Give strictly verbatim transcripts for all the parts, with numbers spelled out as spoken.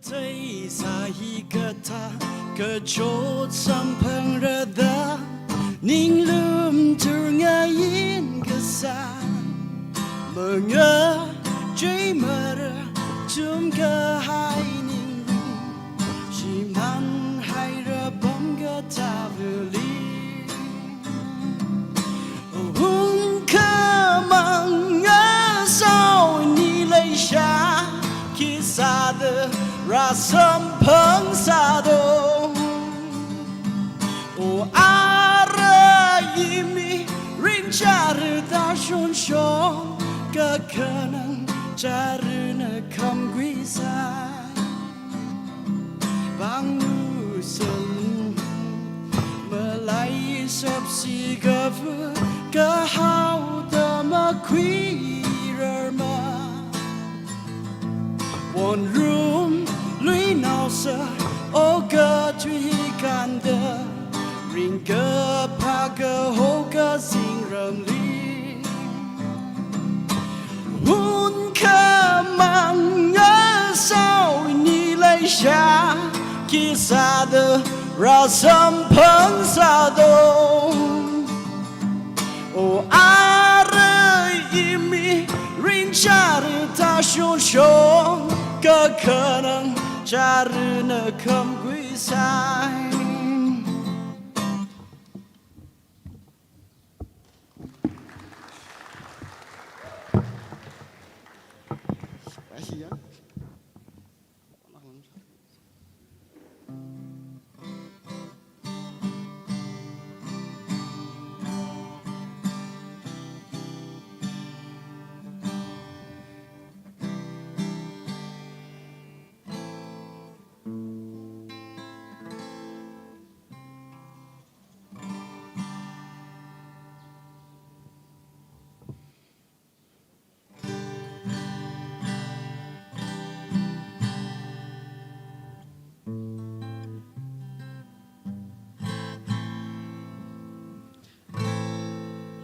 Teisa hikathā kachot samphangrada, ninglum turngayin kasā, mangachei mara chumkahai ningli, shimānhaira pamkatāvali. Unkhamang asao ini leisha, khisāda rāsamphang sādo. O ara imi ringchara tāshonshon, kakhanang charana khamkhuisai. Pangnu sālu, malai shapsi kavu kahaoda makhuirarma. Wonrum lui naosa okathui kanda, ringkaphā kaho kazingramli. Unkhamang asao ini leisha, khisāda rāsamphang sādo. O ara imi ringchara tāshonshon, kakhanang charana khamkhuisai.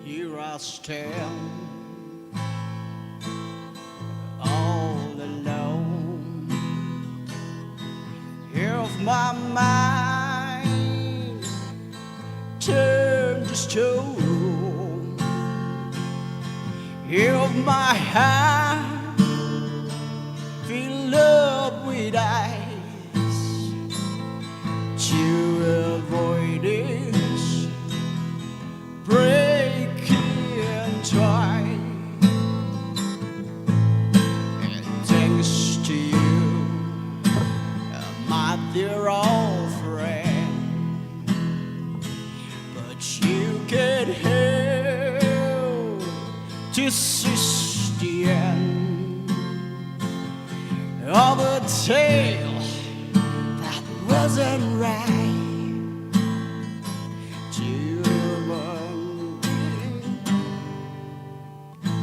Here I stand all alone. Here of my mind turned to stone. Here of my heart filled up with ice. To avoid this breaking time. And thanks to you, my dear old friend, but you can help. This is the end of a tale that wasn't right. Human being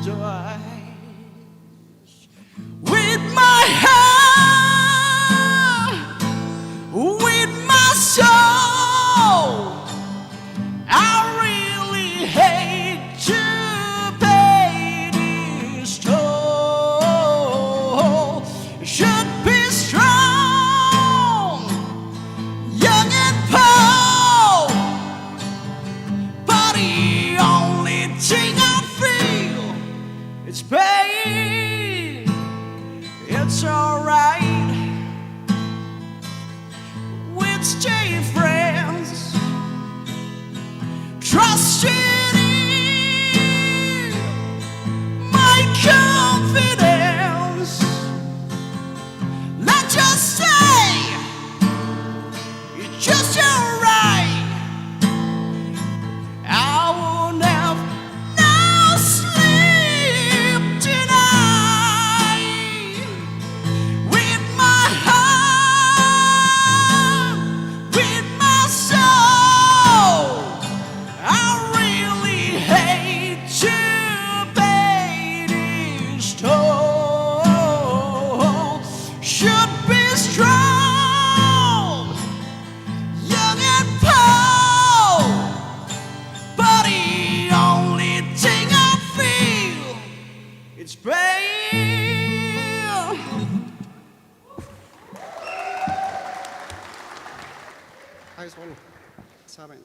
dies with my heart, with my soul. I really hate to pay this toll. Should be strong, young and bold, but the only thing I feel is pain. It's alright. We'd stay friends. Trust in my confidence. Let's just say it's just alright. I won't have no sleep tonight. With my heart, with my soul, I really hate to pay this toll. Should be strong, young and bold, but the only thing I feel is pain. Sāvai.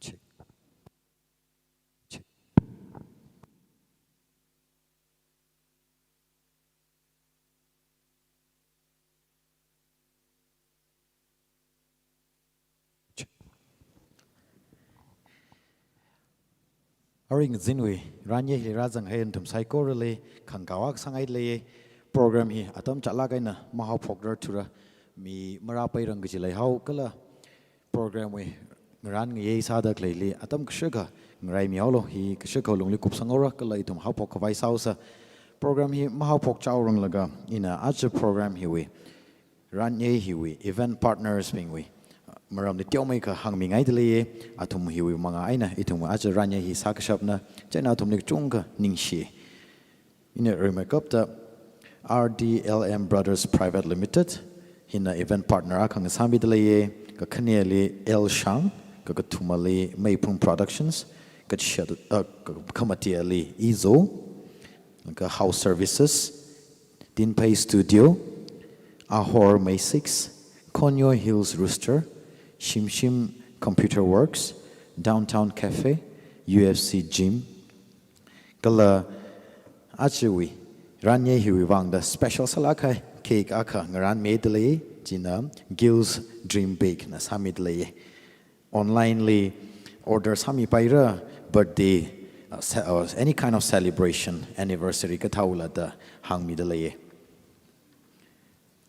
Check. Check. Check. Aring zinwui, ranye hili rāzanghai nathum saikorali, khangkāwak sāngai lei, Program hi atam chālāk eina mahaophokrarthura, mi marāpairang kaji leihao kala program wui ngarān ngayei sāda khaleili atam kashakha ngaraimihaolu, hi kashakha lungli kupsanghaora kala ithum haophok khavai sāhaosa. Program hi mahaophokchaoranglaga ina aja program hiwui ranyei hiwui event partners bingwui maramli teomeikha hāngmingaida leiye. Athum hiwui manga eina ithum aja ranyei hi sākashapna, chieina athumli kachungkha ningshi. Ina rimeikapta R D L M Brothers Private Limited hina event partner akha ngasāmida leiye. Kakhaneli L Shang, kakathumali Meiphung Productions, kachishat, uh, ka-, khamatiali Izo, ka House Services, Tinphei Studio, Ahor May six, Konyo Hills Rooster, Shimshim Computer Works, Downtown Cafe, U F C Gym, kala ajawui ranyei hiwui vangda special sālāk kahai cake akha ngarānmida lei, china Gil's Dream Bake na sāmida lei. Online li order sāmipaira, birthday, uh, ce-, uh, any kind of celebration, anniversary kathāla da hāngmida lei.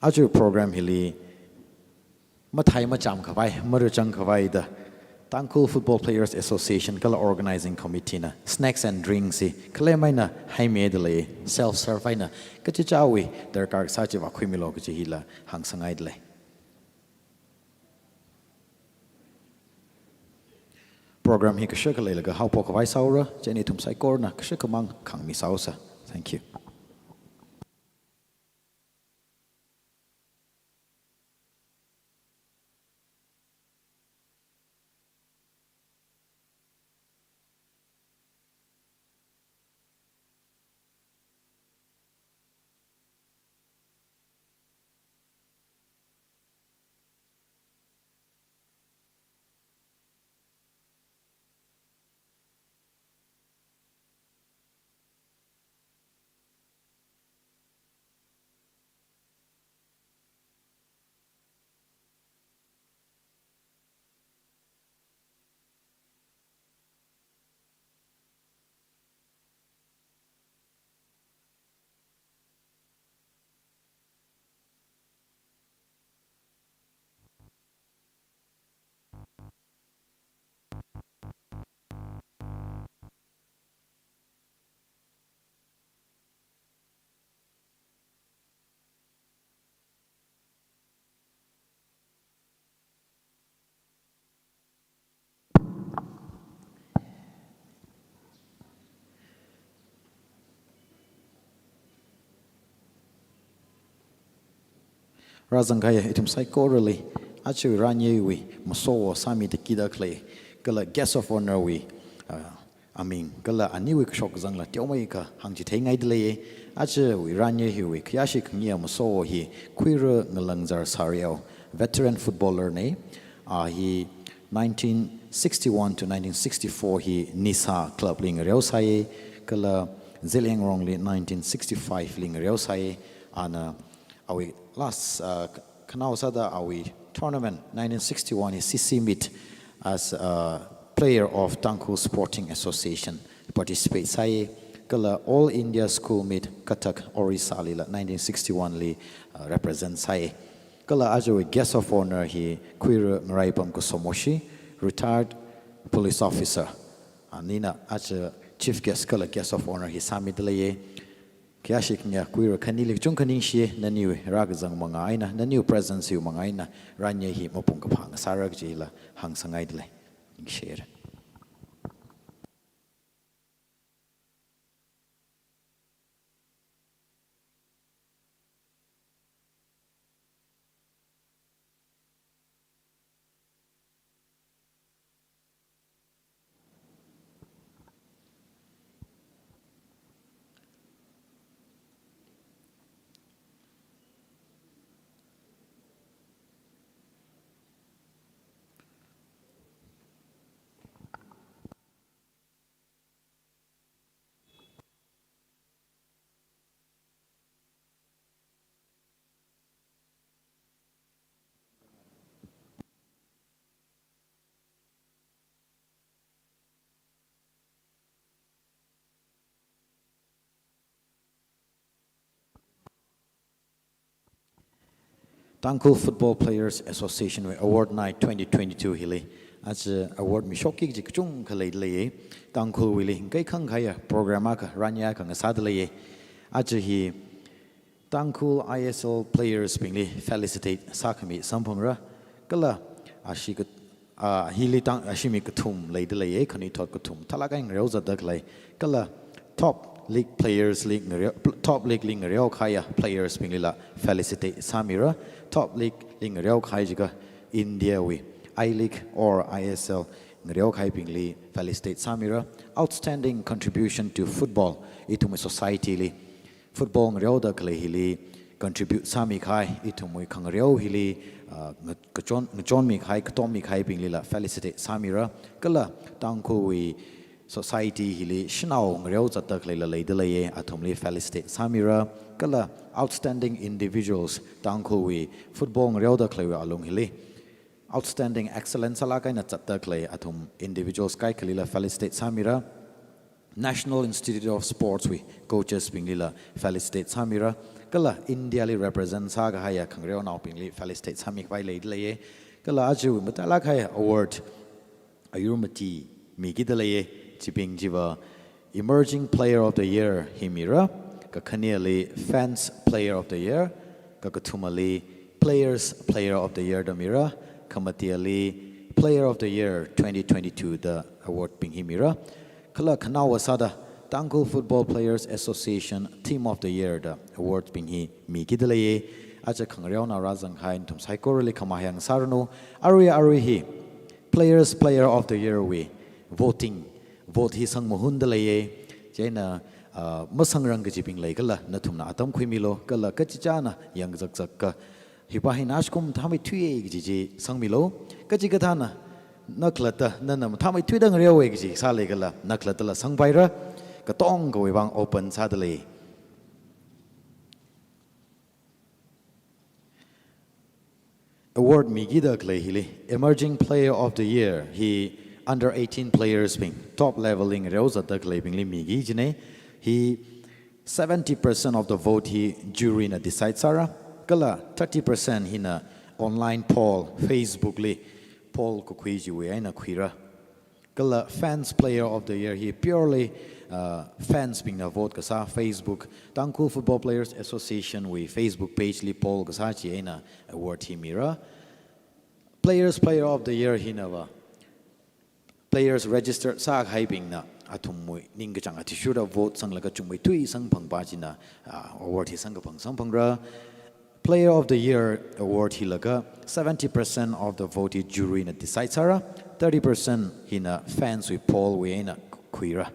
Aja program hili mathei machām khavai, marachang khavai da Tangkhul Football Players Association kala Organizing Committee na snacks and drinks hi claim eina haimida lei, self serve eina kachichāwui darkar sā chiva khuimilu kaji hila hāngsangngaida lei. Program hi kashakha leilaga haophok khavai sāhaora, chieina ithum saikorana kashakhamang khāngmi sāhaosa. Thank you. Rāzangkahai ithum saikorali, aja ranyeiwui masowo sāmida kida khalei, kala guest of honour wui, uh, aming kala aniwui kashok kazangla teomeikha hāngchitheingaida leiye. Ajawui ranyei hiwui khayāshi khangayi masowo hi Khuira Ngalangzar Sariao, veteran footballer ne. A hi nineteen sixty-one to nineteen sixty-four hi Nisa Club li ngareosai, kala Zeliangrong li nineteen sixty-five li ngareosai. Ana awui last, uh, khanao sāda awui tournament nineteen sixty-one hi C C meet as a player of Tangkhul Sporting Association participate sai, kala All India School Meet Cuttack, Orissa lila nineteen sixty-one li, uh, represent sai. Kala ajawui guest of honour hi Khuira Ngaraipam Kusomoshi, retired police officer. Anina aja chief guest kala guest of honour hi sāmida leiye. Khayāshi khangayi Khuira khanili kachungkha ningshiye, naniwui rākazang manga eina, naniwui presence wui manga eina, ranyei hi mapung kaphā ngasāra kajila hāngsangngaida lei. Ningshiye. Tangkhul Football Players Association wui Award Night twenty twenty-two hili, aja award mishokki kaji kachungkha leida leiya. Tangkhulwuili ngaikhang kahaiya program akha, ranya akha ngasāda leiya. Aja hi Tangkhul I S L players bingli felicitate sākhami samphangra. Kala ashi ka, ah, hili tang, ashi mi kathum leida leiya, khanuithot kathum thalak eina ngareo zatda khalei. Kala top league players li ngareo, top league li ngareo kahaiya players binglila felicitate sāmira. Top league li ngareo kahai jiakha India wui I-League or I S L ngareo kahai bingli felicitate sāmira. Outstanding contribution to football, ithumwui society li football ngareoda khalei hili contribute sāmi kahai, ithumwui khangareo hili, ah, nga-, kachon, ngachonmi kahai, katommi kahai binglila felicitate sāmira. Kala Tangkhulwui society hili shanao ngareo zatda khaleila leida leiya, athumli felicitate sāmira. Kala outstanding individuals, Tangkhulwui football ngareoda khaleiwui alung hili outstanding excellence sālak eina zatda khalei athum individuals kaikhalila felicitate sāmira. National Institute of Sports wui coaches binglila felicitate sāmira. Kala India li represent sākahaiya khangareonaobingli felicitate sāmi khavai leida leiya. Kala aja matailak kahai award ayur mati mikida leiya. Chibing chiva Emerging Player of the Year hi mira, kakhaneli Fans Player of the Year, kakathumali Players Player of the Year da mira, khamatiali Player of the Year twenty twenty-two da award bing hi mira. Kala khanaowa sāda Tangkhul Football Players Association Team of the Year da award bing hi mikida leiya. Aja khangareonao rāzang kahai nathum saikorali khamahayang sāranu. Arui arui hi Players Player of the Year wui voting, vote hi sangmahunda leiya. Chieina, ah, masangrang kajibing leikhala nathumna atam khuimilu, kala kachichāna yangzakzak ka hipa hi nashi kum mathāmeithuiya kaji chi sangmilu. Kachikathāna, na khalatta, nana mathāmeithuida ngareowa kaji sāleikhala, na khalattala sangpaira. Katongawui vang open sāda lei. Award mikida khalei hili Emerging Player of the Year hi under eighteen players bing, top level li ngareo zatda khaleibingli miki kajina. Hi seventy percent of the vote hi jury na decide sāra, kala thirty percent hina online poll, Facebook li poll kakhui chiwui eina khuira. Kala Fans Player of the Year hi purely, uh, fans bingna vote kasā, Facebook, Tangkhul Football Players Association wui Facebook page li poll kasā chi eina award hi mira. Players Player of the Year hinava players register sākahaibingna athumwui ningkachāng athishurda vote sanglaga chungmeithui samphangpa china, ah, award hi samkaphang samphangra. Player of the Year award hilaga seventy percent of the vote hi jury na decide sāra, thirty percent hina fans wui poll wui eina khuira.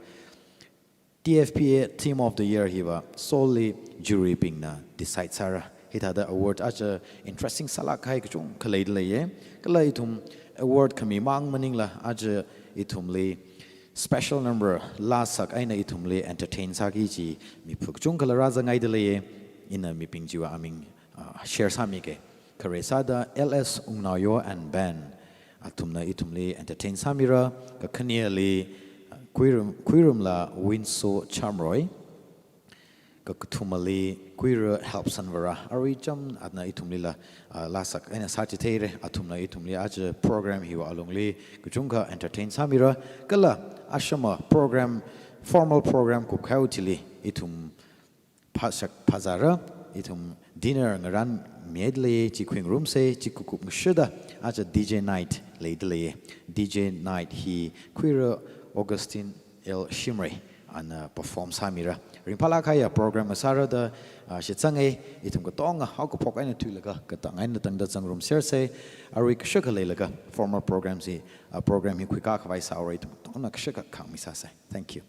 T F P A Team of the Year hiva solely jury bingna decide sāra. Hithāda award aja interesting sālak kahai kachungkha leida leiya. Kala ithum award khami mang maningla aja ithumli special number lāsak eina ithumli entertain sāki kaji miphu kachungkhala rāzangngaida leiya. Ina mibing chiwui aming, ah, share sāmike. Khare sāda L S Wungnaoyo and Band, athumna ithumli entertain sāmira. Kakhaneli, ah, Khuirum, Khuirumla Winso Chamroy. Kakathumali Khuira Helpson Vara. Arui cham ana ithumlila, ah, lāsak eina sāchitheira. Athumna ithumli aja program hiwui alungli kachungkha entertain sāmira. Kala ashama program, formal program kupkahaiwui thili ithum phāshak phāzāra, ithum dinner ngarānmida lei, chi khuingarumsa, chi kakup ngashida aja D J night leida lei. D J night hi Khuira Augustine L Shimray ana perform sāmira. Ringphālak kahaiya program ngasārada, ah, shitsanga, ithum katonga haokaphok eina thuilaga katang eina tangda zangrumsersa. Arui kashakha leilaga formal program chi, ah, program hi khuikā khavai sāra, ithum katongna kashakha khāngmi sāsa. Thank you.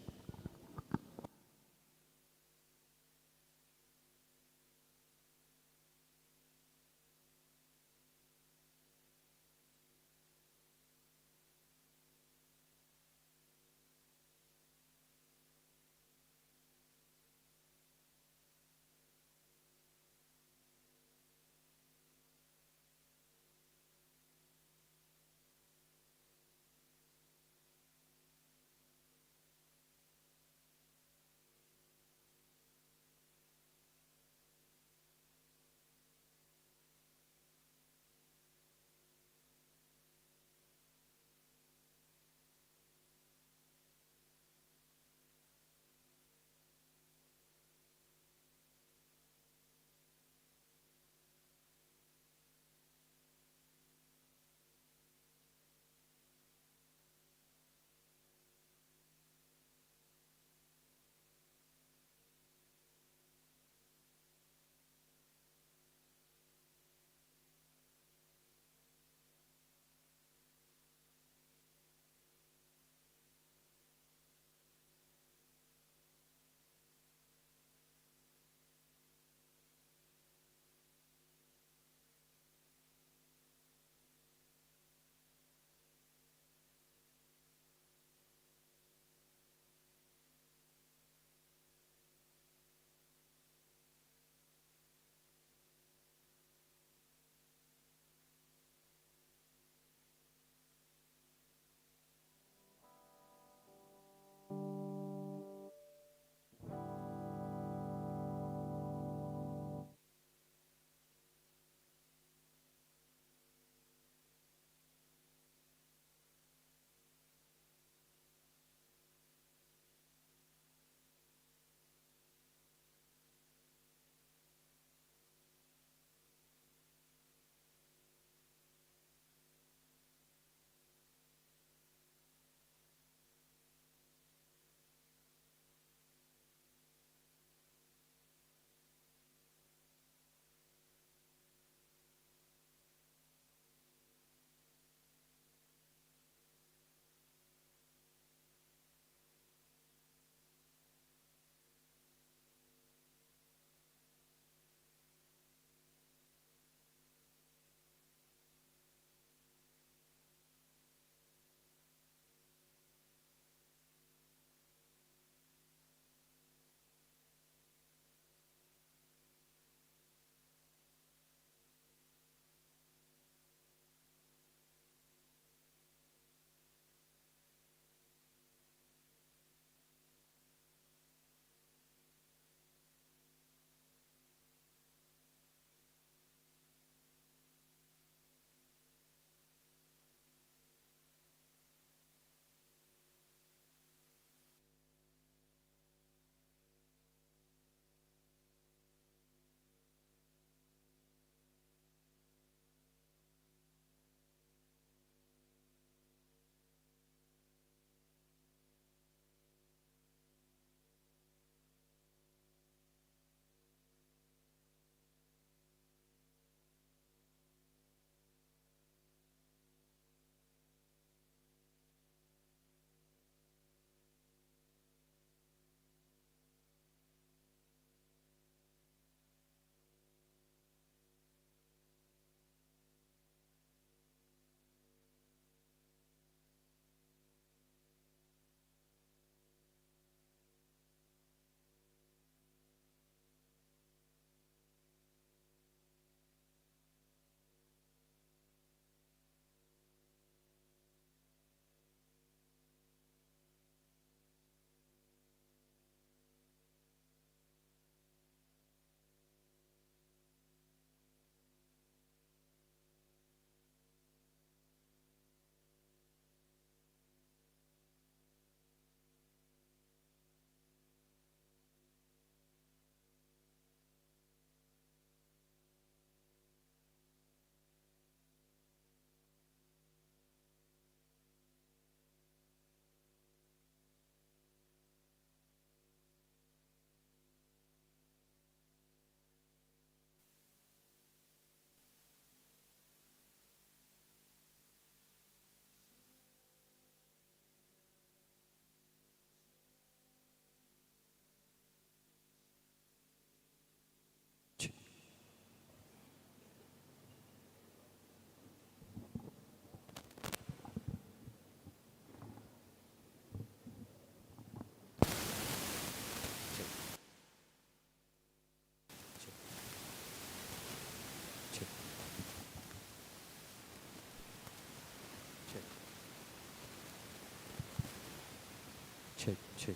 Check, check.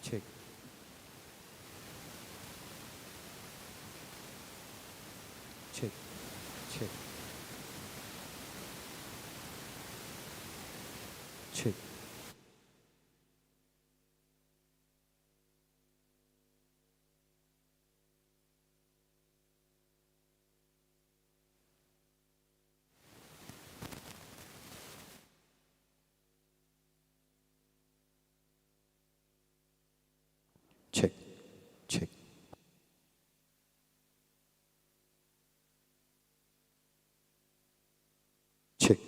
Check. Check, check. Check. Check, check. Check.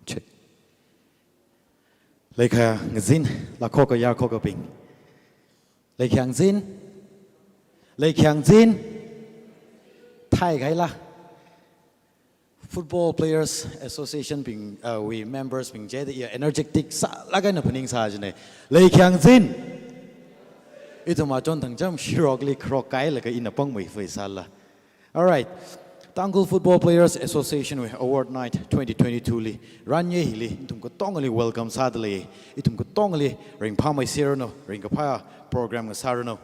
Check. Leikhayā ngazin, lākhoka yarkhokabing. Leikhayā ngazin. Leikhayā ngazin. Thai kaila. Football Players Association bing, uh, wui members bing chida iya energetic sālaga ina phaningsā jina. Leikhayā ngazin. Ithum achon thangcham shirokli kharok kailaga ina pangmei fai sāla. All right. Tangkhul Football Players Association wui Award Night twenty twenty-two li, ranye hili, ithum katongali welcome sādalei, ithum katongali ringphāmei sāranu, ringkaphā program ngasāranu.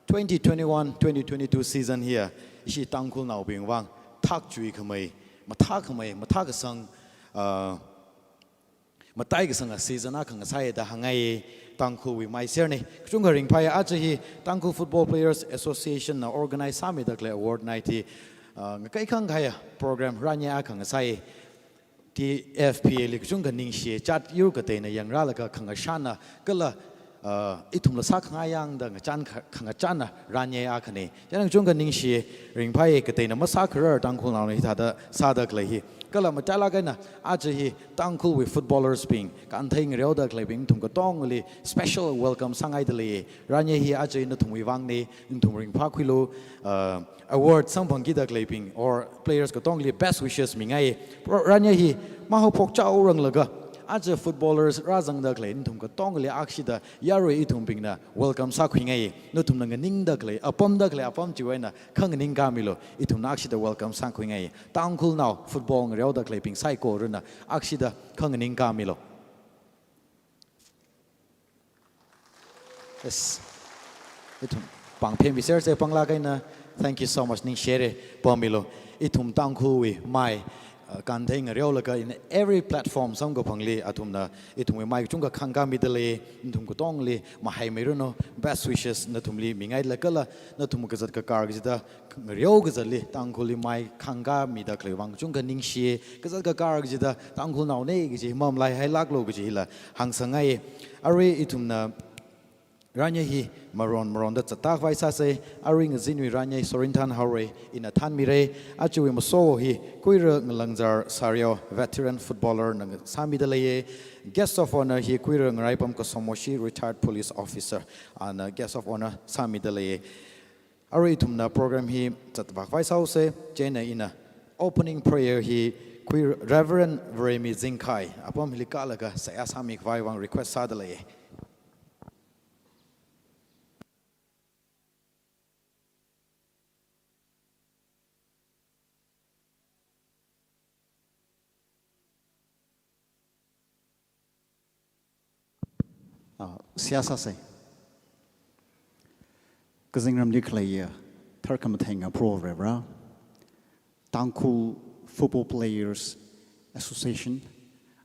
Twenty twenty-one, twenty twenty-two season hiya, ishi Tangkhulnaobing vang, thakchui khamei, mathā khamei, mathā kasang, uh, matai kasanga season akha ngasāya da hāngngai, Tangkhulwui mai sārana. Kachungkha ringphāya, aja hi Tangkhul Football Players Association na organize sāmida khalei award night hi, ah, ngakai khangkhaya program ranye akha ngasāya. T F P A li kachungkha ningshi, chat yur kateina yangrālaga khangachāna, kala, ah, ithumla sākhangayangda ngachān kha-, khangachāna ranye akhana. Chieina kachungkha ningshi, ringphāya kateina masākharar Tangkhulnaona hithāda sāda khalei hi. Kala matailāk eina, aja hi Tangkhulwui footballers bing, kanthei ngareoda khaleibing, nathum katongali special welcome sāngaidalei. Ranye hi aja hi nathumwui vangna, nathum ringphākhuilu, uh, award samphangkida khaleibing, or players katongali best wishes mingai. Pro-, ranye hi mahaophok chaoranglaga, aja footballers rāzangda khalei, nathum katongali akshida yarui ithumbingna welcome sākhuingai. Nathumna nganingda khalei, apamda khalei, apam chiwui eina khanganing kamilu, ithumna akshida welcome sākhuingai. Tangkhulnao football ngareoda khaleibing saikorana akshida khanganing kamilu. Yes. Ithum pāngphemi sārse panglāk eina, thank you so much, ningshire, pāmilu. Ithum Tangkhulwui mai, uh, kanthei ngareolaga in every platform samkaphangli, athumna ithumwui mai kachungkha khangkamidalei, nathum katongali mahaimeiranu, best wishes nathumli mingailakala, nathum kazat kakar kachida, ngareo kazatli, Tangkhulli mai khangkamida khalei vang kachungkha ningshi, kazat kakar kachida, Tangkhulnaona kaji mamalaihai lāklu kaji hila hāngsangai. Arui ithumna ranye hi maron maronda zatda khavai sāsa, arui ngazinwui ranye sorinthan haora, ina thanmira, ajawui maso hi Kuira Ngalangzar Sario, veteran footballer na sāmidalei, guest of honour hi Kuira Ngaraipam Kasomoshi, retired police officer, ana guest of honour sāmidalei. Arui ithumna program hi zatvā khavai sāsa, chieina ina opening prayer hi Kuira Reverend Varemi Zingkhai, apam hili kālaga seihā sāmi khavai vang request sādalei. Ah, seihā sāsa. Kazingramli khaleiya, tharkhamatheinga Proho Varivara, Tangkhul Football Players Association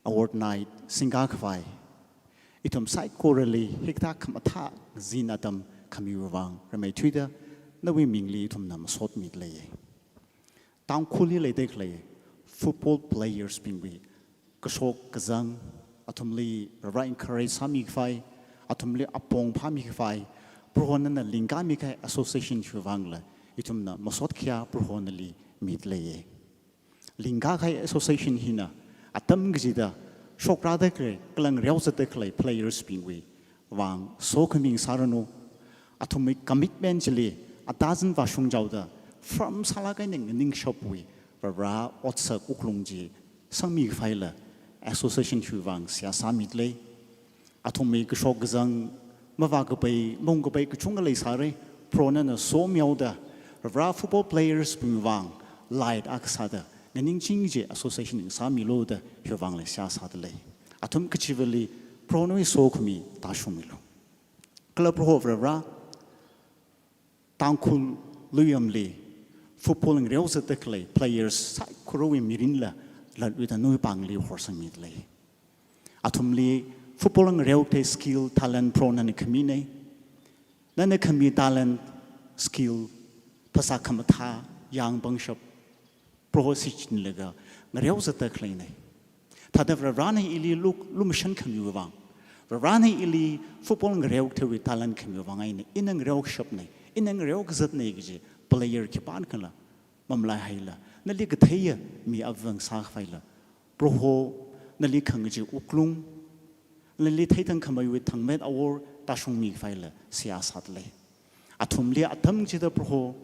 Award Night singkā khavai, ithum saikorali hikathā khamathā zin atam khamiwui vang rāmeithuida, nawui mingli ithumna masotmidalei. Tangkhulli leida khalei football players bingwui kashok kazang, athumli Varivara encourage sāmi khavai, athumli apong phāmi khavai, Proho nana lingkāmi kahai association hiwui vangla, ithumna masot khayā Proho nali midalei. Lingkā kahai association hina, atam kachida, shokrāda khalei, kala ngareozatda khalei players bingwui vang sokhami sāranu, athumwui commitment chili, atazan vāshung chaoda, firm sālaga ning ningshapwui, Varivara otsak wuklung chi sangmi khavaila, association hiwui vang seihā sāmidalei. Athumwui kashok kazang, mavākapai, maungkapai kachungkha leisāra, Proho nana somihaoda, Varivara football players bingwui vang, light akha sāda, nganingching kaji association ngasāmilu da hiwui vangla seihā sādalei. Athum kachivali Proho nawui sokhami tāshungmilu. Kala Proho Varivara, Tangkhul luiyamli football ngareozatda khalei players saikorawui mirinla latluida nawui pāngli horsangmidalei. Athumli football ngareokathei skill, talent Proho nana khaminei. Nana khami talent, skill, phasā khamathā, yāng pangshap, Proho shichinlaga ngareozatda khaleinei. Thāda Varivarana ili luk-, lumashan khamiwui vang, Varivarana ili football ngareokatheiwui talent khamiwui vang eina, ina ngareokashapnei, ina ngareokazatnei kaji player khipākhala mamalaihaila, nali katheiya mi avāva̱ ngasākhavaila, Proho nali khangachee wuklung, nali theithangkhameiwui thangmet awor tāshungmikhavaila seihā sādalei. Athumli atam kachida Proho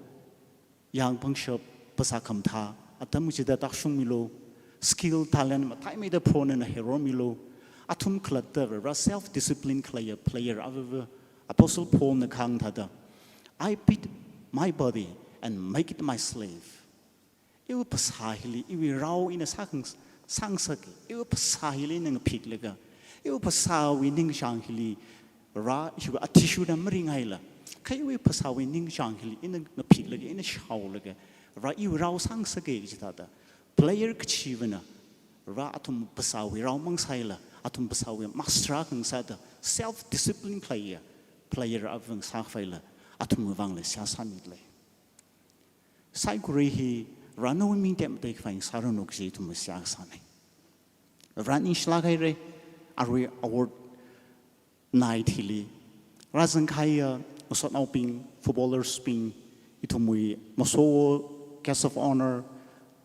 yāng pangshap, phasā khamathā, atam kachida tāshungmilu, skill, talent matheimeida Proho nana heiromilu. Athum khalatta Varivara self-discipline khaleiya player avāva̱, Apostle Paulna kahāng thāda, "I beat my body and make it my slave." Iwui phasā hili, iwui rao ina sākhangs-, sāngasaka, iwui phasā hili ina ngaphiklaga, iwui phasāwui ningchāng hili, Vara, iwui athishurda maringaila, kha iwui phasāwui ningchāng hili ina ngaphiklaga, ina shaolaga, Vara, iwui rao sāngasaka kaji thāda, player kachivana, Vara, athum phasāwui rao mangasaila, athum phasāwui master akha ngasāda, self-discipline khaleiya player avāva̱ ngasākhavaila, athumwui vangla seihā sāmidalei. Saikora hi Vara nawui ming tekmateikhavai ngasāranu kaji ithum seihā sānei. Vara ningshilāk haira, arui award night hili rāzangkahaiya masotnaobing, footballers bing, ithumwui maso guest of honour,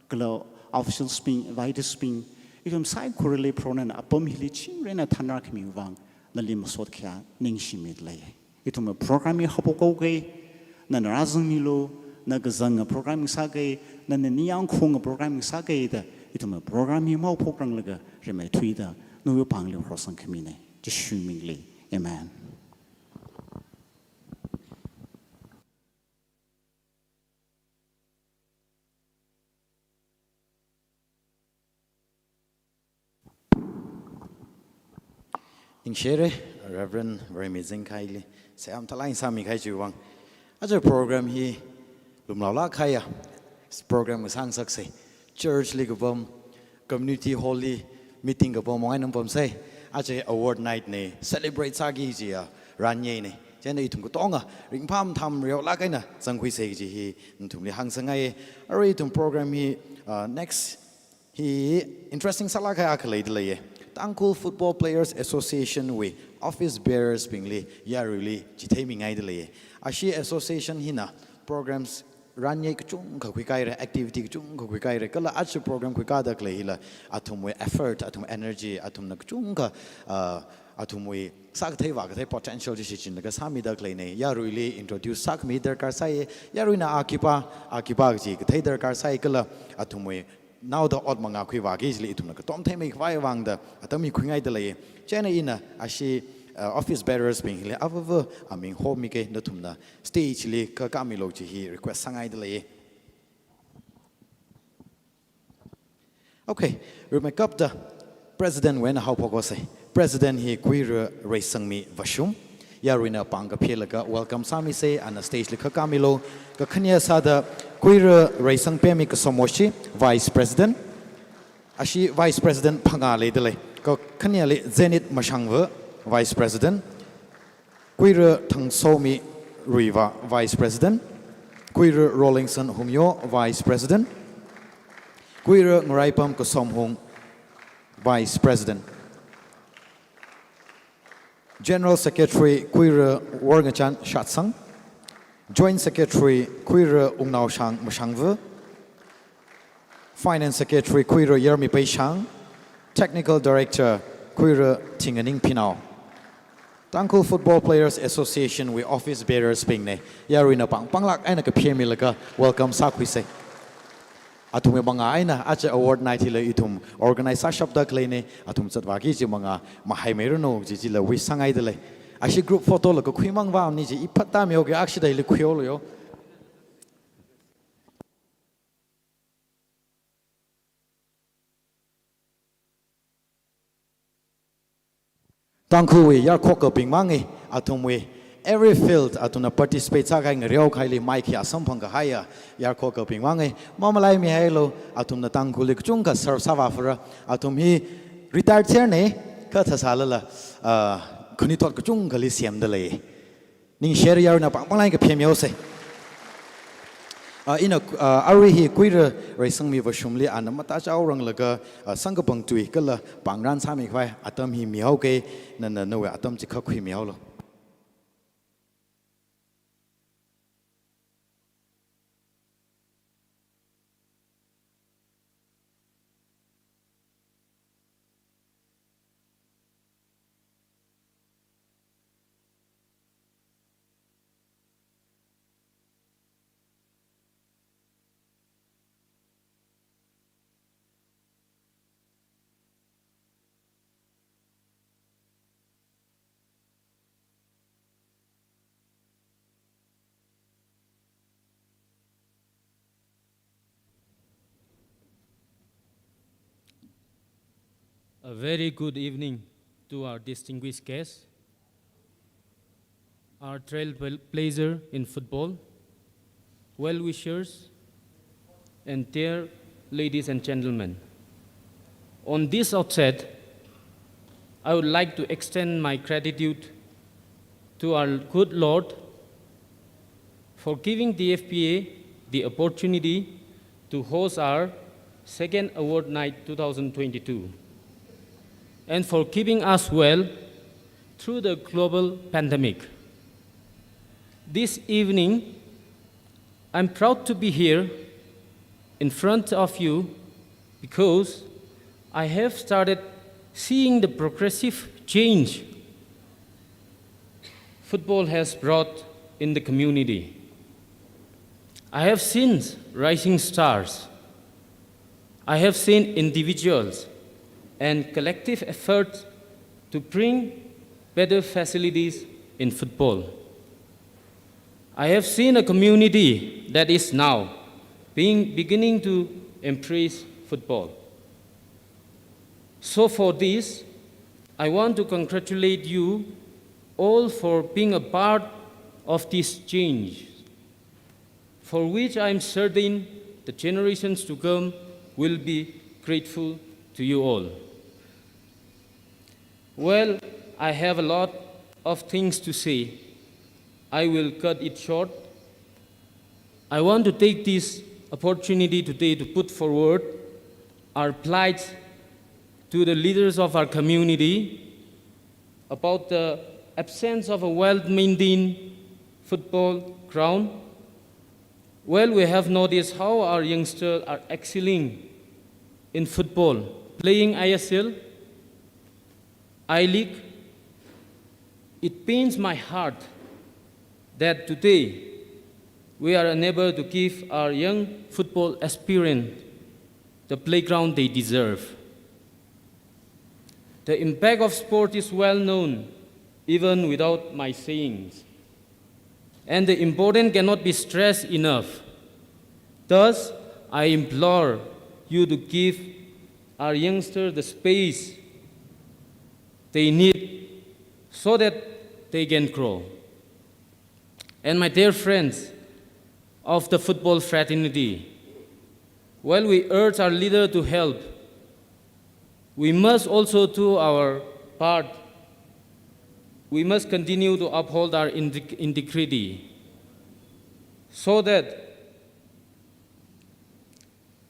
kala officials bing, invitees bing, ithum saikorali Proho nana apam hili chingri eina thanrākhamiwui vang, nali masot khayā ningshimidalei. Ithumwui program hi haophok haokei, nana rāzangmilu, na kazanga program sākei, nana ningyāng khaunga program sākei da, ithumwui program hi mahaophokranglaga rimeithuida nawui pāngli horsangkhaminei. Jishuwui mingli. Amen. Ningshire, Reverend Varemizing kaili, seihā mathālāk eina sāmikahai chiwui vang. Aja program hi lumlaolāk kahaiya program ngasāngasaksei. Church li kapam, community hall li meeting kapam mong eina pamsei. Aja award night nei, celebrate sāki kajiya ranyei nei. Chieina ithum katonga ringphā mathāmeiralāk eina zangkhuisei kaji hi nathumli hāngsangngai. Arui ithum program hi, uh, next hi interesting sālāk kahai akha leidaleiye. Tangkhul Football Players Association wui office bearers bingli yaruili chitheimi ngaidalei. Ashi association hina programs ranyei kachungkha khuikahaira, activity kachungkha khuikahaira. Kala aja program khuikada khalei hila athumwui effort, athum energy, athumna kachungkha, uh, athumwui sākathei vākathei potential chi shichinlaga sāmida khaleinei. Yaruili introduce sākhami darkar sāi, yaruina a khipā, a khipā kaji kathei darkar sāi kala athumwui naoda ot mangā khuivāki chili ithumna katom theimeikhavai vangda atam hi khuingaidalei. Chieina ina ashi, uh, office bearers bing hili avāva̱ aming homikei, nathumna stage li kakāmilu kaji hi request sāngaidalei. Okay, rimeikapta President wui eina haophok haosei. President hi Kuira Reisangmi Vashum. Yaruina pāng kaphelaga welcome sāmisei, ana stage li kakāmilu. Kakhane sāda Kuira Reisangpemmi Kasomoshi, Vice President. Ashi Vice President phangā leidalei. Kakhaneli Zenith Mashangva, Vice President. Kuira Thangsomi Ruiva, Vice President. Kuira Rawlingson Humyo, Vice President. Kuira Ngaraipam Kasomhung, Vice President. General Secretary Kuira Worngachan Shatsang. Joint Secretary Kuira Wungnaoshang Mashangva. Finance Secretary Kuira Yarmi Peishang, Technical Director Kuira Thinganing Pinao. Tangkhul Football Players Association wui office bearers bing nei, yaruina pāng pānglāk eina kaphemilaga welcome sākhuisei. Athumwui mangā eina aja award night hila ithum organize sāshapda khaleinei, athum zatvāki kaji mangā mahaimeiranu kaji chila wish sāngaidalei. Ashi group photo la kakhui mang vāmani chi, i phatta mihaoki, akshida ili khuihaolu yo. Tangkhulwui yarkhokkabing mangei, athumwui every field athumna participate sākahai ngareokahaili maikhayā samphangkahaiya yarkhokkabing mangei, mamalaimihailu, athumna Tangkhulli kachungkha serve sāvāphara, athum hi retired sernei, kha thāsālala, ah, khanuithot kachungkhali semda lei. Ningshirarna pangpanglāk eina kaphemihaosei. Ah, ina, ah, arui hi Kuira Reisangmi Vashumli ana matachaoranglaga, ah, samkaphang tui kala pāngran sāmikhavai atam hi mihaokei, nana nawui atam chi khuimihaolu. A very good evening to our distinguished guests, our trailblazer in football, well-wishers, and dear ladies and gentlemen. On this outset, I would like to extend my gratitude to our good Lord for giving D F P A the opportunity to host our second award night two thousand twenty-two, and for keeping us well through the global pandemic. This evening, I'm proud to be here in front of you because I have started seeing the progressive change football has brought in the community. I have seen rising stars. I have seen individuals and collective efforts to bring better facilities in football. I have seen a community that is now being, beginning to embrace football. So for this, I want to congratulate you all for being a part of this change, for which I am certain the generations to come will be grateful to you all. Well, I have a lot of things to say. I will cut it short. I want to take this opportunity today to put forward our plight to the leaders of our community about the absence of a well-maintained football ground. Well, we have noticed how our youngsters are excelling in football, playing I S L, I-League. It pains my heart that today we are unable to give our young football aspirants the playground they deserve. The impact of sport is well known, even without my sayings, and the importance cannot be stressed enough. Thus, I implore you to give our youngsters the space they need so that they can grow. And my dear friends of the football fraternity, while we urge our leader to help, we must also do our part. We must continue to uphold our integ-, integrity so that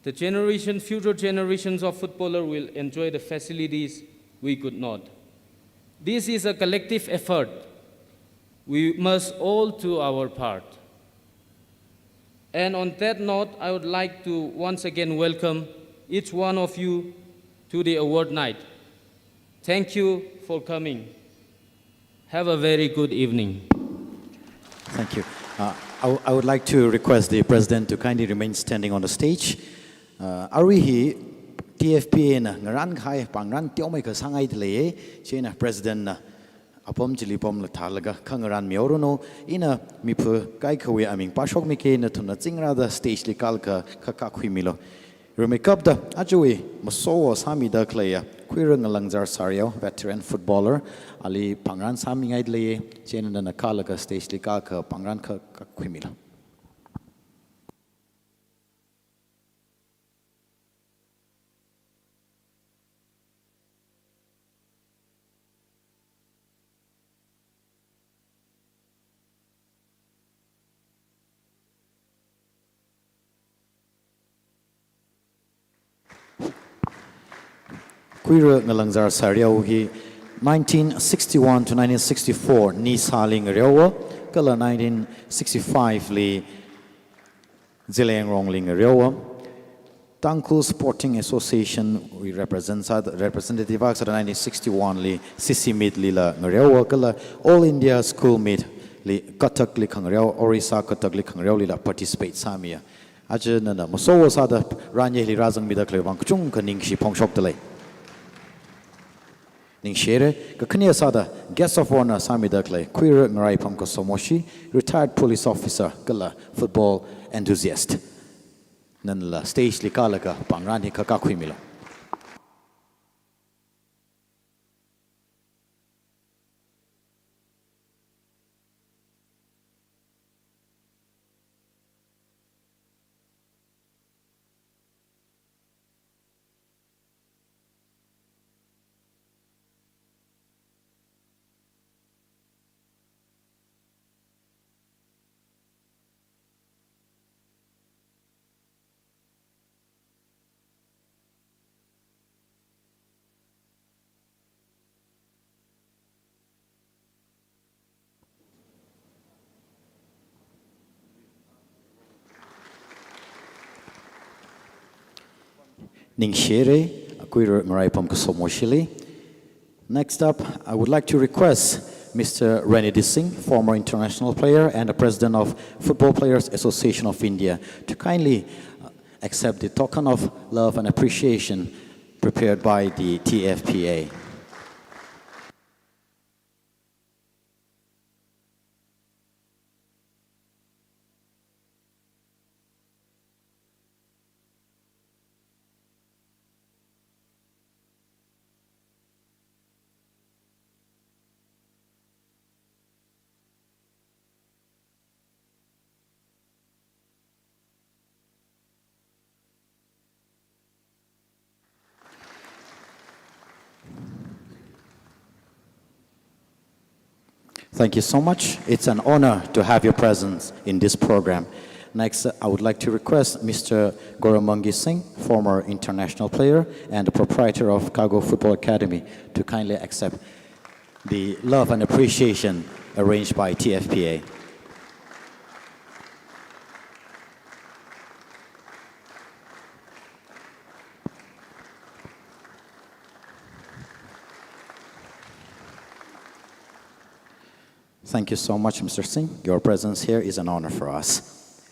the generation, future generations of footballers will enjoy the facilities we could not. This is a collective effort. We must all do our part. And on that note, I would like to once again welcome each one of you to the award night. Thank you for coming. Have a very good evening. Thank you. Uh, I, w- I would like to request the President to kindly remain standing on the stage. Uh, arui hi T F P A na ngaran kahai pāngran teomeikha sāngaidalei, chieina President na apam chili pamla thālaga khangaran mihaoranu, ina mipha kaikhawui aming pāshokmikei, nathumna chingrāda stage li kālaga kha kakhuimilu. Rimeikapta, ajawui masowo sāmida khaleiya, Khuira Ngalangzar Sariao, veteran footballer, ali pāngran sāmingaida leiya, chieina nana kālaga stage li kākha pāngran kha, kakhuimilu. Khuira Ngalangzar Sariao hi nineteen sixty-one to nineteen sixty-four Nisali ngareowa, kala nineteen sixty-five li Zeliangrongli ngareowa. Tangkhul Sporting Association wui represent sāda, representative akha sāda nineteen sixty-one li C C Meet lila ngareowa, kala All India School Meet li Kathak li khangareo, Orissa Kathak li khangareolila participate sāmiya. Aja nana masowo sāda ranye hili rāzangmida khalei vang kachungkha ningshi phongshokda lei. Ningshire, kakhane sāda Guest of Honour sāmida khalei Khuira Ngaraipham Kasomoshi, retired police officer, kala football enthusiast. Nanala stage li kālaga pāngran hi kha kakhuimilu. Ningshire, Khuira Ngaraipham Kasomoshili. Next up, I would like to request Mister Renedy Singh, former international player and the president of Football Players Association of India, to kindly, uh, accept the token of love and appreciation prepared by the T F P A. Thank you so much. It's an honor to have your presence in this program. Next, I would like to request Mister Goramangi Singh, former international player and the proprietor of Kago Football Academy, to kindly accept the love and appreciation arranged by T F P A. Thank you so much, Mister Singh. Your presence here is an honor for us.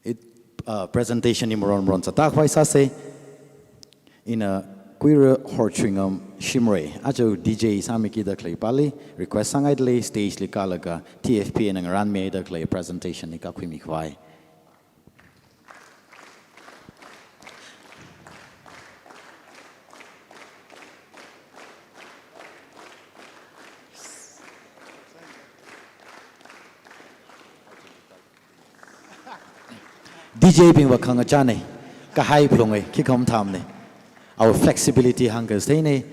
It, uh, presentation hi maron maron sāda khavai sāsa. Ina Khuira Horchuingam Shimray, aja D J sāmikida khalei pali, request sāngaida lei stage li kālaga T F P A na ngaranmida khalei presentation hi kakhuimi khavai. D J bingva khangachāna, kahai phalunga, khikha mathāmana. Our flexibility hāngkasāna.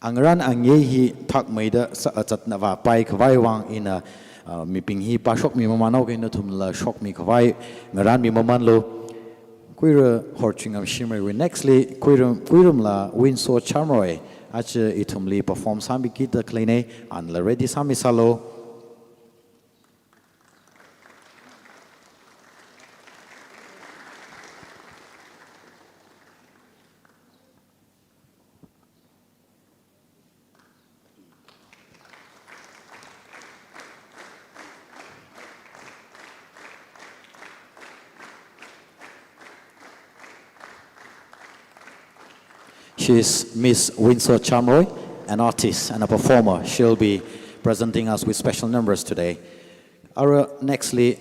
Angaran angayei hi thakmeida sā, a, zatna vāpai khavai vang ina, a, mibing hi pāshokmi maman haoki, nathumla shokmi khavai ngaranmi mamanlu. Khuira Horchuingam Shimray wui next li, Khuirum, Khuirumla Winso Chamroy, aja ithumli perform sāmikida khaleina, anla ready sāmisālu. She is Miss Winso Chamroy, an artist and a performer. She'll be presenting us with special numbers today. Ara nextli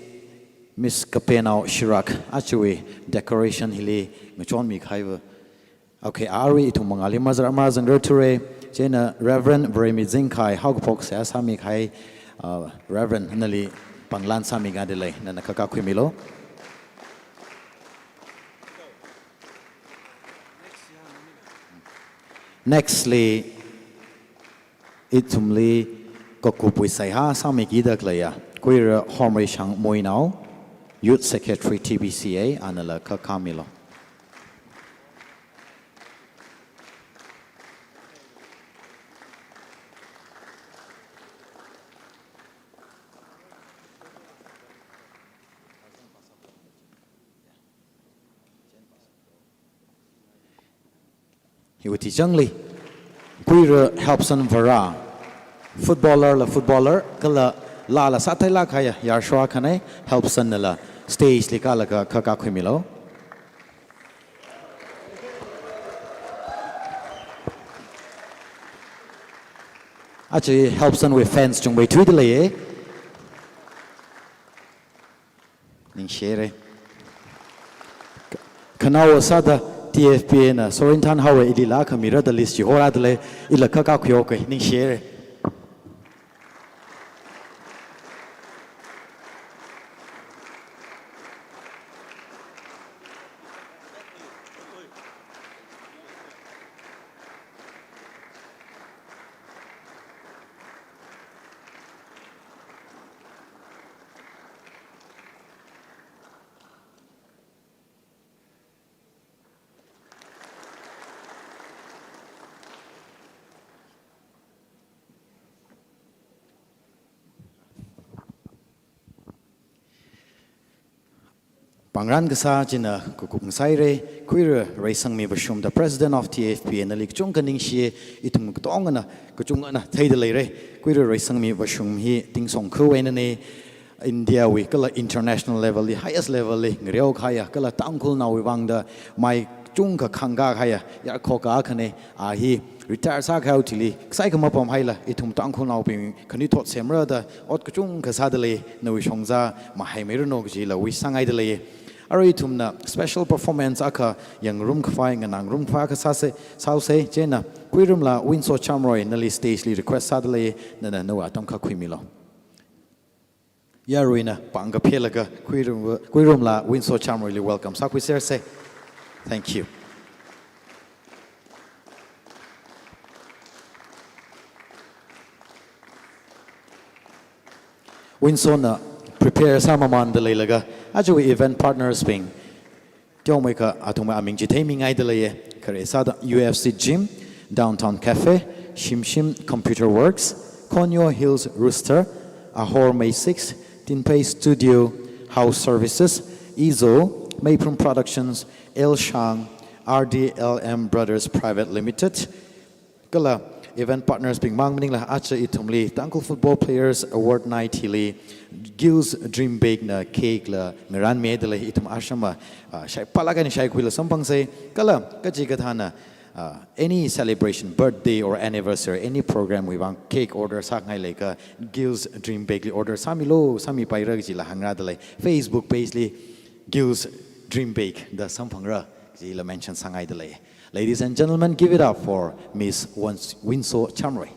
Miss Kapenao Shirak, ajawui decoration hili ngachonmi kahaiva. Okay, arui ithum mangāli mazar mazangra ture, chieina Reverend Bremi Zingkhai, haokaphok seihā sāmi kahai, uh, Reverend nali panglan sāmi ngadalei, nana khakha khuimilu. Nextli, ithumli kakupwui seihā sāmikida khaleiya, Kuira Hormei Shang Moinao, Youth Secretary T B C A, anala khakha milu. Hiwui tichangli, Kuira Helpson Vara, footballer la footballer, kala laala sātheilāk kahaiya yarshwa khanei, Helpson nala stage li kālaga khakha khuimilu. Aja Helpson wui fans chungmeithuida leiye. Ningshire. Khanao sāda T F P A na Sorinthan Haowe ilila khamira da list chi horada lei, ila khakha khuiyo kei, ningshire. Pangran kasā china kakup ngasaire, Kuira Reisangmi Vashum, the President of T F P A, nali kachungkha ningshiye, ithum katongana, kachungana theida leire, Kuira Reisangmi Vashum hi Tingsong khawui einane, India wui kala international level li, highest level li ngareo kahaiya, kala Tangkhulnaowui vangda mai kachungkha khangkā kahaiya, yarkhoka akhane, a hi retire sākahai thili, kasai kha mapamhaila, ithum Tangkhulnaobing khanuithot semra da, ot kachungkha sāda lei, nawui shongza mahaimeiranu kajila wish sāngaida lei. Arui ithumna special performance akha yangngarum khavai, nganāngarum khavai akha sāse, sāuse, chieina Kuirumla Winso Chamroy nali stage li request sāda lei, nana nawui atam akha khuimilu. Yaruina pāng kaphelaga Kuirum, Kuirumla Winso Chamroy li welcome sākhuiserse. Thank you. Winso na prepare sāmamānda leilaga, ajawui event partners bing, teomeikha athumwui aming chitheimi ngaida leiye. Khare sāda U F C Gym, Downtown Cafe, Shimshim Computer Works, Konyo Hills Rooster, Ahor May six, Tinpei Studio, House Services, Izo, Meiprum Productions, L Shang, R D L M Brothers Private Limited, kala event partners bing mang maningla aja ithumli Tangkhul Football Players Award Night hili Gil's Dream Bake na cake la ngaranmida lei, ithum ashama, ah, shai phalak eina shaikhuila samphangse, kala kachikathāna, ah, any celebration, birthday or anniversary, any program wui vang cake order sāngai leiakha Gil's Dream Bake li order sāmilu, sāmipaira kajila hāngrada lei, Facebook page li Gil's Dream Bake da samphangra kajila mention sāngaida lei. Ladies and gentlemen, give it up for Miss Wins-, Winso Chamroy.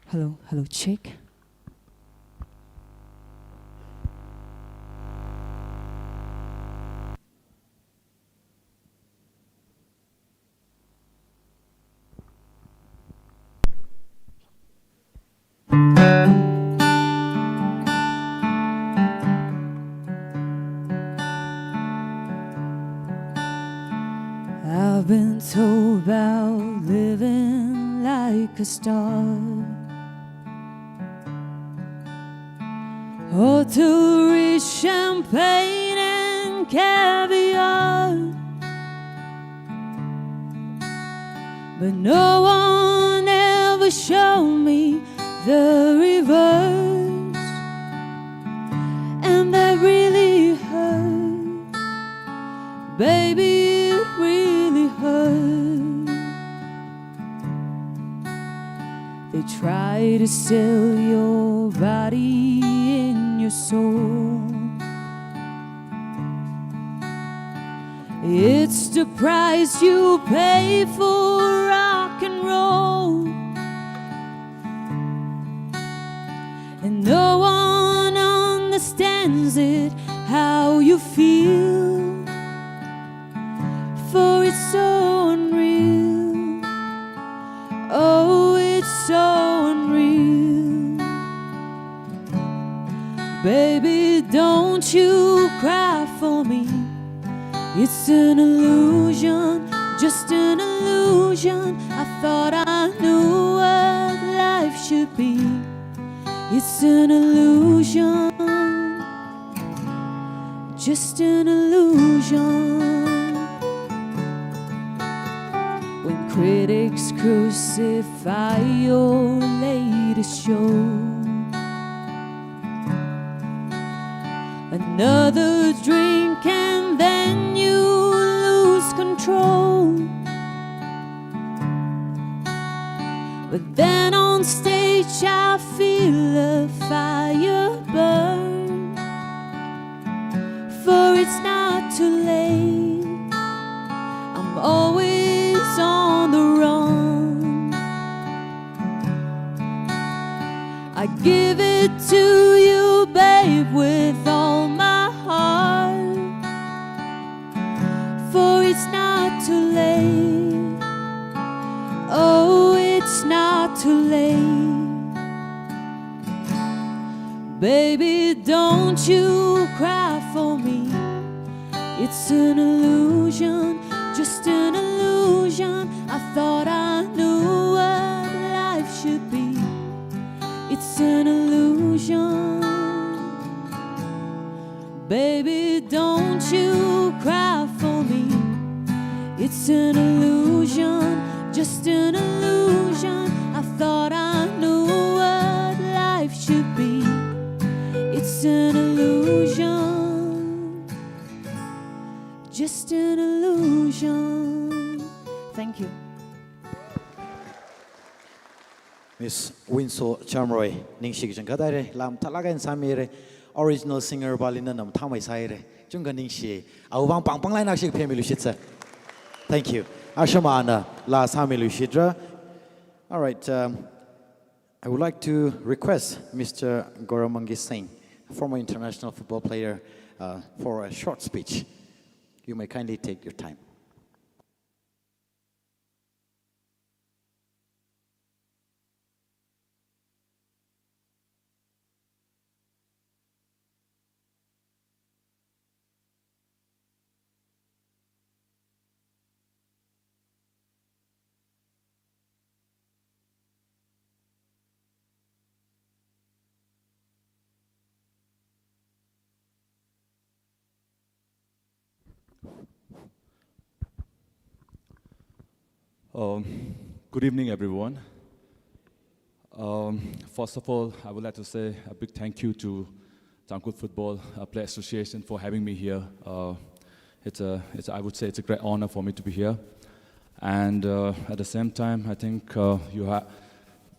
Hello, hello, check. I've been told about living like a star, or to reach champagne and caviar. But no one ever showed me the reverse, and that really hurt. Baby, it really hurt. They tried Sell your body and your soul. It's the price you pay for rock and roll. And no one understands it, how you feel. For it's so unreal. Oh, it's so unreal. Baby, don't you cry for me. It's an illusion, just an illusion. I thought I knew what life should be. It's an illusion, just an illusion. When critics crucify your latest show, another drink and then you lose control. But then on stage I feel a fire burn. For it's not too late. I'm always on the run. I give it to you, babe, with all my heart. For it's not too late. Oh, it's not too late. Baby, don't you cry for me. It's an illusion, just an illusion. I thought I knew what life should be. It's an illusion. Baby, don't you cry for me. It's an illusion, just an illusion. I thought I knew what life should be. It's an illusion, just an illusion. Thank you. Miss Winso Chamroy, ningshi kachangkhat haira, laa mathālāk eina sāmira, original singer pali nana mathāmei sāhaira, chungkha ningshi, awui vang pāng pāng laina shik phemilu shitsa. Thank you. Ashama ana laa sāmilu shitra. All right, um, I would like to request Mister Gauram Mangesh Singh, former international football player, uh, for a short speech. You may kindly take your time. Um, good evening, everyone. Um, first of all, I would like to say a big thank you to Tangkhul Football, uh, Player Association for having me here. Uh, it's a, it's, I would say it's a great honor for me to be here. And, uh, at the same time, I think, uh, you ha-,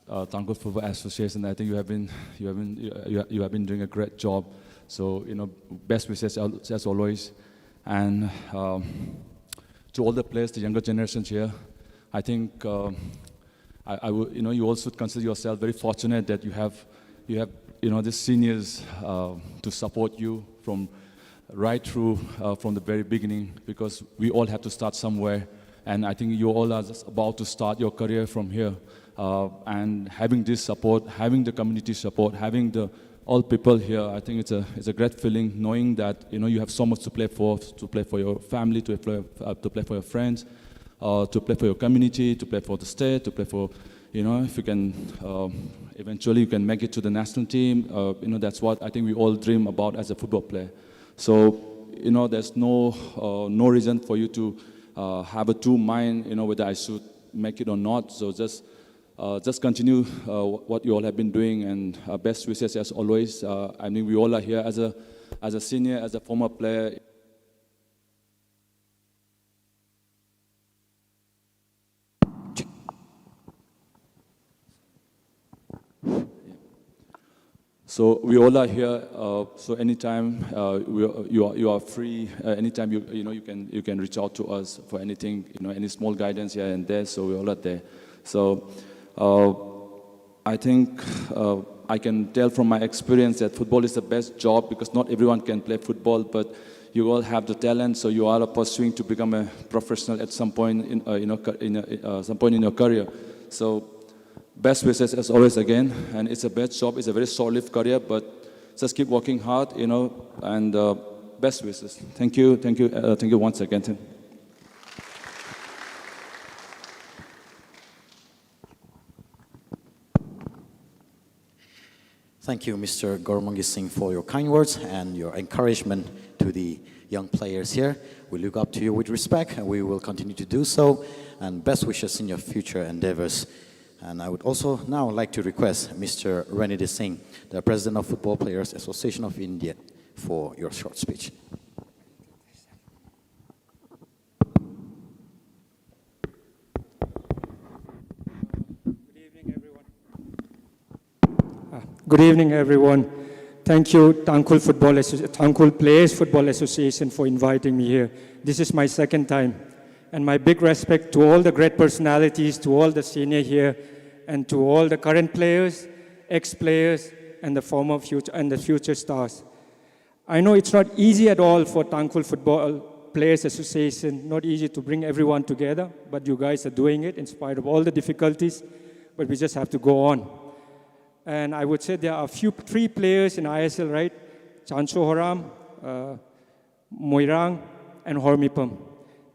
uh, Tangkhul Football Association, I think you have been, you have been, you, you, you have been doing a great job. So, you know, best wishes as, as always. And, um, to all the players, the younger generations here, I think, um, I, I would, you know, you all should consider yourself very fortunate that you have, you have, you know, these seniors, uh, to support you from right through, uh, from the very beginning, because we all have to start somewhere. And I think you all are just about to start your career from here. Uh, and having this support, having the community support, having the all people here, I think it's a, it's a great feeling knowing that, you know, you have so much to play for, to play for your family, to play, uh, to play for your friends, uh, to play for your community, to play for the state, to play for, you know, if you can, uh, eventually you can make it to the national team. Uh, you know, that's what I think we all dream about as a football player. So, you know, there's no, uh, no reason for you to, uh, have a two mind, you know, whether I should make it or not. So just, uh, just continue, uh, wh-, what you all have been doing, and, uh, best wishes as always. Uh, I mean, we all are here as a, as a senior, as a former player. So we all are here. Uh, so anytime uh, we, you are you are free, uh, anytime you you know you can you can reach out to us for anything. You know, any small guidance here and there. So we all are there. So uh, I think uh, I can tell from my experience that football is the best job because not everyone can play football, but you all have the talent, so you all are pursuing to become a professional at some point in uh, you know ca- in a, uh, some point in your career. So best wishes as always again, and it's a best job. It's a very short-lived career, but just keep working hard, you know, and uh, best wishes. Thank you, thank you, uh, thank you once again. Thank you, Mister Gurmangi Singh, for your kind words and your encouragement to the young players here. We look up to you with respect, and we will continue to do so. And best wishes in your future endeavors. And I would also now like to request Mister Renidhi Singh, the President of Football Players Association of India, for your short speech. Good evening, everyone. Ah, good evening, everyone. Thank you, Tangkhul Football Associ- Tangkhul Players Football Association, for inviting me here. This is my second time, and my big respect to all the great personalities, to all the senior here, and to all the current players, ex-players, and the former future and the future stars. I know it's not easy at all for Tangkhul Football Players Association, not easy to bring everyone together, but you guys are doing it in spite of all the difficulties, but we just have to go on. And I would say there are a few, three players in I S L, right? Chanso Horam, uh, Moirang, and Hormipam.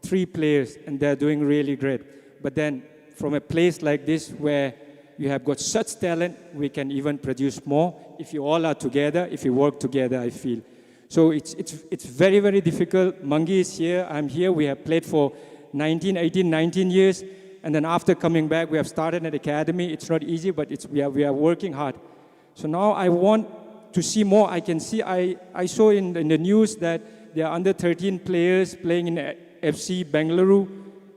Three players, and they're doing really great. But then, from a place like this where you have got such talent, we can even produce more if you all are together, if you work together, I feel. So it's, it's, it's very, very difficult. Mangi is here, I'm here. We have played for nineteen, eighteen, nineteen years. And then after coming back, we have started an academy. It's not easy, but it's, we, are, we are working hard. So now I want to see more. I can see, I, I saw in, in the news that there are under thirteen players playing in F C Bengaluru.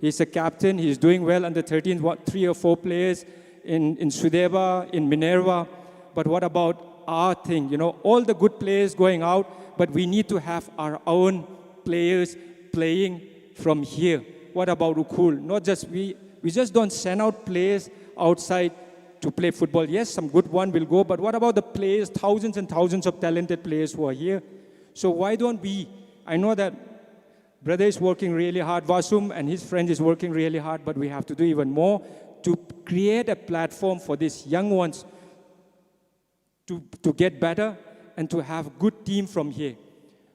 He's a captain. He's doing well under thirteen, what, three or four players in, in Sudeva, in Minerva. But what about our thing? You know, all the good players going out, but we need to have our own players playing from here. What about Ukhrul? Not just we, we just don't send out players outside to play football. Yes, some good one will go, but what about the players, thousands and thousands of talented players who are here? So why don't we? I know that brother is working really hard, Vasum and his friend is working really hard, but we have to do even more to create a platform for these young ones to, to get better and to have good team from here.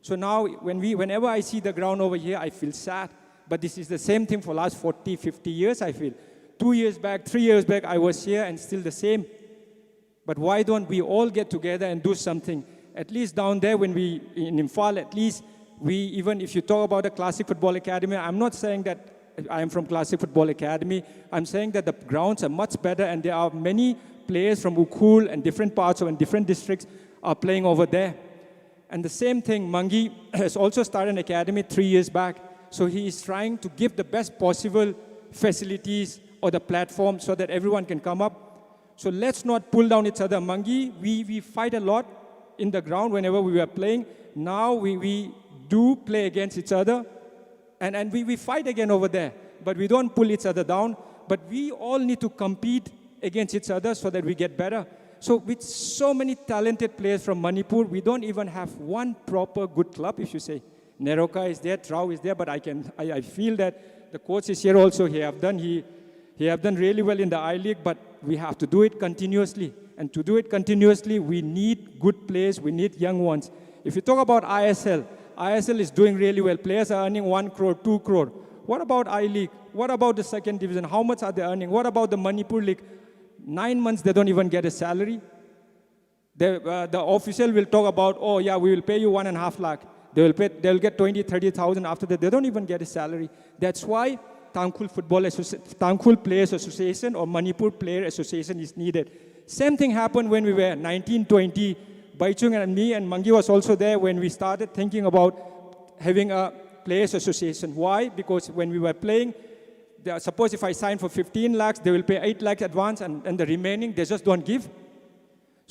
So now, when we, whenever I see the ground over here, I feel sad. But this is the same thing for last forty, fifty years, I feel. Two years back, three years back, I was here and still the same. But why don't we all get together and do something? At least down there, when we, in Imphal, at least we, even if you talk about the Classic Football Academy, I'm not saying that I am from Classic Football Academy. I'm saying that the grounds are much better and there are many players from Ukhrul and different parts of and different districts are playing over there. And the same thing, Mangi has also started an academy three years back. So he is trying to give the best possible facilities or the platform so that everyone can come up. So let's not pull down each other. Mangi, we, we fight a lot in the ground whenever we were playing. Now we, we do play against each other. And, and we, we fight again over there, but we don't pull each other down. But we all need to compete against each other so that we get better. So with so many talented players from Manipur, we don't even have one proper good club, if you say. Neroka is there, Trao is there, but I, can, I, I feel that the coach is here also. He have done, he, he have done really well in the I-League, but we have to do it continuously. And to do it continuously, we need good players, we need young ones. If you talk about I S L, I S L is doing really well. Players are earning one crore, two crore. What about I-League? What about the second division? How much are they earning? What about the Manipur League? Nine months, they don't even get a salary. The, uh, the official will talk about, "Oh, yeah, we will pay you one and a half lakh." They will, pay, they will get twenty, thirty thousand after that. They don't even get a salary. That's why Tangkhul Football Associ- Tangkhul Players Association or Manipur Player Association is needed. Same thing happened when we were nineteen twenty. Baichung and me and Mangi was also there when we started thinking about having a players association. Why? Because when we were playing, they are, suppose if I sign for fifteen lakhs, they will pay eight lakhs advance and, and the remaining, they just don't give.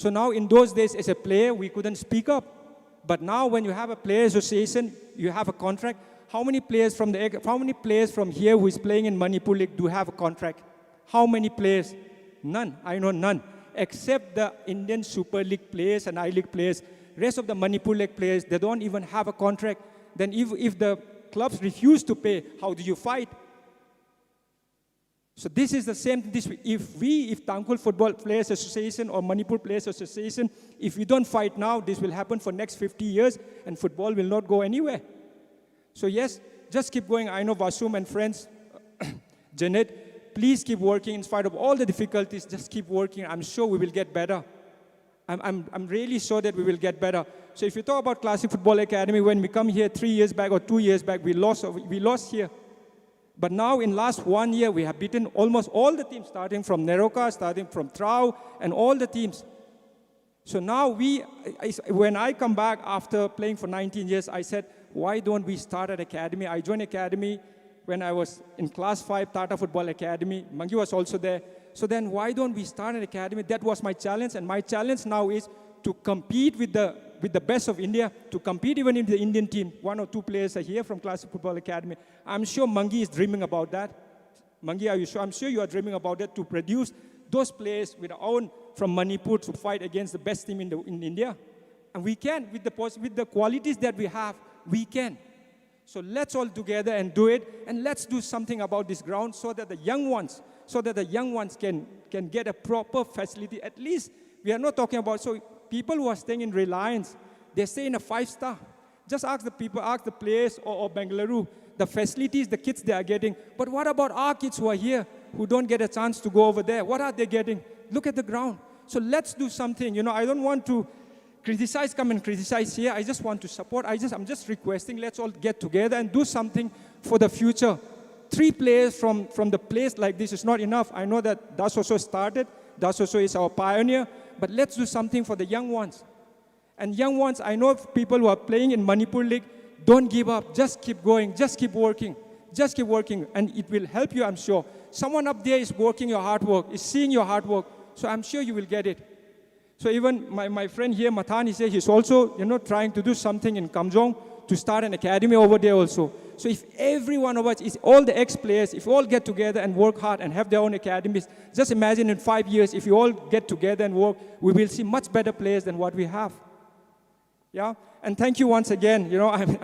So now in those days as a player, we couldn't speak up. But now when you have a player association, you have a contract. How many players from the, how many players from here who is playing in Manipur League do have a contract? How many players? None. I know none. Except the Indian Super League players and I-League players. Rest of the Manipur League players, they don't even have a contract. Then if, if the clubs refuse to pay, how do you fight? So this is the same, this, if we, if Tangkhul Football Players Association or Manipur Players Association, if we don't fight now, this will happen for next fifty years and football will not go anywhere. So yes, just keep going. I know Vasum and friends, Janet, please keep working in spite of all the difficulties. Just keep working. I'm sure we will get better. I'm, I'm, I'm really sure that we will get better. So if you talk about Classic Football Academy, when we come here three years back or two years back, we lost, we lost here. But now in last one year, we have beaten almost all the teams, starting from NEROCA, starting from TRAU, and all the teams. So now we, I, I, when I come back after playing for nineteen years, I said, "Why don't we start an academy?" I joined academy when I was in class five, Tata Football Academy. Mangi was also there. So then why don't we start an academy? That was my challenge, and my challenge now is to compete with the, with the best of India, to compete even in the Indian team. One or two players are here from Classic Football Academy. I'm sure Mangi is dreaming about that. Mangi, are you sure? I'm sure you are dreaming about that, to produce those players with our own from Manipur to fight against the best team in, the, in India. And we can, with the pos-, with the qualities that we have, we can. So let's all together and do it, and let's do something about this ground so that the young ones, so that the young ones can, can get a proper facility. At least we are not talking about, so people who are staying in Reliance, they stay in a five-star. Just ask the people, ask the players or, or Bengaluru, the facilities the kids they are getting. But what about our kids who are here, who don't get a chance to go over there? What are they getting? Look at the ground. So let's do something. You know, I don't want to criticize, come and criticize here. I just want to support. I just, I'm just requesting, let's all get together and do something for the future. Three players from, from the place like this is not enough. I know that Das also started. Das also is our pioneer. But let's do something for the young ones. And young ones, I know people who are playing in Manipur League, don't give up. Just keep going. Just keep working. Just keep working. And it will help you, I'm sure. Someone up there is working your hard work, is seeing your hard work. So I'm sure you will get it. So even my, my friend here, Mathan, he said he's also, you know, trying to do something in Kamjong to start an academy over there also. So if every one of us, is all the ex-players, if we all get together and work hard and have their own academies, just imagine in five years, if we all get together and work, we will see much better players than what we have. Yeah? And thank you once again. You know, I'm,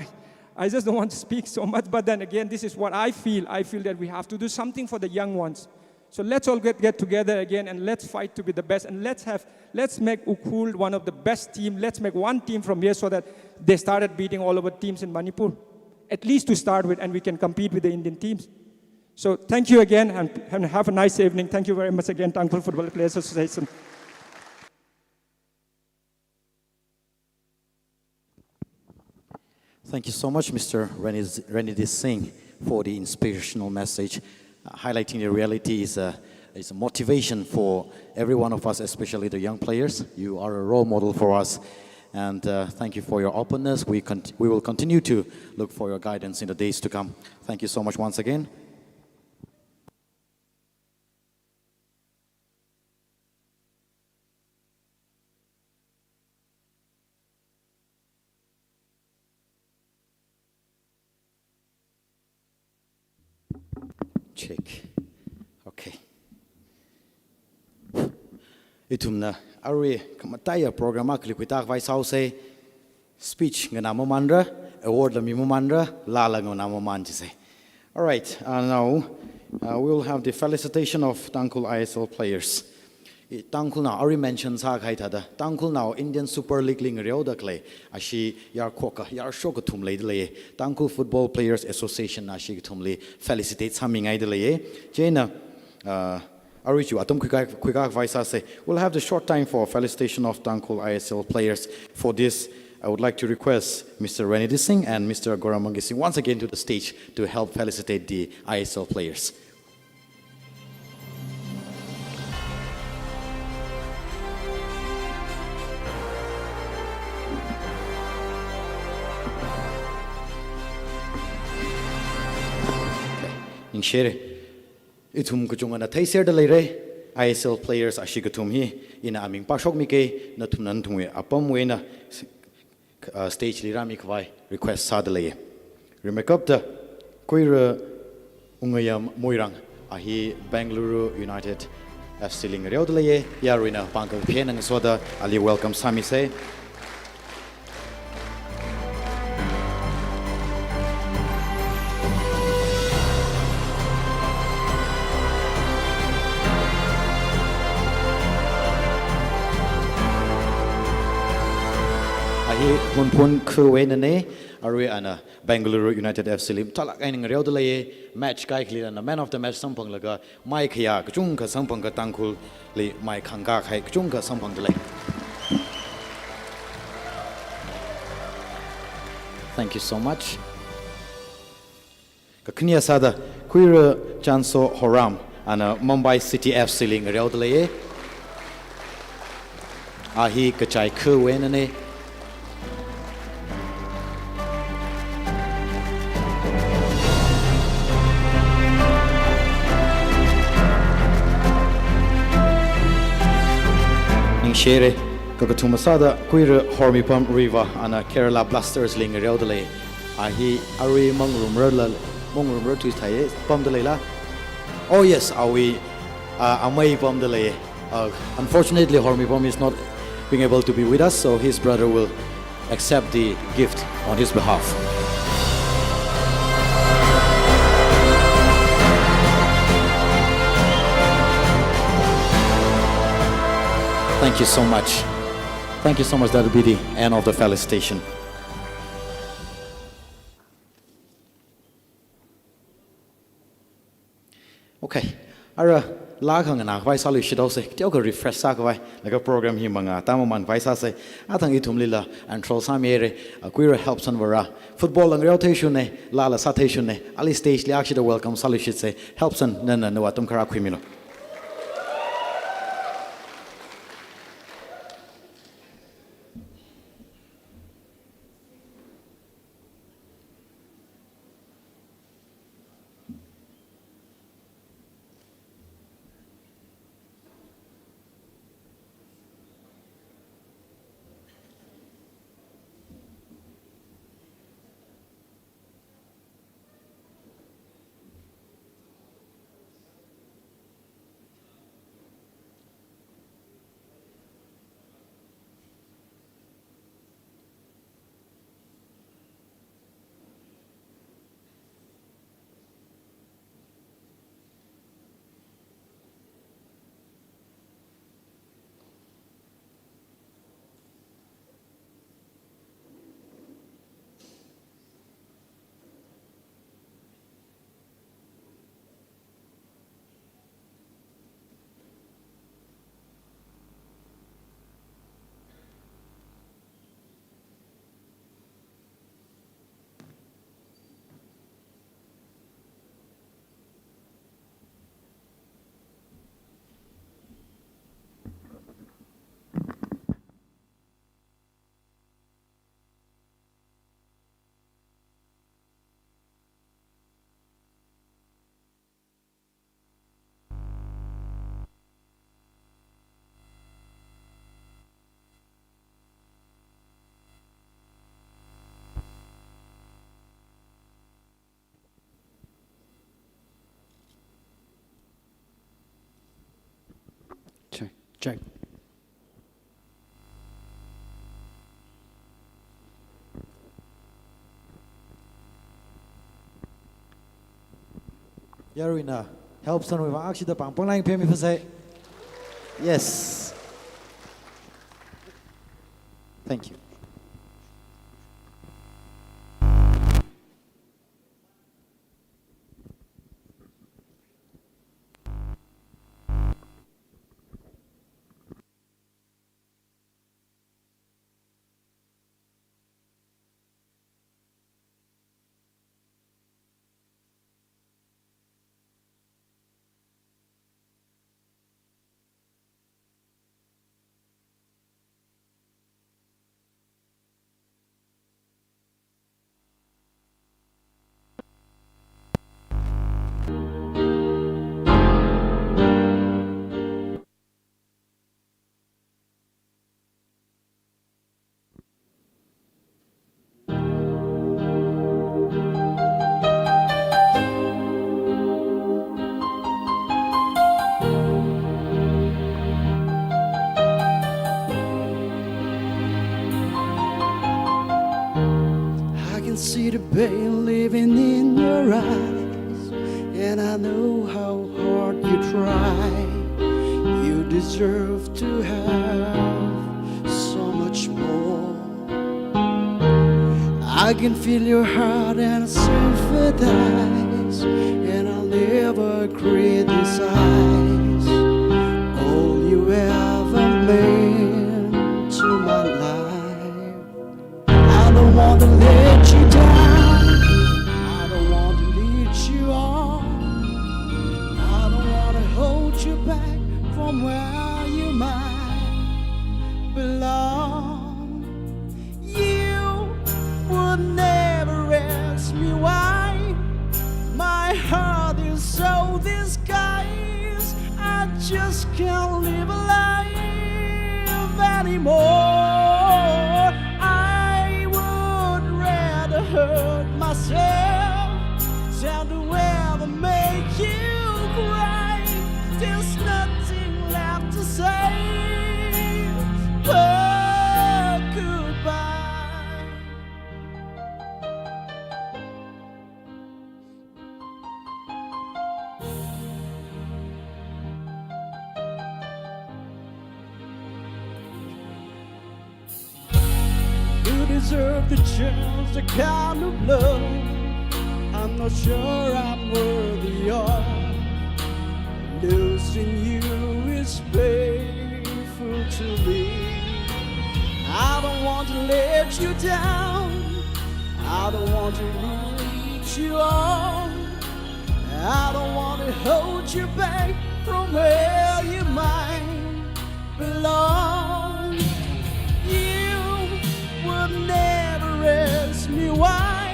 I just don't want to speak so much, but then again, this is what I feel. I feel that we have to do something for the young ones. So let's all get, get together again and let's fight to be the best. And let's have, let's make Ukhrul one of the best team. Let's make one team from here so that they started beating all our teams in Manipur, at least to start with, and we can compete with the Indian teams. So thank you again, and, and have a nice evening. Thank you very much again, Tangkhul Football Players Association. Thank you so much, Mister Reni-, Renidhi Singh, for the inspirational message. Uh, highlighting the reality is a, is a motivation for every one of us, especially the young players. You are a role model for us. And, uh, thank you for your openness. We con-, we will continue to look for your guidance in the days to come. Thank you so much once again. Check. Okay. Ithumna arui khamataiya program akhali khuitā khavai sāhaosa. Speech nganā mamanra, award la mi mamanra, laala nganā maman jisai. All right, uh, now, uh, we'll have the felicitation of Tangkhul I S L players. I, Tangkhulnao arui mention sākahai thāda, Tangkhulnao Indian Super League li ngareoda khalei, ashi yarkhoka, yarshoka kathum leida leiya. Tangkhul Football Players Association na ashi kathumli felicitate sāmingaida leiya. Chieina, uh, arui chu atam khuikā, khuikā khavai sāsa. We'll have the short time for felicitation of Tangkhul I S L players. For this, I would like to request Mister Renidhi Singh and Mister Goramangi Singh once again to the stage to help felicitate the I S L players. Ningshire. Ithum kachungana theiserda leira. I S L players ashi kathum hi ina aming pāshokmikei, nathumna nathumwui apamwui eina, uh, stage li rāmi khavai request sāda lei. Rimeikapta Kuira Ungayam Moirang, a hi Bengaluru United F C li ngareoda lei, yaruina pāng kaphā eina ngasoda ali welcome sāmisei. A hi Hunphun khawui einanei, arui ana Bengaluru United F C li mathālāk eina ngareoda lei, match kaikhali ana man of the match samphanglaga, mai khayā kachungkha samphanglaga Tangkhulli mai khangkā kahai kachungkha samphangda lei. Thank you so much. Kakhane sāda Kuira Chanso Horam, ana Mumbai City F C li ngareoda lei. A hi Kachai khawui einanei. Ningshire, kakathuma sāda Kuira Hormipam Riva, ana Kerala Blasters li ngareoda lei. A hi arui mangarumrarla, mangarumrar tui thai pamda leila. Oh yes, awui, uh, amei pamda lei. Uh, unfortunately, Hormipam is not being able to be with us, so his brother will accept the gift on his behalf. Thank you so much. Thank you so much. That'll be the end of the felicitation. Okay. Ara, laa khanganā khavai sāluishit haosei, teokha refresh sākhavai, laga program hi mangā tāmaman khavai sāsei. Athang ithumlila enthrall sāmire, a, Kuira Helpson Vara. Football la ngareo theishunei, laala sātheishunei, ali stage li akshida welcome sāluishitsei. Helpson, nana nawui atam kharā khuimilu. Check, check. Yaruina, Helpson Vara akshida pāng panglāk eina phāmi phāsei. Yes. Thank you. See the pain living in your eyes, and I know how hard you try. You deserve to have so much more. I can feel your heart and sympathize, and I'll never criticize all you ever meant to my life. I don't want to let you down. I don't want to lead you on. I don't want to hold you back from where you might belong. You would never ask me why. My heart is so disguised, I just can't live a life anymore. I would rather hurt myself than to ever make you cry. There's nothing left to say but goodbye. You deserve the chance, the kind of love I'm not sure I'm worthy of. Losing you is painful to me. I don't want to let you down. I don't want to lead you on. I don't want to hold you back from where you might belong. You would never ask me why.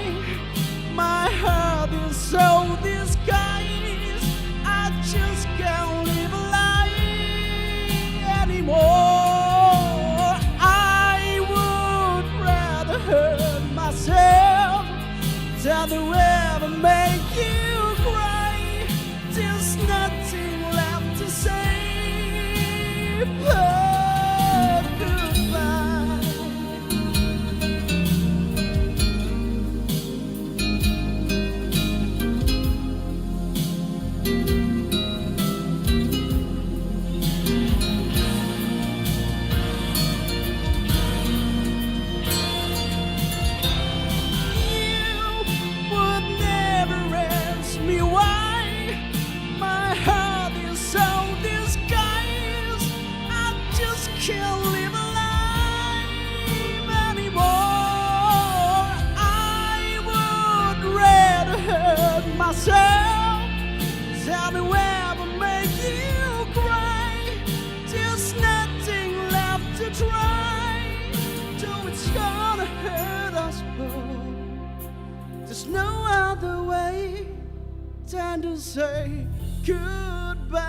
My heart is so disguised, I just can't live a life anymore. I would rather hurt myself than to ever make you cry. There's nothing left to say but goodbye. You would never ask me why. My heart is so disguised, I just can't live a life anymore. I would rather hurt myself than to ever make you cry. There's nothing left to try, though it's gonna hurt us both. There's no other way than to say goodbye.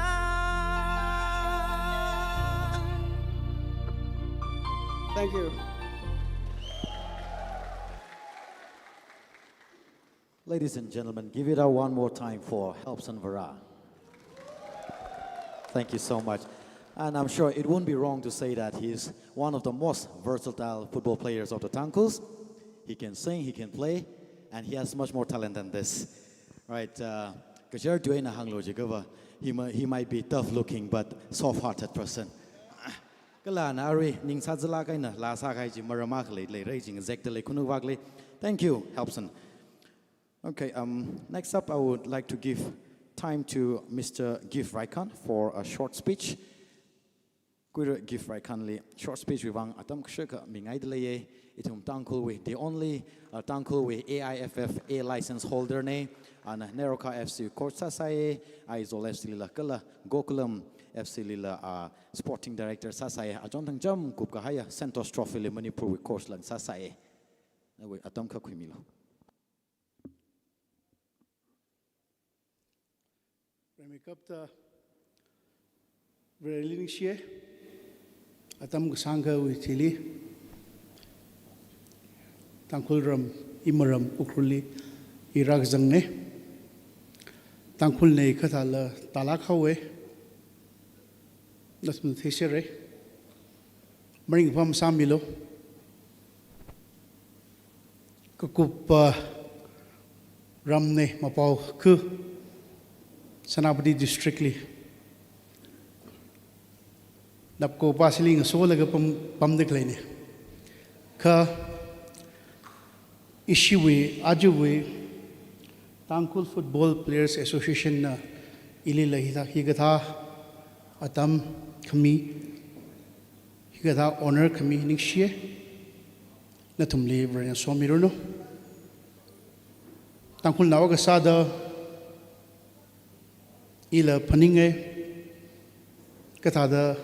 Thank you. Ladies and gentlemen, give it up one more time for Helpson Vara. Thank you so much. And I'm sure it wouldn't be wrong to say that he's one of the most versatile football players of the Tangkhuls. He can sing, he can play, and he has much more talent than this. Right, uh, kachar tuina hanglo jikava, he, mi- he might be tough looking, but soft-hearted person. Kala nari ning sazala kaina la sa kai ji marama kale le rei jing zek tele kunu vakle. Thank you, Helpson. Okay, um, next up, I would like to give time to Mister Gift Raikhan for a short speech. Kuira Gift Raikhan li short speech wui vang atam kashaka mingai dalei ye. Ithum Tangkhul wui, the only, uh, Tangkhul wui A I F F A license holder ne. Ana NEROCA F C coach sāsai, Aizawl F C lila kala Gokulam F C lila, uh, sporting director sāsai. Achon thang jam kup kahaiya Santosh Trophy li Manipur wui coach lang sāsai. Awui atam kha khuimilo. Remi kapta Vareli ningshiye, atam kasāngkha wui thili, Tangkhul ram, imaram Ukhrulli, irak zangne, Tangkhul nei kathāla, talak haowe, nasmu thesere, maringpham sāmilo. Kakup, ah, ramne Mapao khu, Senapati District li. Napko pa sili ngasolaga pam, pamda khaleine. Kha ishiwui, ajawui, Tangkhul Football Players Association na ilila hithā, hikathā atam khami, hikathā honor khami ningshiye. Nathumli Varena somiranu. Tangkhulnao kasāda ila phaninge, kathāda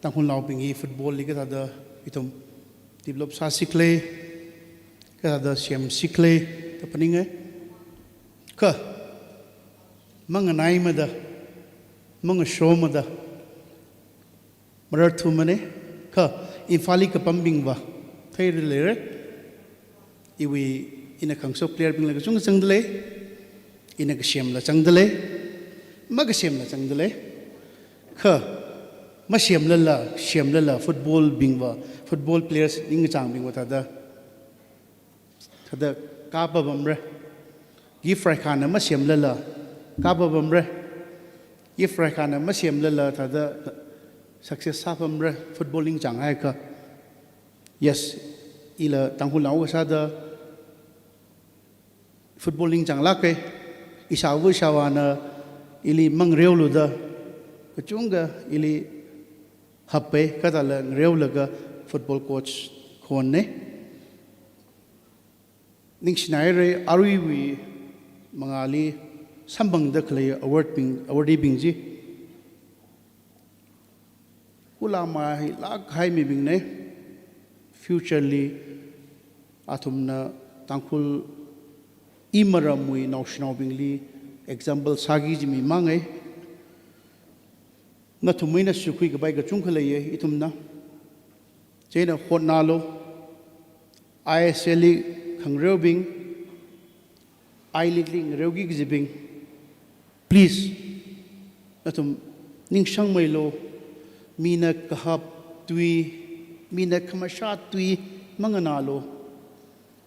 Tangkhulnaobing hi football li kathāda ithum develop sāsi khala, kathāda semsi khala da phaninge. Kha manganaimada, mangashomada, mararthumane, kha Imphal li kapambingva theira leire. Iwui, ina khangaso player bingla kachungkha zangda lei, ina kasemla zangda lei, makasemla zangda lei. Kha masemlala, semlala football bingva, football players ningkachāngbingva thāda, thāda kapapamre. Gift Raikhana masemlala kapapamre. Gift Raikhana masemlala thāda success sāpamre. Football ningchānghaiakha. Yes, ila Tangkhulnao kasāda football ningchānglāke. Ishāva ishāvāna ili mangareoluda kachungkha ili happe, kathāla ngareolaga football coach khonne. Ningshinaire, aruiwui mangāli samphangda khalei award bing, awardee bing chi. Kula mahailāk kahai mibingne, future li athumna Tangkhul imaramwui naoshinaobingli example sāki kaji mi mangai. Nathum eina suikhui kapai kachungkha leiye ithumna. Chieina hotnālu, I S L li khangareobing, I-League li ngareoki kajibing, please, nathum ningshangmeilu, mina kahap tui, mina khamashā tui manganālu,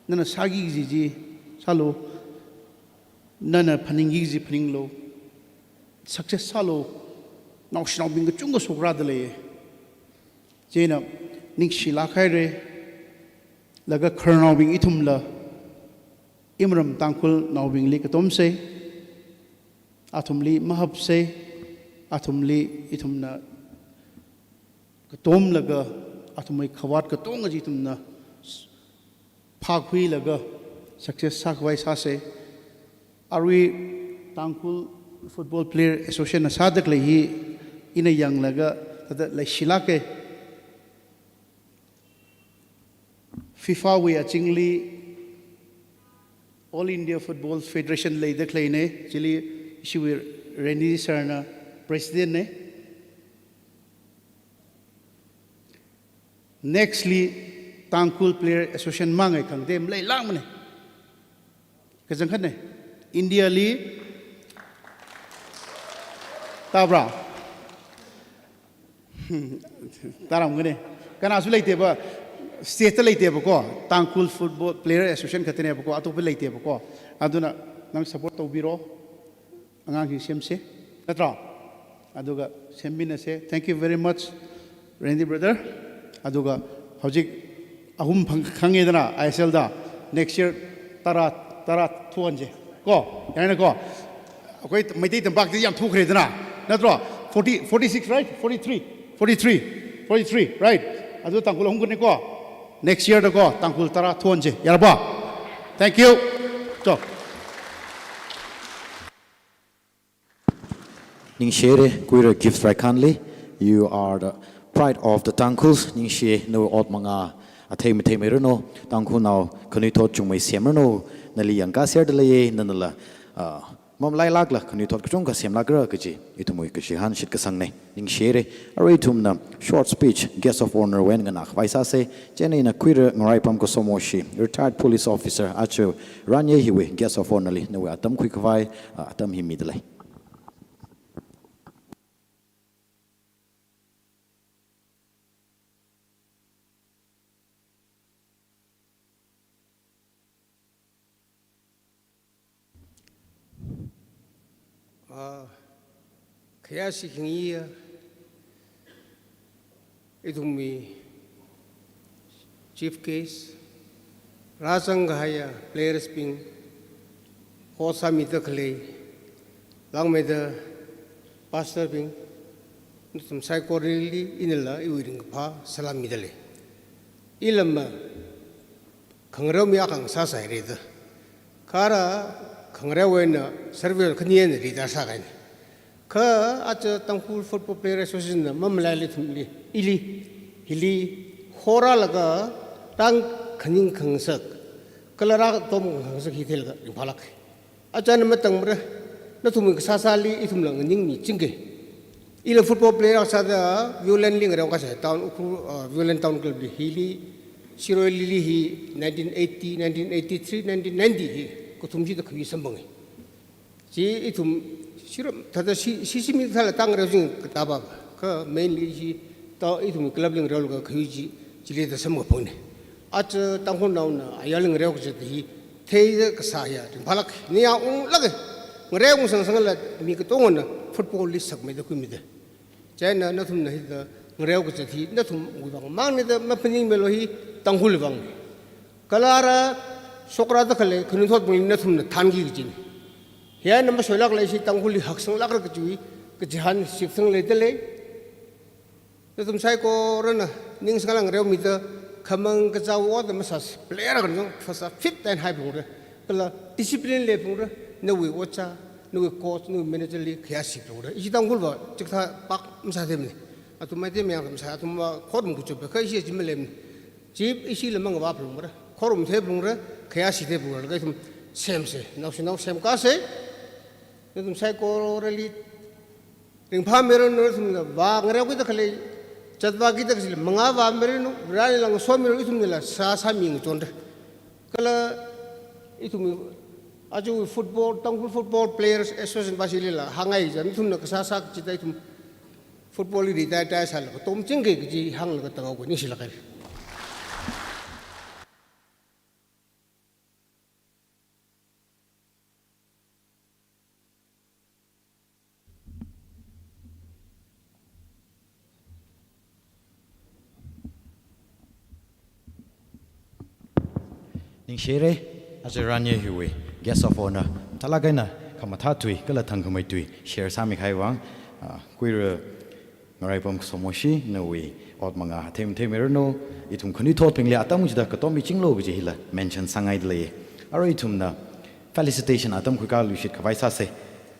nana sāki kaji chi sālu, nana phaningki kaji phaninglu, success sālu, naoshinaobing kachungkha shokrāda leiye. Chieina ningshilāk haire, laga khararnaobing ithumla, imaram Tangkhulnaobingli katomsei, athumli mahapsei, athumli ithumna katomlaga, athumwui khavāt katonga chi ithumna phākhuilaga success sākhavai sāsei. Arui Tangkhul Football Player Association na sāda khalei hi ina yanglaga thāda leishilāke. FIFA wui azingli All India Football Federation leida khaleine, chili ishiwui Randy sir na president ne. Next li Tangkhul Player Association mangai khangatei maleilākmane. Kachangkhatne. India li, tabra? Taramgane. Kanāsu leiteba, state ta leiteba ko, Tangkhul Football Player Association khataneba ko, atokpa leiteba ko. Aduna nana support tobiro. Angangsing semse, natra? Aduga semminase. Thank you very much, Randy brother. Aduga hojik ahum phang-, khangedana I S L da, next year tara, tara thuonje. Ko, yarna ko. Akhoi Meitei tampakli yamthukhredana. Natra? Forty, forty-six, right? Forty-three. Forty-three. Forty-three, right? Adu Tangkhul ahum kane ko. Next year da ko, Tangkhul tara thuonje. Yarba? Thank you. So. Ningshire, Kuira Gift Raikhanli, you are the pride of the Tangkhuls. Ningshi, nawui ot manga athei matheimeiranu, Tangkhulnao khanuithot chungmei semranu, nali yangkaserdalei, nanala, ah, mamalailākla khanuithot kachungkha semlākra kaji ithumwui kashihān shitkasangne. Ningshire, arui ithumna short speech, guest of honour wui eina nganākhavai sāse, chieina ina Kuira Ngaraipam Kasomoshi, retired police officer, aja ranye hiwui guest of honour li nawui atam khuikhavai, ah, atam hi midalei. Ah, khayāshi khangayi ya, ithumwui chief guest, rāzang kahaiya players bing, host sāmida khalei, langmeida pastor bing, nathum saikorali inala iwui ringkaphā salam mida lei. Ilamva khangareo mi akha ngasāsai rida. Kha ara khangareowui eina service khani eina retire sākahaina. Kha aja Tangkhul Football Player Association na mamalaili ithumli, ili, hili, horalaga rākhaning khangasak, kala rākatom khangasak hi theilaga ringphālāk. Aja na matāngmara, nathumwui kasāsāli ithumla nganingmichingki. Ila football player akha sāda Violent li ngareokasai Town Ukhrul, uh, Violent Town Club li hili, Shirui Lily hi nineteen eighty, nineteen eighty-three, nineteen ninety hi kathum chida khayu samphangi. Chi ithum shiro thāda shi, shi, shimi thāla tang ngareoching katāva, kha mainly chi ta ithum club li ngareolaga khayu chi, chili da samkaphangna. Aja Tangkhulnaona ayarli ngareo kazat hi theida kasā ya ringphālāk. Niya unglāk. Ngareo ungsang sangla mi katongana football li sakmeida khuimida. Chieina nathumna hithāda ngareo kazat hi nathumwui vang mangna da maphaningmilo, hi Tangkhulwui vang. Kala ara shokra da khalei khanuithotbingli nathumna thānki kajina. Hi eina masoilāk lei, ishi Tangkhulli haksanglākra kajiwui kachihān shitsang leida lei. Nathum saikorana ningsangla ngareomida khamang kazā ot masāsa, player akha nang first fit eina haiphalungra. Kala discipline leiphalungra. Nawui ojā, nawui coach, nawui manager li khayāshi phalungra. Ishi Tangkhulva chikathā pak masāthemana. Athum maithei mayang masā, athumva khorum kuchup kha ishi chi maleimana. Chi ishila mangva phalungra. Khorum theiphalungra, khayāshi theiphalungra, laga ithum semsa, naoshinao semkasa. Nathum saikorali ringphāmiranu, nathumna vāngareokida khalei, zatvākida khalei mangā vāmiranu, rāli lang somira, ithumnala sāsāmi ngachonra. Kala ithum aja football, Tangkhul Football Players Association va shilila hāngngai ja, nathumna kasāsā kachida ithum football li retire sālaga tomchingki kaji hānglaga tānghaoki, ningshilāk haira. Ningshire, aja ranye hiwui guest of honour, mathālāk eina khamathā tui kala thangkhamei tui share sāmi kahai vang, ah, Kuira Ngaraipam Kasomoshi, nawui ot mangā themthemmiranu, ithum khanuithotbingli atam chida katommichinglu kaji hila mention sāngaida lei. Arui ithumna felicitation atam khuikāluishit khavai sāsa.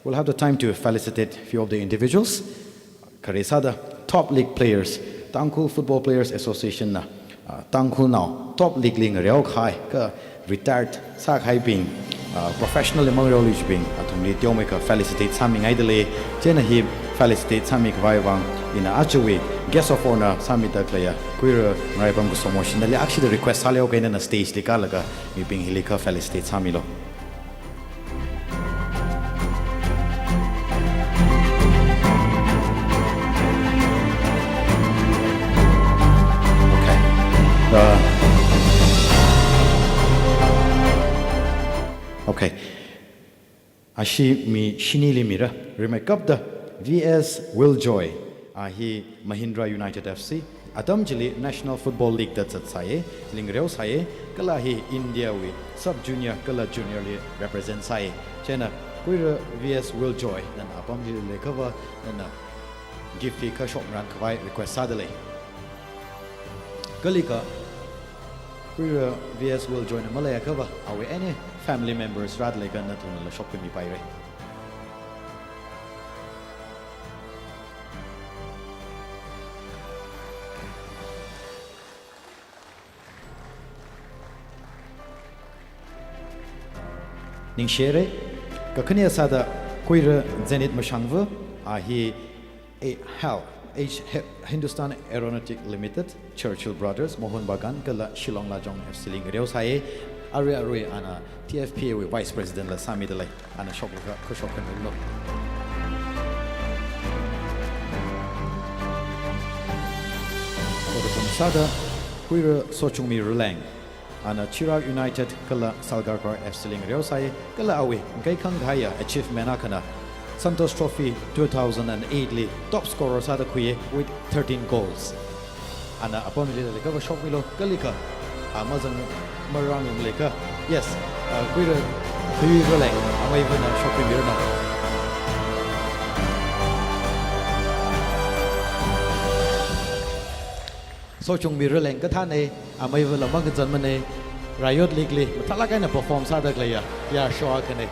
We'll have the time to felicitate few of the individuals. Khare sāda Top League Players, Tangkhul Football Players Association na, ah, Tangkhulnao Top League li ngareo kahai kha retired sākahaibing, ah, professional li mangareoluishitbing, athumli teomeikha felicitate sāmingaida lei. Chieina hi felicitate sāmi khavai vang ina ajawui guest of honour sāmida khaleiya Kuira Ngaraipam Kasomoshi, nali akshida request sāleo kahaina, na stage li kālaga mibing hili kha felicitate sāmilo. Okay. Uh, okay. Ashi mi shinili mira, rimeikapta V S Willjoy, a hi Mahindra United F C, atam chili National Football League da zatsai, chili ngareosai, kala hi India wui sub junior kala junior li represent sai. Chieina Kuira V S Willjoy, nana apam chili leiakhava, nana gift fee kha shokngarān khavai request sāda lei. Kali kha Kuira V S Willjoy na maleiakhava, awui any family members rāda leiakha nathumnala shokkhami paira. Ningshire, kakhane sāda Kuira Zenith Mashangva, a hi A-, HAL, H-, He-, Hindustan Aeronautic Limited, Churchill Brothers, Mohun Bagan, kala Shillong Lajong F C li ngareosai, arui arui ana T F P A wui Vice President la sāmida lei, ana shoklaga khuishok khanunglo. Kha kathum sāda Kuira Sochungmi Ruleng, ana Chirag United kala Salgarkar F C li ngareosai, kala awui ngaikhang kahaiya achievement akhana Santosh Trophy two thousand and eight li top scorer sāda khuiya with thirteen goals. Ana apamli leikha va shokmilo, kalikha a mazang marānglung leikha. Yes, uh, Kuira, Kuira Raleng, amei vana shokmimiranu. Sochungmi Raleng kathāna, amei vala makazanmana, Rayot League li mathālāk eina perform sāda khaleiya, ya show akhana.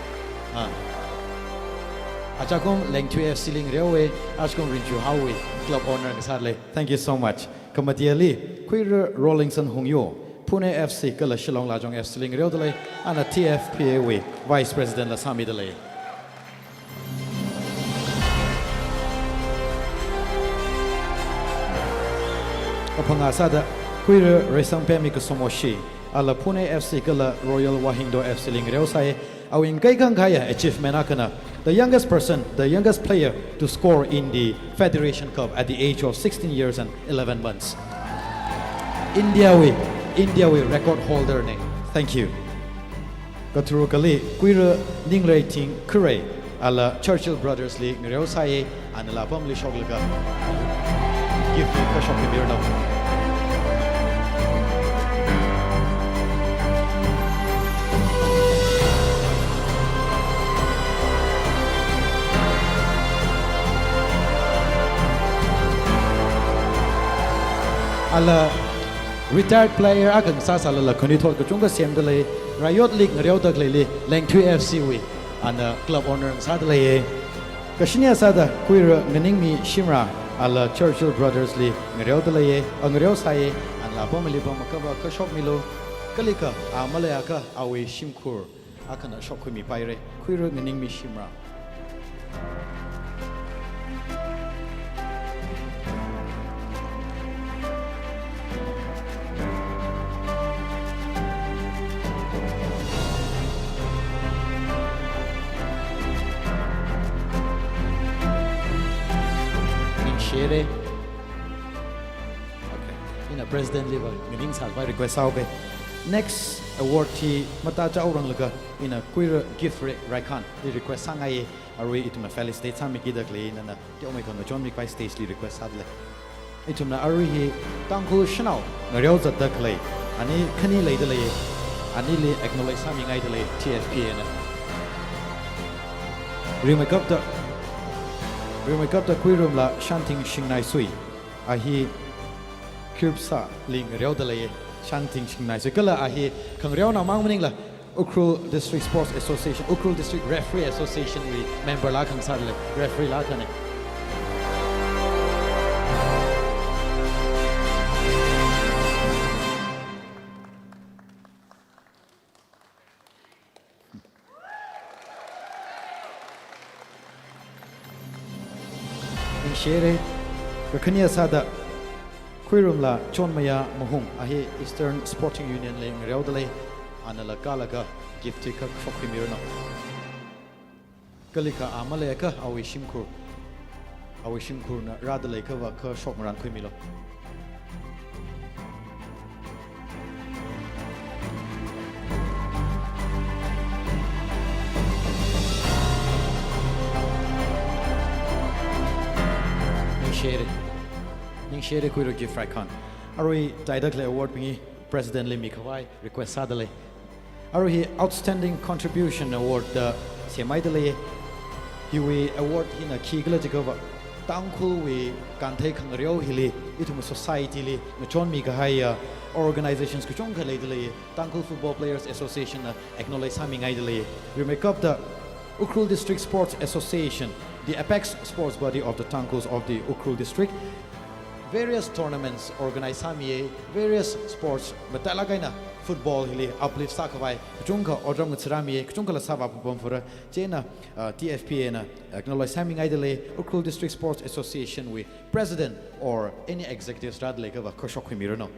Ah. Achakum Lengthui F C li ngareowa, achakum Rinchuhaowui club owner ngasālei. Thank you so much. Khamateli, Kuira Rawlingson Hungyo, Pune F C kala Shillong Lajong F C li ngareodalei, ana T F P A wui Vice President la sāmidalei. Aphangā sāda, Kuira Reisangpemmi Kasomoshi, ala Pune F C kala Royal Wahingdoh F C li ngareosai, awui ngaikhang kahaiya achievement akhana, the youngest person, the youngest player to score in the Federation Cup at the age of sixteen years and eleven months. India wui, India wui record holder na. Thank you. Katharukali, Kuira Ningreithing Kharei, ala Churchill Brothers li ngareosai, anala apamli shoklaga gift kha shokmimiranu. Ala retired player akha ngasāsālala khanuithot kachungkha semdalei, Rayot League ngareoda khaleili Lengthui F C wui ana club owner ngasādalei. Kashiniya sāda Kuira Nganingmi Shimrah, ala Churchill Brothers li ngareodalei, a ngareosai, anala apamli apam kha va kha shokmilo, kalikha a maleiakha awui shimkhur akhana shokkhuimipaira, Kuira Nganingmi Shimrah. Ningshire. Okay. Ina President li va nganingsākhavai request sāuke. Next award hi matā chaoranglaga ina Kuira Gift Re Raikhan li request sāngai, arui ithumna felicitate sāmikida khalei nana teomeikha ngachonmikhavai stage li request sādalei. Ithumna arui hi Tangkhul shanao ngareo zatda khalei ani khani leidalei, anili acknowledge sāmingaidalei T F P A na. Rimeikapta, rimeikapta Kuirumla Shanting Shingnaisui, a hi Khirpsa li ngareodalei, Shanting Shingnaisui. Kala a hi khangareonao mang maningla Ukhrul District Sports Association, Ukhrul District Referee Association wui member la khangasādalei, referee la khani. Ningshire, kakhane sāda Khuirumla Chonmaya Mahung, a hi Eastern Sporting Union li ngareodalei, anala kālaga gift kha shokhuimiranu. Kalikha a maleiakha awui shimkhur, awui shimkhurna rādalei kha va kha shokngarānkhuimilu. Ningshire. Ningshire Khuira Gift Raikhan. Arui taida khalei award bing hi President li mikhavai request sādalei. Arui hi Outstanding Contribution Award da semhaidalei. Hiwui award hina khikhala jiakha va, Tangkhulwui kanthei khangareo hili, ithum society li ngachonmi kahaiya organizations kachungkha leidalei. Tangkhul Football Players Association na acknowledge sāmingaidalei. Rimeikapta Ukhrul District Sports Association, the apex sports body of the Tangkhuls of the Ukhrul District, various tournaments organize sāmiya, various sports, matailāk eina football hili uplift sākhavai kachungkha otram ngatharāmiya, kachungkhala sāvā pupam fura, chieina, uh, T F P A na acknowledge sāmingaidalei. Ukhrul District Sports Association wui president or any executives rādalei kha va kha shokhuimiranu.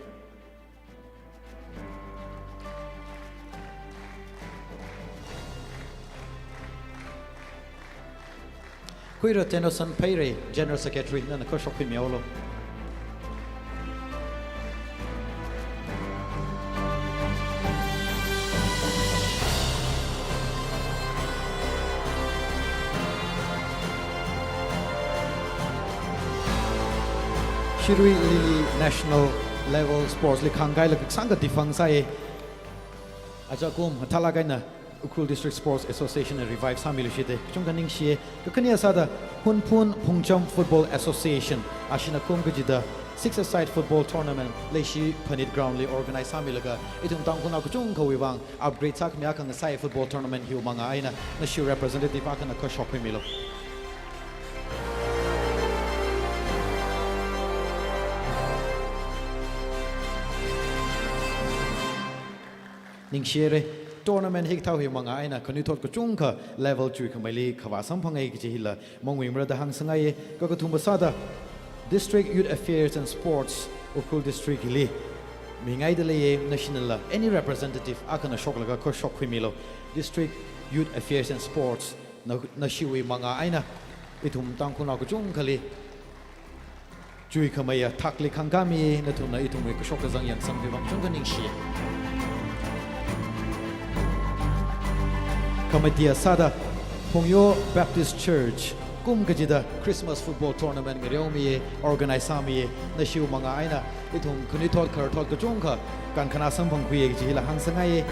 Khuira Tenoson Pheirei, General Secretary, nana kha shokhuimihaolu. Shirui Lily National Level Sports li khangkailaga kasāngkha defunct sāya. Aja kum, mathālāk eina Ukhrul District Sports Association na revive sāmiluishitda kachungkha ningshiya. Kakhane sāda Hunphun Phungcham Football Association, ashina kum kachida six-a-side football tournament leishi Phanit Ground li organize sāmilaga, ithum Tangkhulnao kachungkhawui vang upgrade sākhami akha ngasāya football tournament hiwui mangā eina, nashiwui representative akhana khuishok khuimilu. Ningshire, tournament hikathā hiwui mangā eina khanuithot kachungkha level chuikhameili khavā samphanga kaji hila mangui marada hāngsangngaiya. Kakathuma sāda District Youth Affairs and Sports, Ukhrul District hili mingaida leiya, nashinala any representative akhana shoklaga khuishok khuimilu. District Youth Affairs and Sports, na, nashiwui mangā eina ithum Tangkhulnao kachungkhali chuikhameiya thakli khangkāmi, nathumna ithumwui kashok kazang yangsangmi vang kachungkha ningshi. Khamatiya sāda Phungyo Baptist Church kum kachida Christmas football tournament ngareomiya, organize sāmiya, nashiwui mangā eina ithum khanuithot khararthot kachungkha kankhanā samphangkhuiya kaji hila hāngsangngaiya.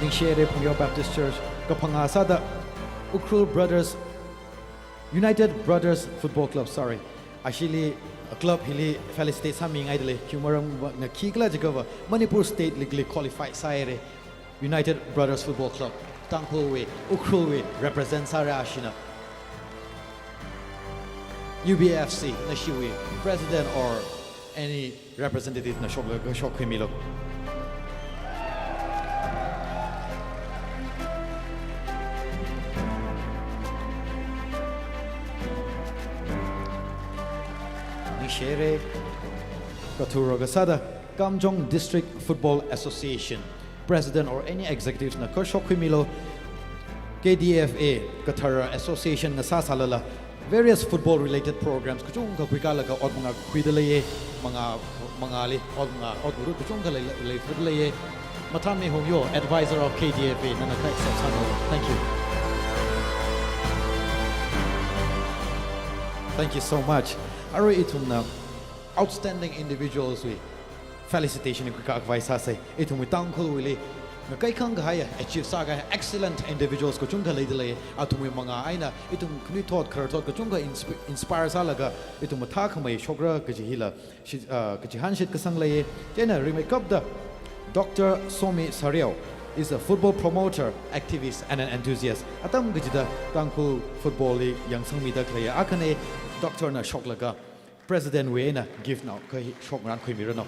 Ningshire Phungyo Baptist Church. Kaphangā sāda Ukhrul Brothers, United Brothers Football Club, sorry. Ashili, uh, club hili felicitate sāmingaida lei, khiwui maramva, khikhalajiakhava Manipur State League li qualify sāhaira. United Brothers Football Club, Tangkhulwui, Ukhrulwui represent sāra ashina. U B F C, nashiwui president or any representative na shoklaga khuishok khuimilu. Ningshire, kathura kasāda Kamjong District Football Association president or any executive na khuishok khuimilu. K D F A kathara association ngasāsālala various football related programs kachungkha khuikalaga ot mangā khuida leiya, mangā, mangāli ot mangā, ot ngarut kachungkha lei, lei, leifut leiya. Mathānmei Hongyo, advisor of K D F A, nana kha accept sālu. Thank you. Thank you so much. Arui ithumna outstanding individuals wui felicitation khuikhavai sāsa. Ithumwui Tangkhulwuili ngakai khangkahaiya, achieve sākahaiya excellent individuals kachungkha leida lei. Athumwui mangā eina ithum khanuithot khararthot kachungkha insp-, inspire sālaga ithum mathākhamei shokra kaji hila shi-, ah, kachihān shitkasang lei. Chieina rimeikapta Doctor Somi Sareo is a football promoter, activist and an enthusiast. Atam kachida Tangkhul football li yangsangmida khaleiya akhana. Doctor na shoklaga President wui eina gift nao kha hi shokngarān khuimiranu.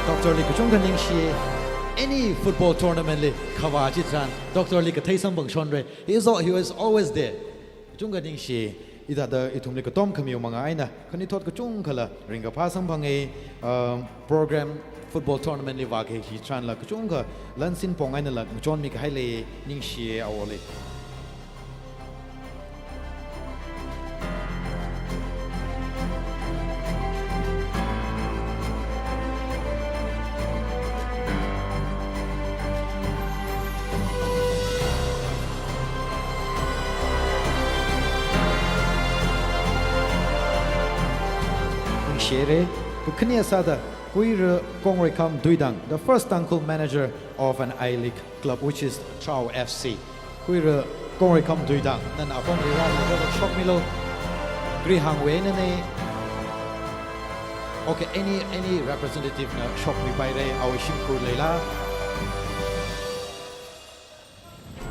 Doctor li kachungkha ningshi, any football tournament li khavā chitharan, Doctor li kathei samphangshonra. He is al-, he is always there. Kachungkha ningshi, hithāda ithumli katom khamiwui mangā eina, khanuithot kachungkhala ringkaphā samphanga, um, program football tournament li vākahai chitharanla kachungkha lansin pong einala ngachonmi kahai lei, ningshi awoli. Ningshire, kakhane sāda Kuira Kongreikham Duidang, the first Tangkhul manager of an I-League club, which is Thrao F C. Kuira Kongreikham Duidang, nana apamli rālaga shokmilu. Kri hāngwui einana. Okay, any, any representative na shokmipaira, awui shimkhur leila.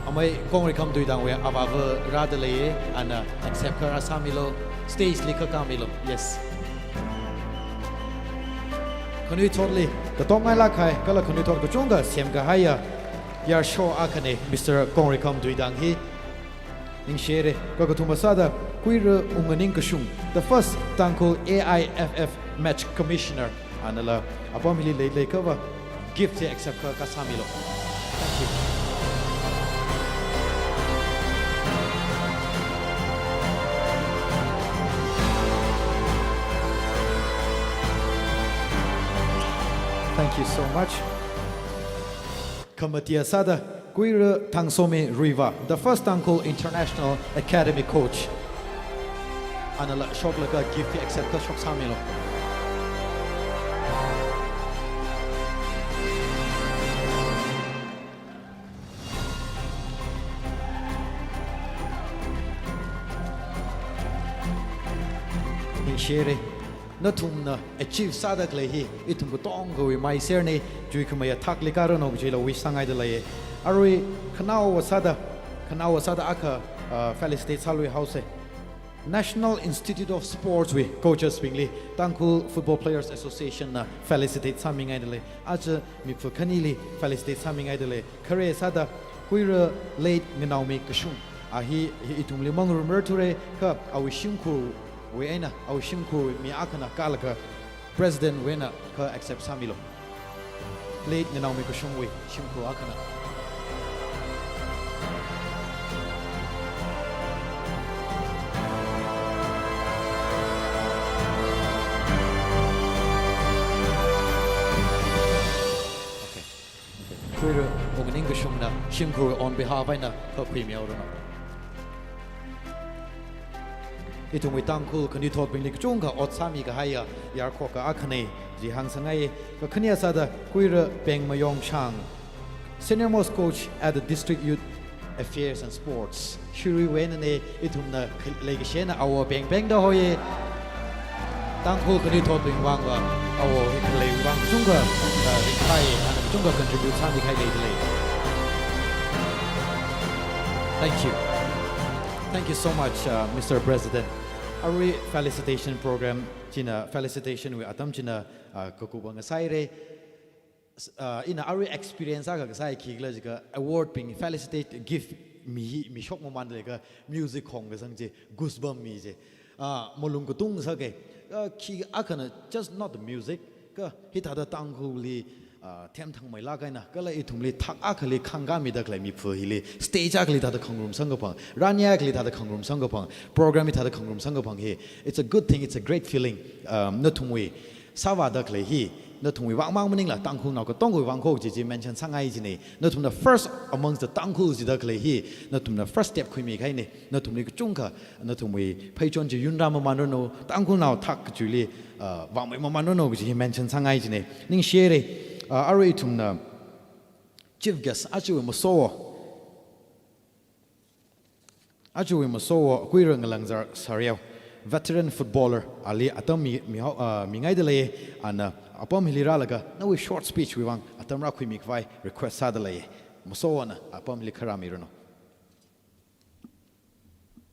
Amei Kongreikham Duidangwui avāva rāda lei, ana accept kha rāsāmilu, stage li kha kāmilu. Yes. Khanuithotli katongngailāk kahai, kala khanuithot kachungkha semkahaiya yarsho akhana, Mister Kongreikham Duidang hi. Ningshire, kakathuma sāda Kuira Unganing Kashung, the first Tangkhul A I F F match commissioner, anala apam hili leilei akhava gift hi accept kha kasāmilu. Thank you. So much. Khamatiya sāda Kuira Thangsomi Ruiva, the first Tangkhul International Academy coach. Anala shoklaga gift accept kashoksāmilu. Ningshire, nathumna achieve sāda khalei hi ithum katongawui maiserna, chuikhamei athakli kāranu kajila wish sāngaida leiya. Arui khanaowa sāda, khanaowa sāda akha, uh, felicitate sāluihaosa. National Institute of Sports wui coaches bingli Tangkhul Football Players Association na felicitate sāmingaida lei. Aja miphu khanili felicitate sāmingaida lei. Khare sāda Kuira late Nganaomi Kashung. A hi, hi ithumli mangarumrarthura, kha awui shimkhurwui eina, awui shimkhurwui mi akhana kālaga president wui eina kha accept sāmilu. Late Nganaomi Kashungwui shimkhur akhana. Okay. Okay. Kuira Wunganing Kashungna shimkhur on behalf eina kha khuimihaoranu. Ithumwui Tangkhul khanuithotbingli kachungkha ot sāmikahaiya yarkhoka akhana, chi hāngsangaiya. Kakhane sāda Kuira Pengmayong Shang, senior most coach at the District Youth Affairs and Sports, Shiruiwui einana, ithumna kh-, leikashi eina awo pengpengda hoiya. Tangkhul khanuithotbing vangva awo hi khaleiwui vang kachungkha, uh, ringphāya, ana kachungkha contribute sāmikahai leida lei. Thank you. Thank you so much, uh, Mister President. Arui felicitation program china, felicitation wui atam china, uh, kakup ngasāhaira. S-, uh, ina arui experience akha kasā hi khikhala jiakha award bing felicitate gift mi hi, mishok mamānda leiakha music khong kasang chi, goosebump mi chi. Uh, malung katung sāka. Uh, khi akhana just not the music, kha hithāda Tangkhulli, uh, themthangmeilāk eina, kala ithumli thak akhali khangkāmida khalei miphu hili, stage akhali thāda khangarum samkaphang, rani akhali thāda khangarum samkaphang, program hi thāda khangarum samkaphang hi, it's a good thing, it's a great feeling. Um, nathumwui sāvāda khalei hi, nathumwui vangmang maningla Tangkhulnao katongawui vang kho chi chi mention sāngai jina. Nathumna first amongst the Tangkhul jida khalei hi, nathumna first step khuimihaina. Nathumli kachungkha, nathumwui pheichon chi yunra mamānranu, Tangkhulnao thak kachuili, uh, vangmei mamānranu kaji hi mention sāngai jina. Ningshire, uh, arui ithumna chief guest, ajawui masowo, ajawui masowo Kuira Ngalangzar Sariao, veteran footballer, ali atam mi, mihao, uh, mingaida lei, ana apam hili rālaga nawui short speech wui vang atam rākhuimikhavai request sāda lei. Masowona apam hili kharāmiranu. Ina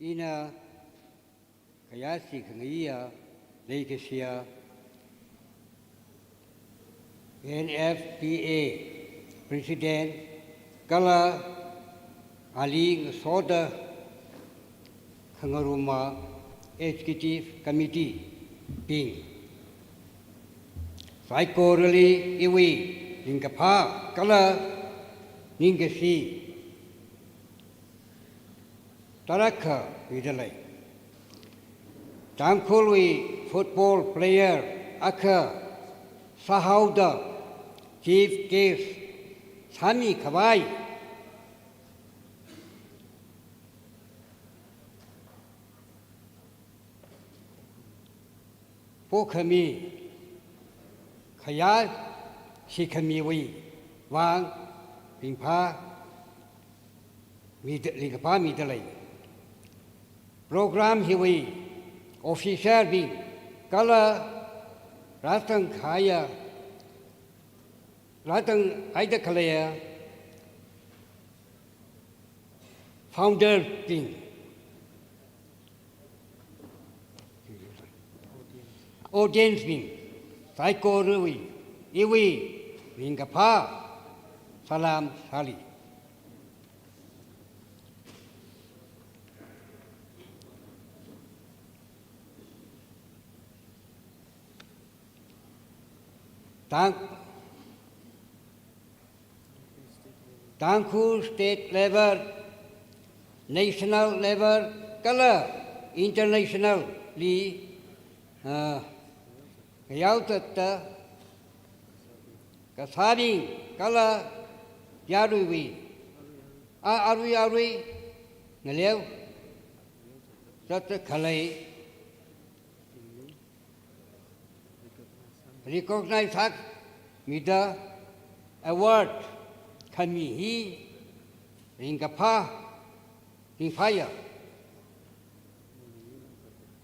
Ina khayā shikhangaiya, leikashiya N F P A President kala ali ngasoda khangaruma Executive Committee bing, saikorali iwui ringkaphā kala ningkashi tarākha mida lei. Tangkhulwui football player akha sāhaoda chief guest sāmikhavai pokhami, khayā shikhamiwui vang ringphā mida, ringkaphā mida lei. Program hiwui officer bing kala rāzangkahaiya, rāzanghaida khaleiya Foundersbing, audiencebing, saikorawui iwui ringkaphā salam sāli. Tang-, Tangkhul state level, national level, kala international li, ah, yaotatta kasābing kala yaruiwui, a, arui arui ngaleo zatta khalei recognize sāmida award khami hi ringkaphā ringphāya.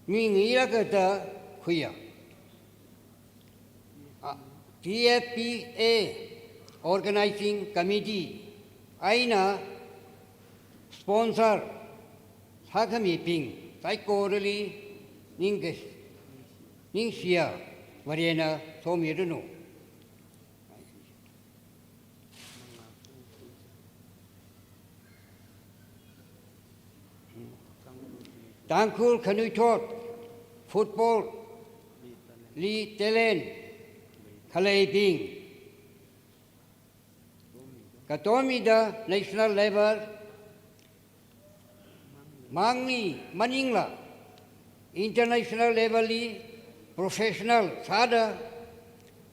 Mingi lākada khuiya. A, T F P A Organizing Committee eina sponsor sākhamibing saikorali ningkash-, ningshiya Varena somiranu. Tangkhul khanuithot football li talent khaleibing katomida national level mangli maningla international level li professional sāda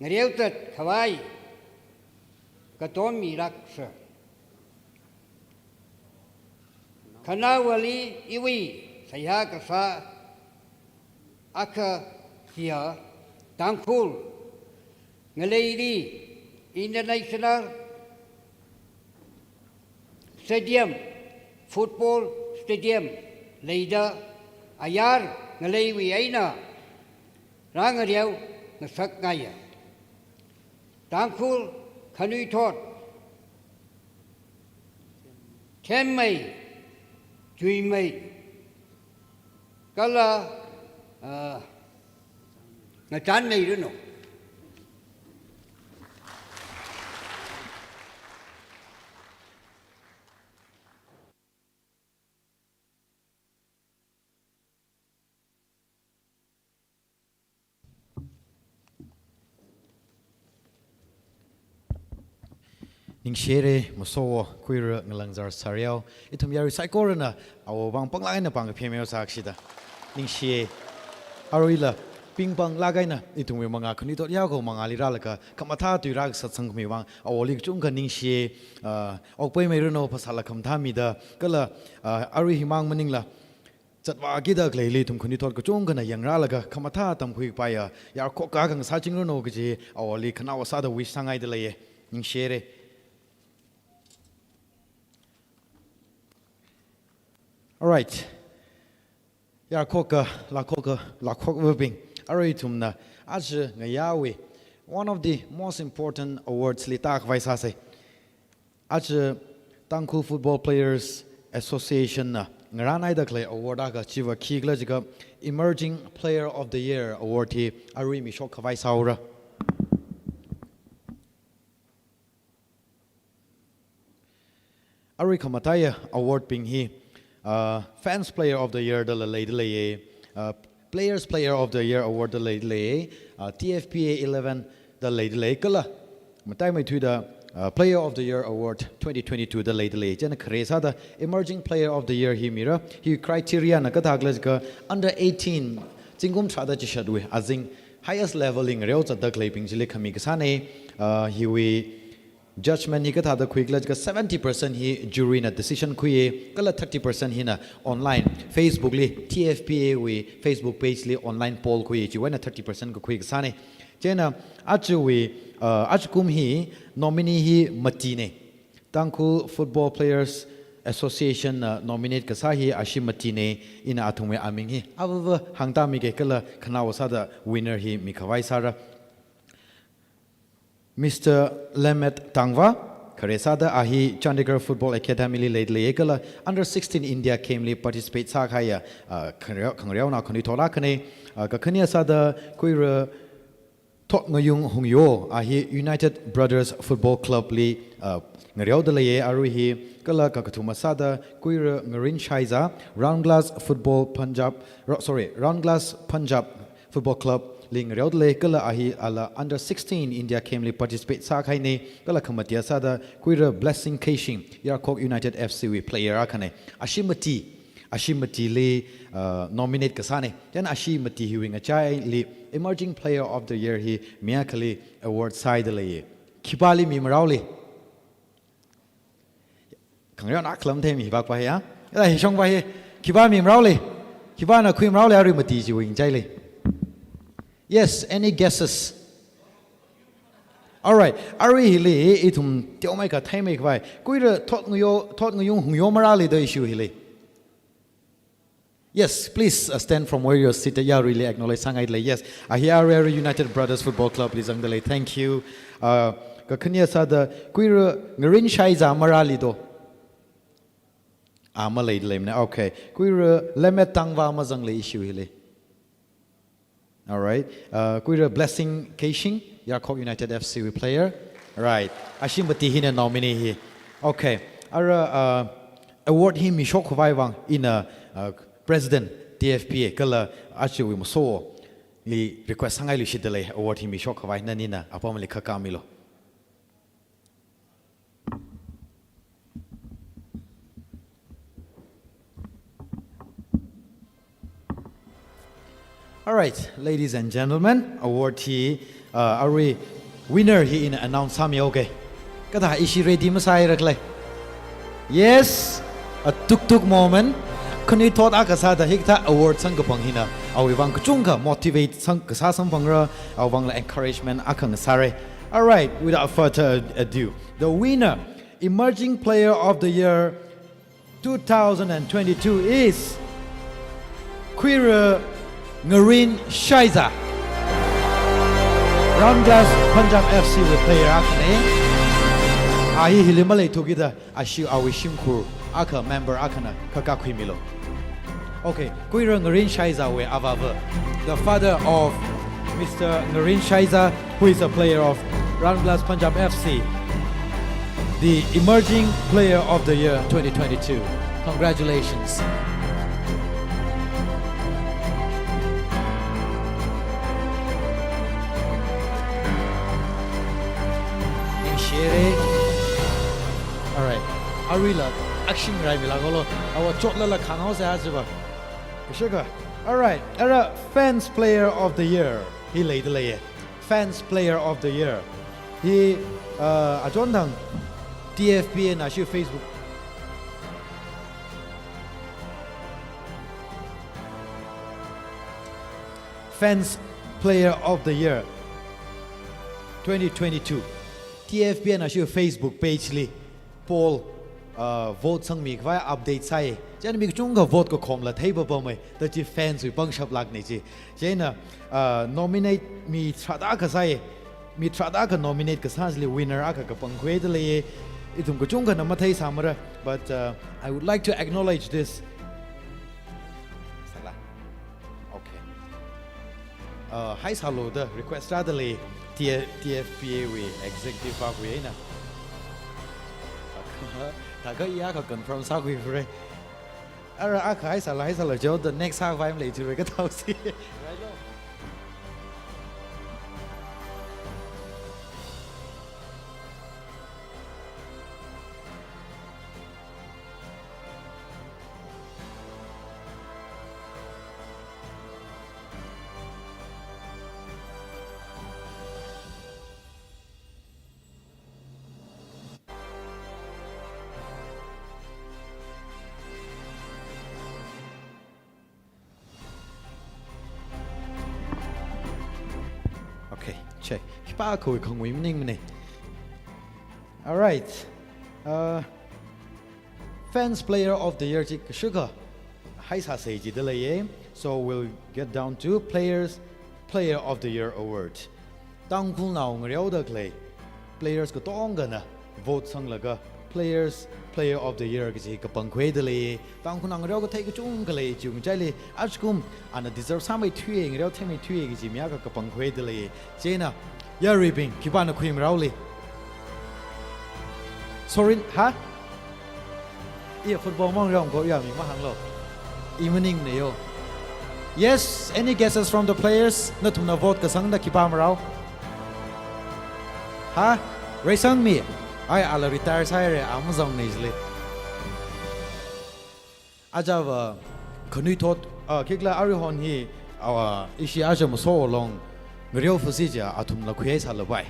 ngareotat khavai katomilāksa. Khanaowali iwui seihā kasā akha hiya Tangkhul ngaleili international stadium, football stadium leida ayar ngaleiwui eina rāngareo ngasakngaiya. Tangkhul khanuithot themmei, chuimei kala, ah, ngachānmeiranu. Ningshire, Masowo Khuira Ngalangzar Sariao, ithum yarui saikorana awowui vang panglāk eina pāng kaphemeo sākashida. Ningshiye. Aruila pingpanglāk eina ithumwui mangā khanuithot yao ko mangāli rālaga khamathā tui rākasat sangkhami vang awoli kachungkha ningshiye, ah, okpaimeiranu phasāla khamathā mida, kala, ah, arui himang maningla zatvākida khaleili ithum khanuithot kachungkhana yangrālaga khamathā tamkhui kapaiya yarkhok akha ngasāchingranu kaji awoli khanaowa sāda wish sāngaida leiye. Ningshire. All right. Yarkhok akha, lākhok akha, lākhokvabing. Arui ithumna aja ngayāwui one of the most important awards li tākhavai sāsei. Aja Tangkhul Football Players Association na ngarānhaida khalei award akha chiva khikhala jiakha Emerging Player of the Year Award hi arui mishok khavai sāura. Arui khamataiya award bing hi, ah, Fans Player of the Year dala leida leiye, ah, Players Player of the Year Award da leida leiye, ah, T F P A eleven da leida lei kala mataimeithuida, ah, Player of the Year Award twenty twenty-two da leida lei. Chieina khare sāda Emerging Player of the Year hi mira, hi criteria na kathā khala jiakha under eighteen, zingkum tharāda chishatwui azing highest level li ngareo zatda khaleibing chili khami kasāne, ah, hiwui judgment hi kathāda khuikhala jiakha seventy percent hi jury na decision khuiye, kala thirty percent hina online, Facebook li, T F P A wui Facebook page li online poll khuiye, chiwui eina thirty percent kakhui kasāne. Chieina ajawui, uh, ajakum hi nominee hi matine. Tangkhul Football Players Association na nominate kasā hi ashi matine, ina athumwui aming hi avava hāngtāmige kala khanaowa sāda winner hi mikhavai sāra. Mister Lemet Tangva, Khare sāda a hi Chandigarh Football Academy li leida lei kala under sixteen India Game li participate sākahaiya, uh, khangareo, khangareonao khanuithot akhana. Uh, kakhane sāda Kuira Thotngayung Hungyo, a hi United Brothers Football Club li, uh, ngareoda leiya arui hi, kala kakathuma sāda Kuira Ngarin Shaiza, Round Glass Football Punjab, ro-, sorry, Round Glass Punjab Football Club li ngareoda lei, kala a hi ala under sixteen India Game li participate sākahaina, kala khamatiya sāda Kuira Blessing Keishing, Yarkhok United F C wui player akhana. Ashi mati, ashi mati li, uh, nominate kasāna. Then ashi mati hiwui ngachaili Emerging Player of the Year hi mi akhali award sāhaida lei. Khipāli mi maraoli? Khangareo na khalam thei mi hipākpa ya? Ila hishongpa hi. Khipā mi maraoli? Khipāna khui maraoli arui mati chiwui ngachaili? Yes, any guesses? All right. Arui hili ithum teomeikha theimeikhavai. Kuira Thotngayo, Thotngayung Hungyo marāli do issue hili? Yes, please, uh, stand from where you're seated. Yaruili acknowledge sāngaida lei. Yes. A hi arui arui United Brothers Football Club li zangda lei. Thank you. Uh, kakhane sāda Kuira Ngarin Shaiza marāli do? A maleida leimana. Okay. Kuira Lemet Tangva mazanglei issue hili? All right. Uh, Kuira Blessing Keishing, Yarkhok United F C wui player. Right. Ashi mati hina nominee hi. Okay. Ara, uh, award hi mishok khavai vang ina, uh, President T F P A kala achiwui masoli request sāngailuishitda lei, award hi mishok khavai, nanina apamli khakā milo. All right, ladies and gentlemen, award hi, uh, arui winner hi ina announce sāmihaoga. Kathā ishi ready masāhaira khala? Yes, a tuk tuk moment. Khanuithot akha sāda hikathā award samkaphang hina awui vang kachungkha motivate sang, kasā samphangra, awui vangla encouragement akha ngasāra. All right, without further ado, the winner, Emerging Player of the Year two thousand twenty-two is Kuira Ngarin Shaiza. Round Glass Punjab F C wui player akhana. A hi hili maleithu kida, ashi awui shimkhur akha member akhana khakā khuimilo. Okay, Kuira Ngarin Shaiza wui avāva, the father of Mister Ngarin Shaiza, who is a player of Round Glass Punjab F C, the Emerging Player of the Year twenty twenty-two. Congratulations. Ningshire. All right. Aruila action rai mila kolo. Awa chotlala khangao se ajiba. Kashaka. All right. Ara Fans Player of the Year hi leida leiya. Fans Player of the Year hi, uh, achonthang T F P A na shi Facebook. Fans Player of the Year twenty twenty-two. T F P A na shi Facebook page li poll, uh, vote sangmi khavai update sāi. Chieina mi kachungkha vote kakhomla theipapamei. Da chi fans wui pangshap lākna chi. Chieina, uh, nominate mi tharāda kasāi. Mi tharāda ka nominate kasā chili winner akha kapangkhuida leiya. Ithum kachungkhana matheisāmara. But, uh, I would like to acknowledge this. Sāla. Okay. Uh, haisālu da request rāda lei T-, T F P A wui executive pākhui eina. Thākha, thākha iya ka confirm sākhui fure. Ara akha haisāla, haisāla jo, the next half I'm late to reka tausi. Right, no? Okay, che. Khipākha khangui maningmana. All right. Uh, Fans Player of the Year chi kashakha haisāsei jida leiya. So we'll get down to Players, Player of the Year Award. Tangkhulnao ngareoda khalei players katongana vote sanglaga players, player of the year kaji kapangkhuida lei. Tangkhulnao ngareo kathei kachungkha lei, chi ngachaili, ajakum ana deserve sāmeithuiya, ngareo theimeithuiya kaji mi akha kapangkhuida lei. Chieina, yaruibing, khipāna khuimiraoli? Sorry, ha? Iya, football mang rong ko, iya, mi mahānglo. Evening ne yo. Yes, any guesses from the players? Nathumna vote kasangda khipā marao? Ha? Reisangmi? Ai, ala retire sāhaira, a mazang ne jili. Ajava khanuithot, ah, khikhala aruihon hi, ah, ishi aja masowolong ngareo fasi ja athumla khuihai sālapai.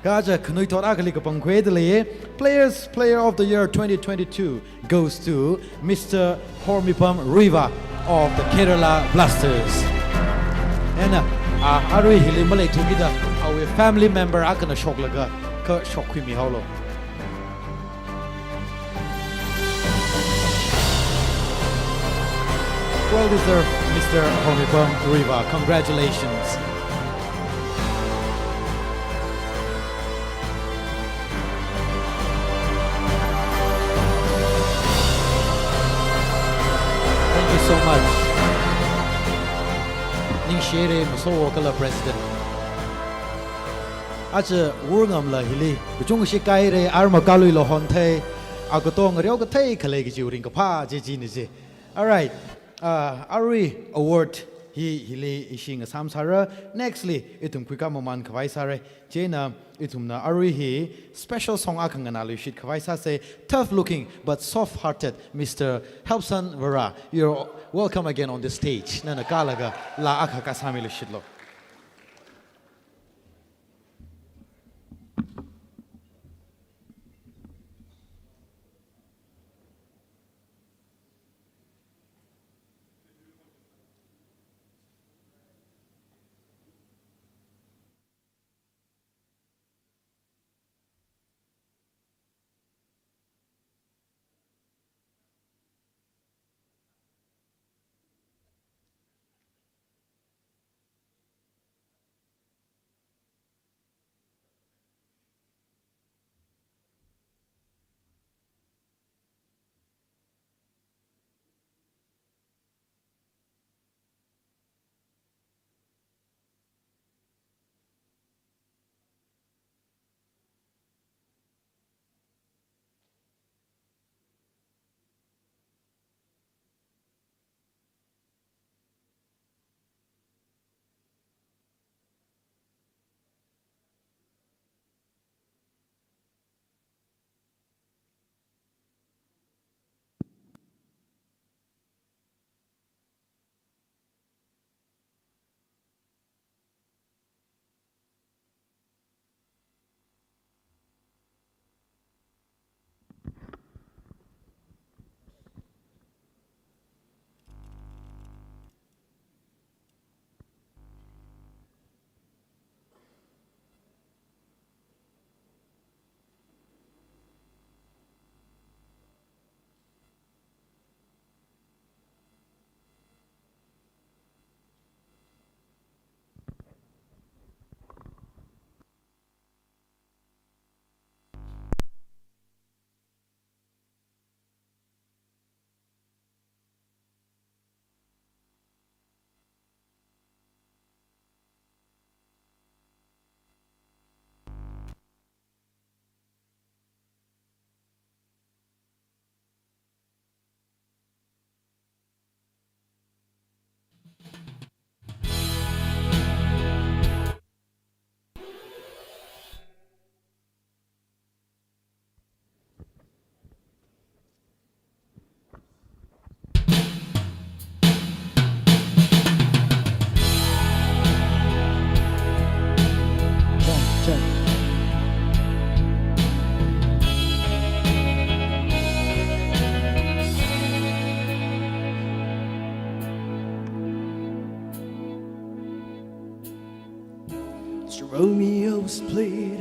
Kha aja khanuithot akhali kapangkhuida lei, Players Player of the Year twenty twenty-two goes to Mister Hormipam Ruiva of the Kerala Blasters. Ena, ah, arui hili maleithukida, awui family member akhana shoklaga, kha shokkhuimihaolo. Well deserved, Mister Hormipam Ruiva. Congratulations. Thank you so much. Ningshire, masowo kala President. Aja wurngamla hili, kachungshi kaire, arma kaluila honthei, agato ngareo kathei khalei kaji ringkaphā chi chi ni chi. Alright, uh, arui award hi hili ishi ngasam sāra. Nextly, ithum khuikā mamān khavai sāra. Chieina ithumna arui hi special song akha nganāluishit khavai sāsa, tough looking but soft hearted Mister Helpson Vara. You're welcome again on the stage. Nana kālaga laa akha kasāmiluishitlo. It's Romeo's bleed,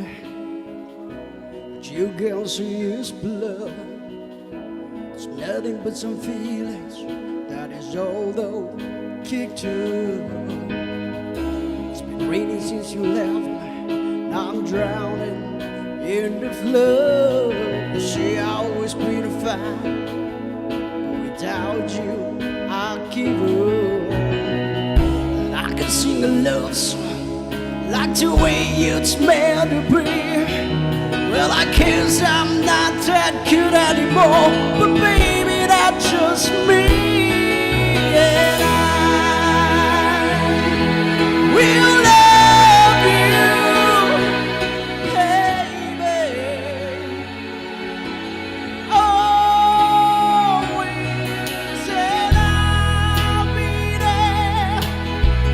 but you can see his blood. It's nothing but some feelings, that is all they'll kick to. It's been raining since you left me, now I'm drowning End of love, she always been a fight. Without you, I give up. I can sing a love song like the way it's meant to be. Well, I guess I'm not that good anymore, but baby, that's just me. And I will love you, baby. Always, and I'll be there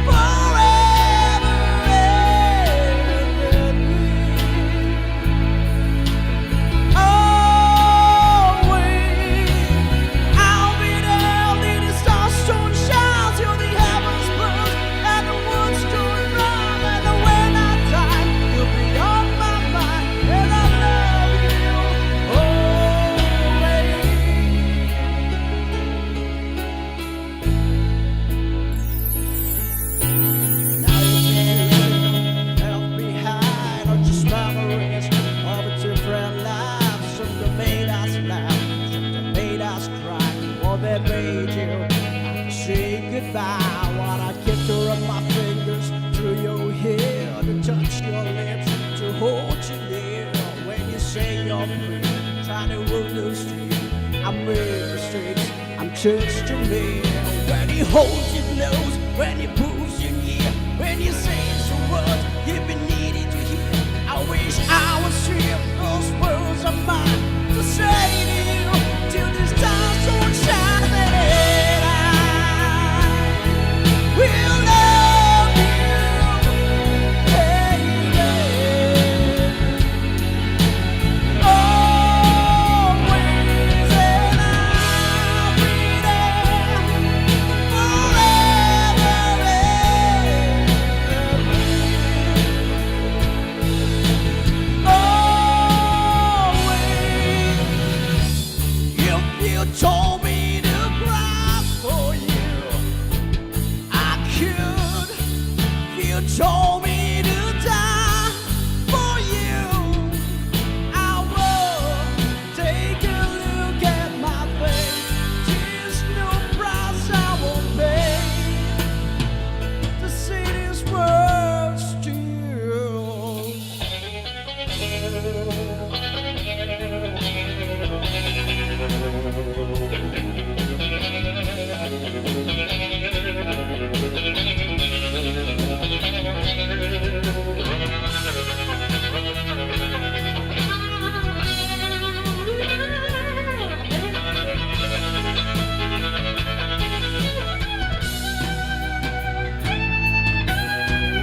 forever and ever. Always, I'll be there till the stars don't shine, till the heavens burst, and the words don't rhyme, and when I die, you'll be on my mind, and I love you always. Now you say left behind are just memories of a different life. Some that made us laugh, some that made us cry, or that made you have to say goodbye. What I can to run my fingers through your hair, to touch your lips, to hold you near. When you say your prayer, try to understand, I made mistakes, I'm just a man. When he holds you close, when he pulls you near, when he says the words you've been needing to hear, I wish I was here. Those words are mine to say to you till the stars don't shine. And I will love you, baby. Always, and I'll be there forever and ever. Always. If you told me to cry for you, I could. If you told me to die for you, I would. Take a look at my face. There's no price I won't pay to say these words to you.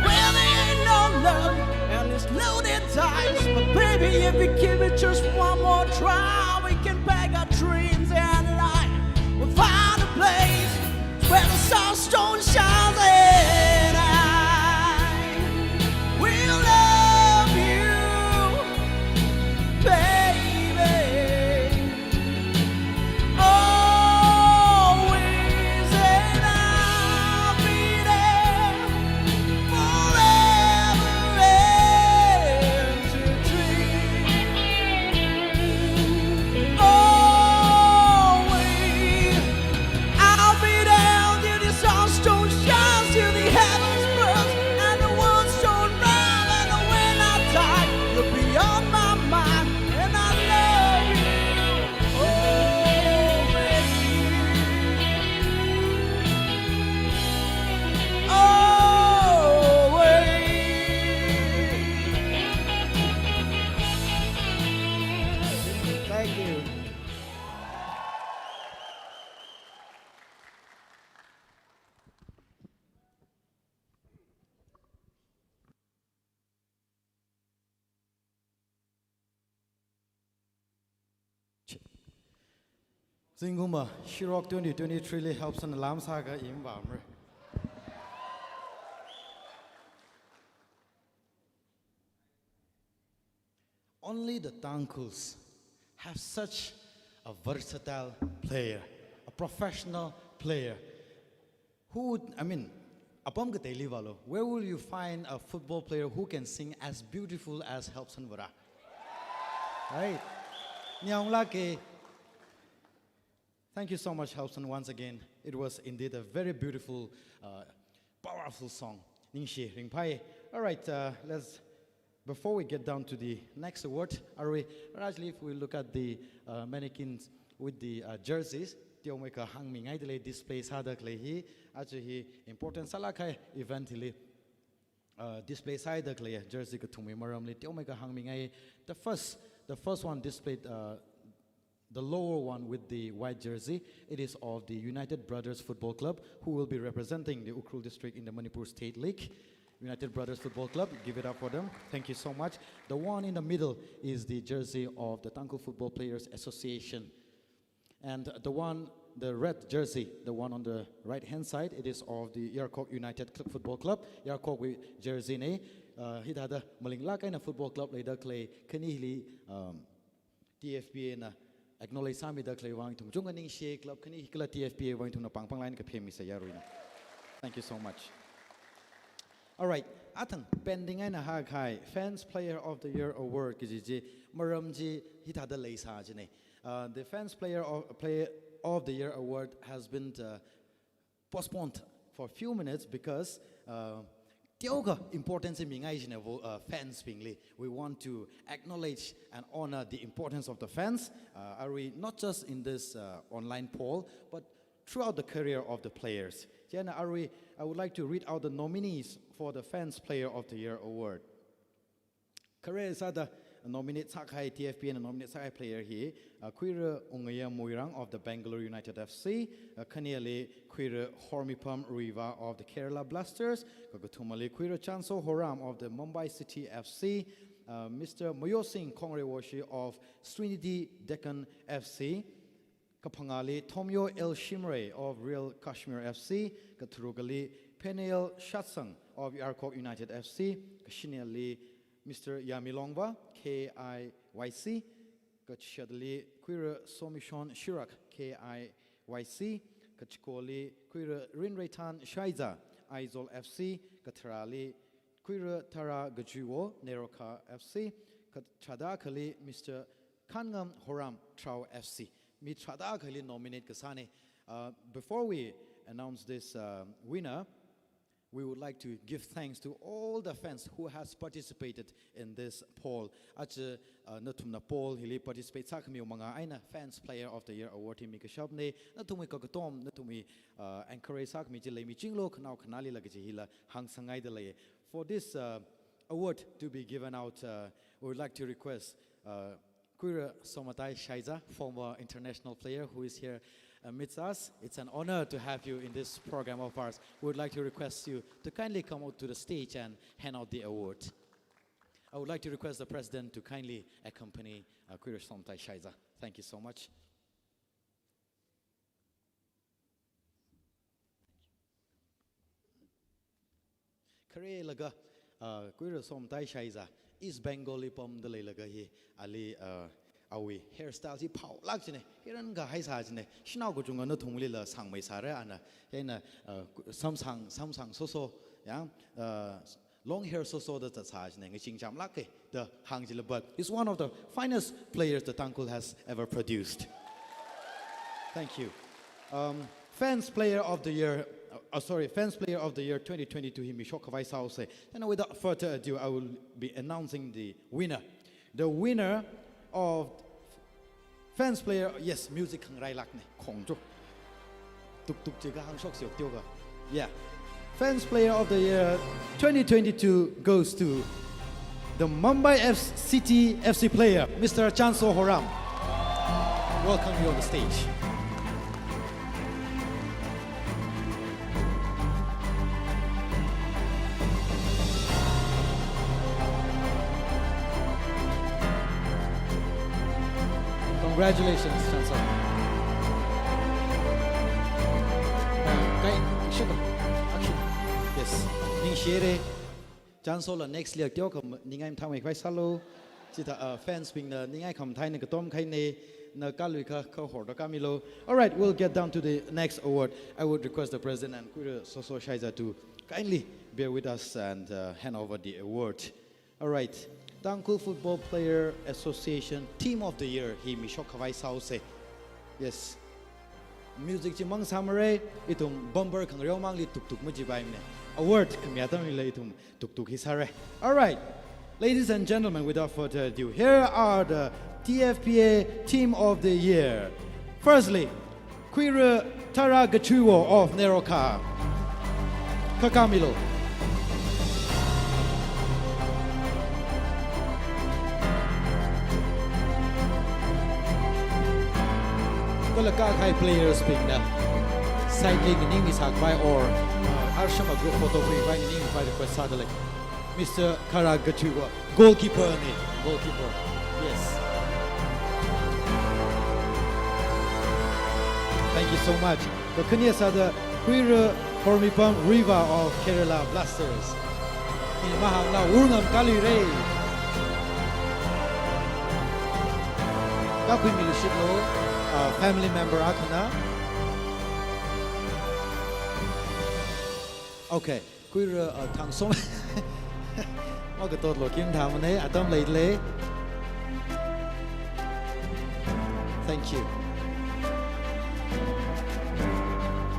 Really ain't no love, and it's loaded dice. But baby, if you give it just one more try, we can pack our dreams and life. We'll find a place where the sun don't shine, and I will love you, baby. Always, and I'll be there forever and to dream. Always, I'll be there till the stars don't shine, till the heavens burst, and the words don't rhyme, and when I die, you'll be on my mind, and I love you always. Always. Thank you. Zingkumva, Shirok twenty twenty-three li Helpson lam sākha imvamre. Only the Tangkhuls have such a versatile player, a professional player. Who would, I mean, apam kateili vālu, where will you find a football player who can sing as beautiful as Helpson Vara? Right. Nyaung lake. Thank you so much, Helpson, once again. It was indeed a very beautiful, uh, powerful song. Ningshi ringphai. All right, uh, let's, before we get down to the next award, are we, actually, if we look at the, uh, mannequins with the, uh, jerseys, teomeikha hāngmingaidalei display sāda khalei hi, aja hi important sālāk kahai event hili, uh, display sāhaida khalei jersey kathumwui maramli teomeikha hāngmingai. The first, the first one displayed, uh, the lower one with the white jersey, it is of the United Brothers Football Club, who will be representing the Ukhrul district in the Manipur State League. United Brothers Football Club, give it up for them. Thank you so much. The one in the middle is the jersey of the Tangkhul Football Players Association. And the one, the red jersey, the one on the right-hand side, it is of the Yarkok United Club Football Club. Yarkokwui jersey na, uh, hithāda malinglāk eina football club leida khalei khani hili, um, T F P A na acknowledge sāmida khalei vang ithum chungkha ningshi, club khani hi kala T F P A vang ithumna pāng pānglaga kaphemisei yaruina. Thank you so much. All right, athang pending eina hākahai Fans Player of the Year Award kaji chi, maram chi hithāda leisā jina. Uh, the Fans Player of, Player of the Year Award has been, uh, postponed for a few minutes because, uh, teokha importance mingai jina vo, uh, fans bingli. We want to acknowledge and honor the importance of the fans, uh, arui, not just in this, uh, online poll, but throughout the career of the players. Chieina arui, I would like to read out the nominees for the Fans Player of the Year Award. Khare sāda nominate sākahai, T F P A na nominate sākahai player hi, uh, Khuira Ungaya Muirang of the Bangalore United F C, uh, khanili Khuira Hormipham Ruivah of the Kerala Blasters, kakathumali Khuira Chanso Horam of the Mumbai City F C, uh, Mister Moyosing Khongrewoshi of Srinidhi Deccan F C, kaphangāli Thomyo L Shimray of Real Kashmir F C, katharukali Peniel Shatsang of Yarkok United F C, kashinili Mister Yami Longva, K I Y C, kachishatli Khuira Somishon Shirak, K I Y C, kachikoli Khuira Rinreithan Shaiza, Aizawl F C, katharāli Khuira Tara Gajuiwo, Neroka F C, katharāda akhali Mister Khanngam Horam, Thrao F C. Mi tharāda akhali nominate kasāna. Uh, before we announce this, uh, winner, we would like to give thanks to all the fans who has participated in this poll. Aja, uh, nathumna poll hili participate sākhamiwui mangā eina Fans Player of the Year Award hi mikashapna. Nathumwui kakatom, nathumwui, uh, encourage sākhami chi leimichinglo, khanao khanālila kaji hila hāngsangngaidalei. For this, uh, award to be given out, uh, we would like to request, uh, Khuira Somatai Shaiza, former international player who is here amidst us. It's an honor to have you in this program of ours. We would like to request you to kindly come out to the stage and hand out the award. I would like to request the president to kindly accompany, uh, Khuira Somatai Shaiza. Thank you so much. Kharelaga, uh, Khuira Somatai Shaiza, East Bengal li pamda leilaga hi, ali, uh, awui hairstyle chi phaolāk jina, hiran kahai sā jina, shanao kachungkha nathumlila sāngmeisāra ana, hina, uh, samsang, samsang soso, ya, uh, long hair soso da zatsā jina, ngachingchamlāka da hāng jila, but he's one of the finest players the Tangkhul has ever produced. Thank you. Um, Fans Player of the Year, uh, uh, sorry, Fans Player of the Year twenty twenty-two hi mishok khavai sāhaosa. And without further ado, I will be announcing the winner. The winner of Fans Player, yes, music khangrailākna, khongcho. Tuk tuk chi kahāng shoksa teokha. Yeah. Fans Player of the Year twenty twenty-two goes to the Mumbai F C, City F C player, Mister Chanso Horam. Welcome you on the stage. Congratulations, Chanso. Kai, action. Action. Yes. Ningshire. Chansola next year teokha ningai mathāmei khavai sālu. Chithā, uh, fans bingna ningai khamathā eina katom kahaina, na kaluikha kahorda kamilo. All right, we'll get down to the next award. I would request the president and Khuira Soso Shaiza to kindly bear with us and, uh, hand over the award. All right. Tangkhul Football Player Association Team of the Year hi mishok khavai sāhaosa. Yes. Music chi mang sāmara, ithum bumper khangareo mangli tuktuk majipaimana. Award khami atamlila ithum tuktuk hi sāra. All right. Ladies and gentlemen, without further ado, here are the T F P A Team of the Year. Firstly, Khuira Tara Gachuiwo of Nerokha. Kha khamilu. Kala kakhai players bingna side li nganingmi sākhavai or, uh, arshama group photo khuikhavai nganingmi khavai request sādalei. Mister Khara Gachuiwo, goalkeeper na, goalkeeper. Yes. Thank you so much. Kakhane sāda Khuira Hormipam Riva of Kerala Blasters. Hi mahāngla wurngam kaluira. Kakhuimilu shitlo, uh, family member akhana. Okay. Khuira, uh, Thangsom. Makatot lo kim thamane, atam leilei. Thank you.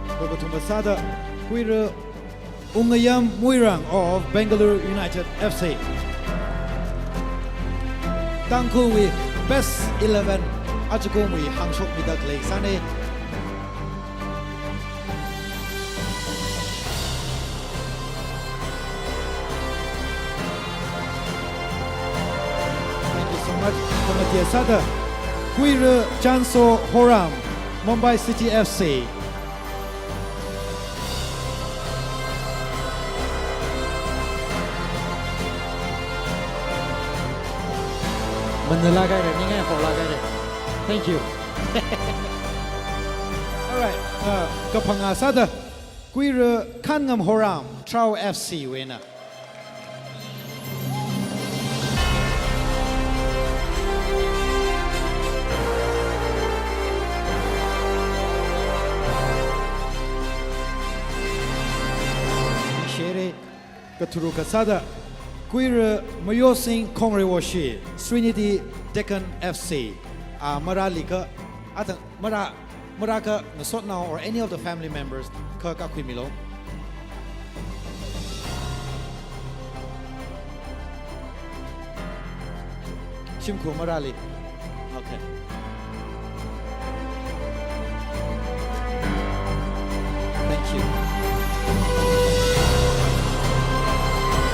Kakathuma sāda, Khuira Ungayam Muirang of Bengaluru United F C. Tangkhulwui best eleven, ajakumwui hāngshokmida khalei sāna. Thank you so much. Kamatea sāda, Khuira Chanso Horam, Mumbai City F C. Manala kaire, ningai hola kaire. Thank you. All right, uh, kaphangā sāda, Khuira Khanngam Horam, Trao F C wuina. Shere, katharukha sāda, Khuira Mayosing Khongreiwoshi, Trinity Deccan F C. Ah, marāli kha, athang, marā, marā kha ngasotnao or any of the family members kha kakhuimilu. Shimkhur marāli. Okay. Thank you.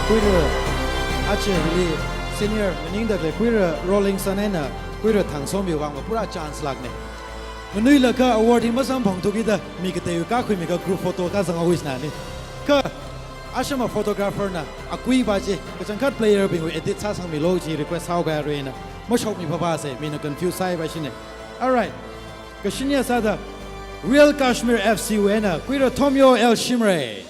Khuira, aja hili senior maningda khalei Khuira Rawlingson eina Khuira Thangsomi vang pura chance lākna. Nganuilakha award hi masamphangthukida mi kateiwui kakhuimi kha group photo kazang awui snani. Kha, ashama photographer na akui pa chi, kachangkhat player bingwui edit sāsangmilu chi request sāhaokahaina. Mashokmi phapha se, mina confuse sāi pa shine. All right. Kashinya sāda, Real Kashmir F C wuina, Khuira Thomyo L Shimray.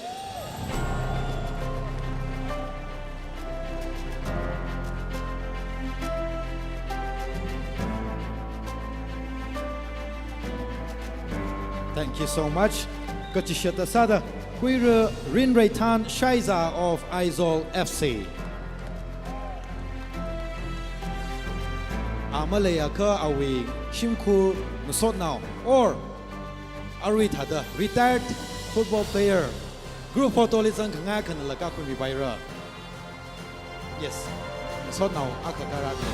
Thank you so much. Kachishata sāda, Khuira Rinreithan Shaiza of Aizawl F C. A maleiakha awui shimkhur ngasotnao, or arui thāda retired football player, group photo li zangkhangai khanala kakhuimipaira. Yes. Ngasotnao akha kara de.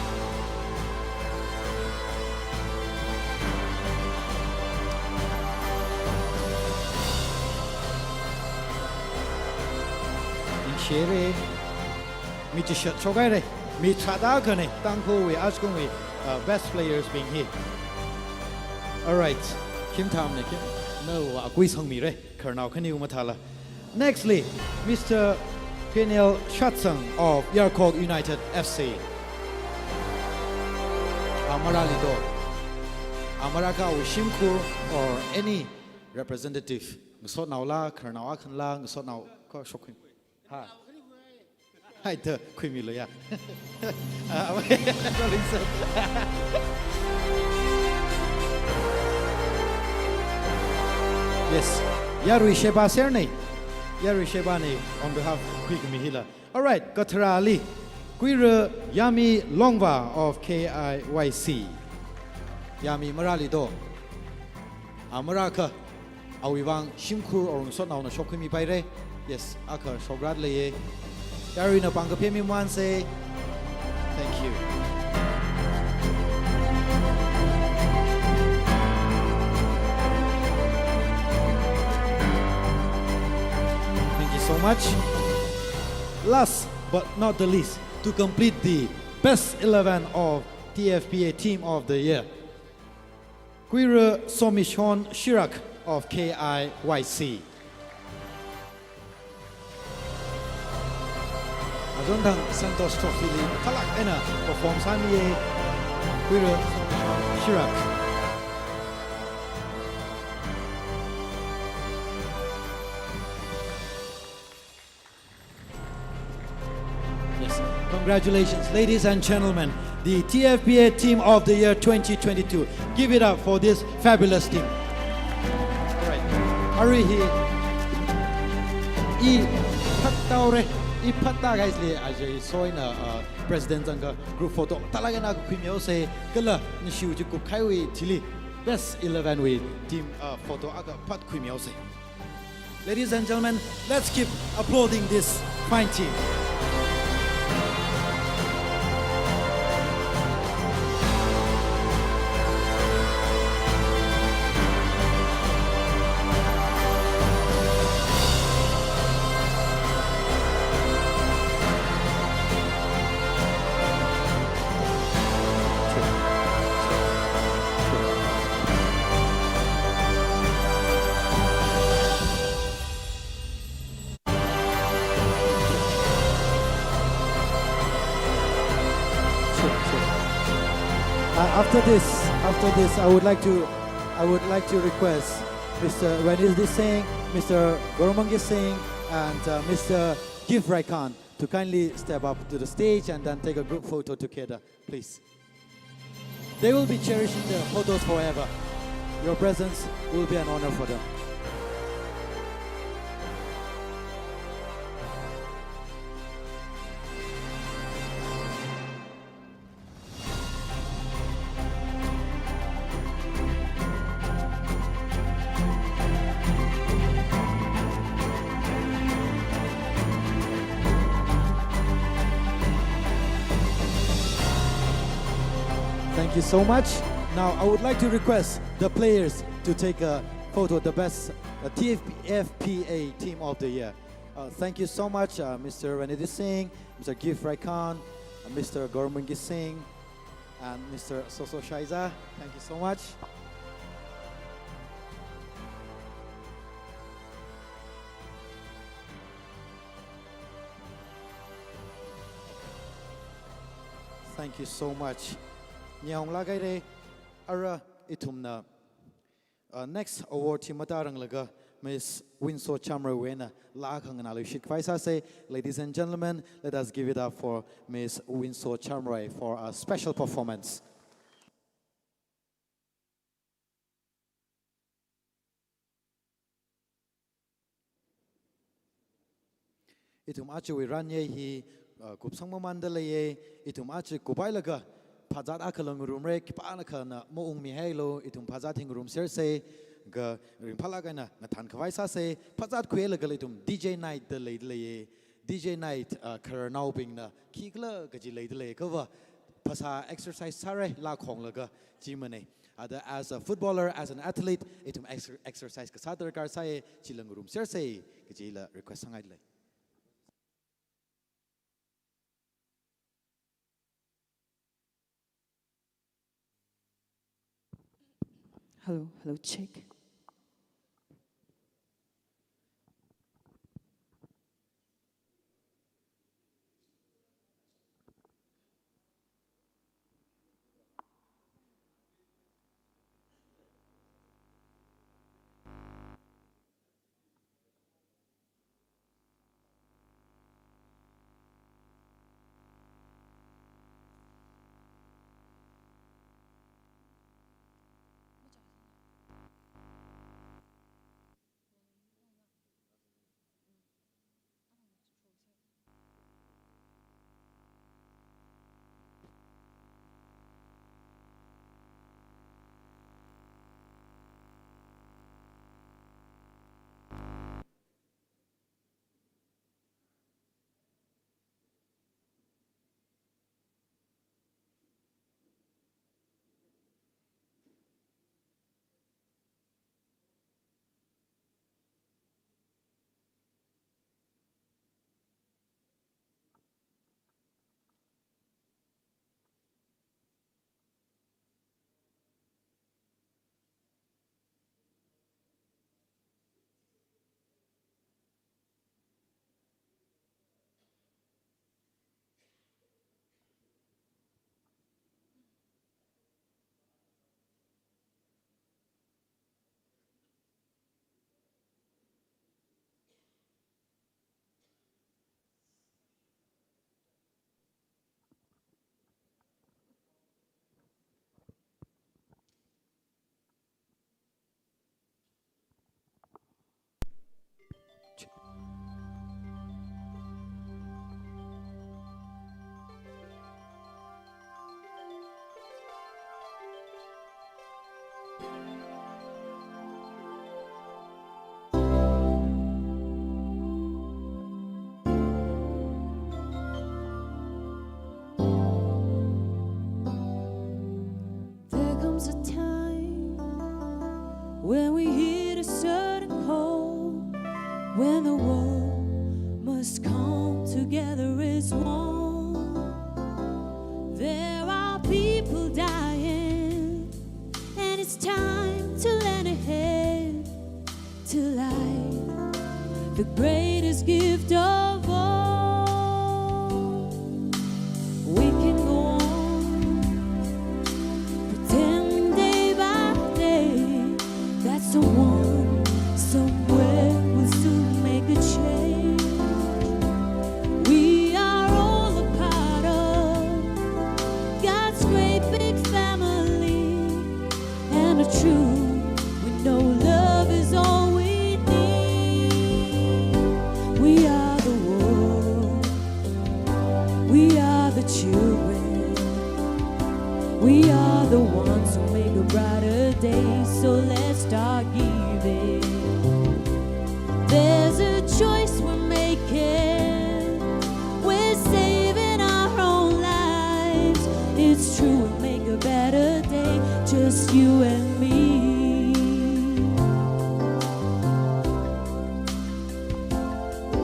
Ningshire. Mi chishat shokhaira. Mi tharāda akhana. Tangkhulwui, ajakumwui, uh, best players bing hi. All right. Khim thamna khim. Nawui akui sangmira. Khararnao khaniwui mathāla. Nextly, Mister Peniel Shatsang of Yarkhok United F C. A marāli do. A marākha awui shimkhur or any representative. Ngasotnaola, khararnao akhanla, ngasotnao kha shokhuimi. Ha. Hai, da khuimilu ya. Ah, sorry, sir. Yes. Yarui Sheba sir ne. Yarui Sheba ne on behalf of khuikhami hila. All right, katharāli. Kuira Yami Longva of K I Y C. Yami marāli do. A marākha, awui vang shimkhur or ngasotnaona shokkhuimipaira. Yes, akha shokrarleiya. Yaruina pāng kaphā mi mansei. Thank you. Thank you so much. Last but not the least, to complete the best eleven of T F P A Team of the Year, Kuira Somishon Shirak of K I Y C. Azonthang Santosh Trophy li khalak eina perform sāmiya, Kuira Somishon Shirak. Yes. Congratulations, ladies and gentlemen, the T F P A Team of the Year twenty twenty-two. Give it up for this fabulous team. Alright. Arui hi i phat taora, i phat ta guys le ajai soina, uh, President zangkha group photo talagana khuimihaosei, kala nishiu chi kupkhaiwui thili best eleven wui team, uh, photo akha phat khuimihaosei. Ladies and gentlemen, let's keep applauding this fine team. Uh, after this, after this, I would like to, I would like to request Mister Ranidhi Singh, Mister Gauram Mangesh Singh, and, uh, Mister Gift Raikhan to kindly step up to the stage and then take a group photo together, please. They will be cherishing their photos forever. Your presence will be an honor for them. Thank you so much. Now, I would like to request the players to take a photo, the best, uh, T F P A Team of the Year. Uh, thank you so much, uh, Mister Ranidhi Singh, Mister Gift Raikhan, uh, Mister Gauram Mangesh Singh, and Mister Soso Shaiza. Thank you so much. Thank you so much. Nyaung lākahaira, ara ithumna, uh, next award hi mataranglaga Miss Winso Chamroiwui eina laa khanganā luishit khavai sāsei. Ladies and gentlemen, let us give it up for Miss Winso Chamroi for a special performance. Ithum ajawui ranyei hi, uh, kupsang mamanda leiya, ithum aja kuphailaga phazat akhala ngarumra, khipānakha na maungmihailu, ithum phazat hi ngarumsersei, kha ringphālāk eina ngathān khavai sāsei, phazat khuilaga ithum D J night da leida leiya. D J night, uh, khararnaobingna khikhala kaji leida lei, kha va phasā exercise sāra laa khonglaga chi manei. Ada as a footballer, as an athlete, ithum exer-, exercise kasā darkar sāya, chila ngarumsersei, kajila request sāngaida lei. Hello, hello, check. When we heed a certain call, when the world must come together as one, there are people dying, and it's time to lend a hand to life, the greatest gift of all. We can go on pretending day by day that someone somewhere will soon make a change. We are all a part of God's great big family, and the truth, we know love is all we need. We are the world. We are the children. We are the ones who make a brighter day. So let's start giving. There's a choice we're making. We're saving our own lives. It's true, we'll make a better day, just you and me.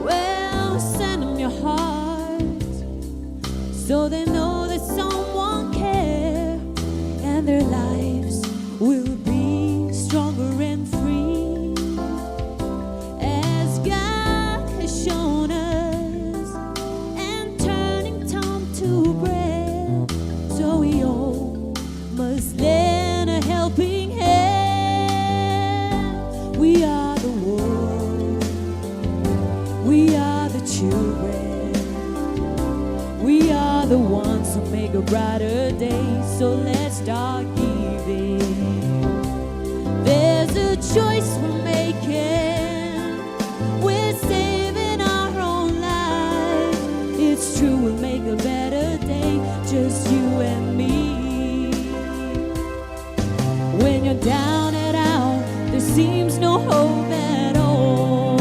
Well, send 'em your heart, so they know that someone cares, and their lives will be stronger and free, as God has shown us, and turning time to bread, so we all must lend a helping hand. We are the world. We are the children. We are the ones who make a brighter day. So let's start giving. There's a choice we're making. We're saving our own lives. It's true, we'll make a better day, just you and me. When you're down and out, there seems no hope at all.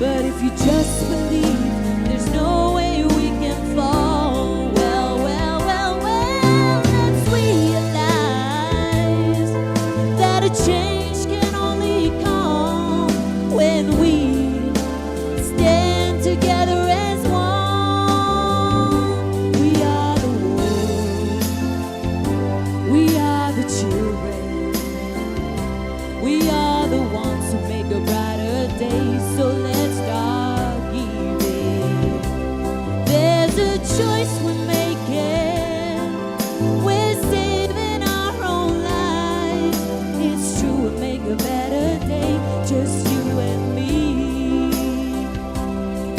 But if you just believe, there's no way we can fall. Well, well, well, well, let's realize that a change can only come when we stand together as one. We are the world. We are the children. We are the ones who make a brighter day. So let's start giving. There's a choice we're making. We're saving our own lives. It's true, we'll make a better day, just you and me.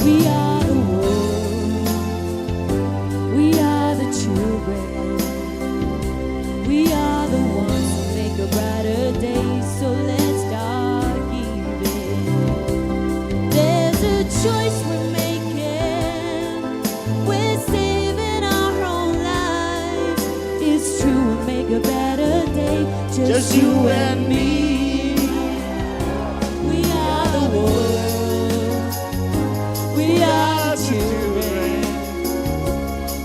We are the world. We are the children. We are the ones who make a brighter day. So let's start giving. There's a choice we're making. We're saving our own lives. It's true, we'll make a better day, just you and me. We are the world. We are the children.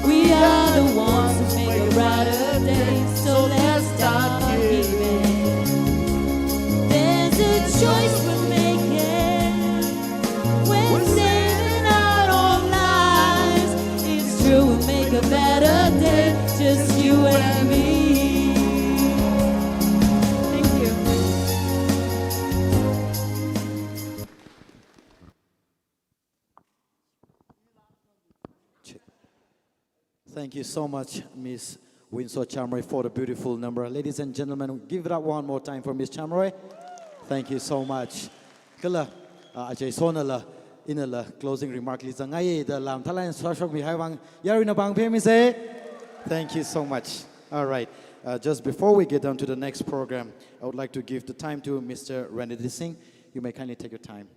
We are the ones who make a brighter day. So let's start giving. There's a choice we're making. We're saving our own lives. It's true, we'll make a better day, just you and me. Thank you. Thank you so much, Miss Winsor Chamroy, for the beautiful number. Ladies and gentlemen, give it up one more time for Miss Chamroy. Thank you so much. Kala, uh, Ajay Sonala, inala closing remark li zangaiya da lam thalan sashok mihai vang, yaruina bang phe mi se. Thank you so much. All right. Uh, just before we get on to the next program, I would like to give the time to Mister Randy Singh. You may kindly take your time.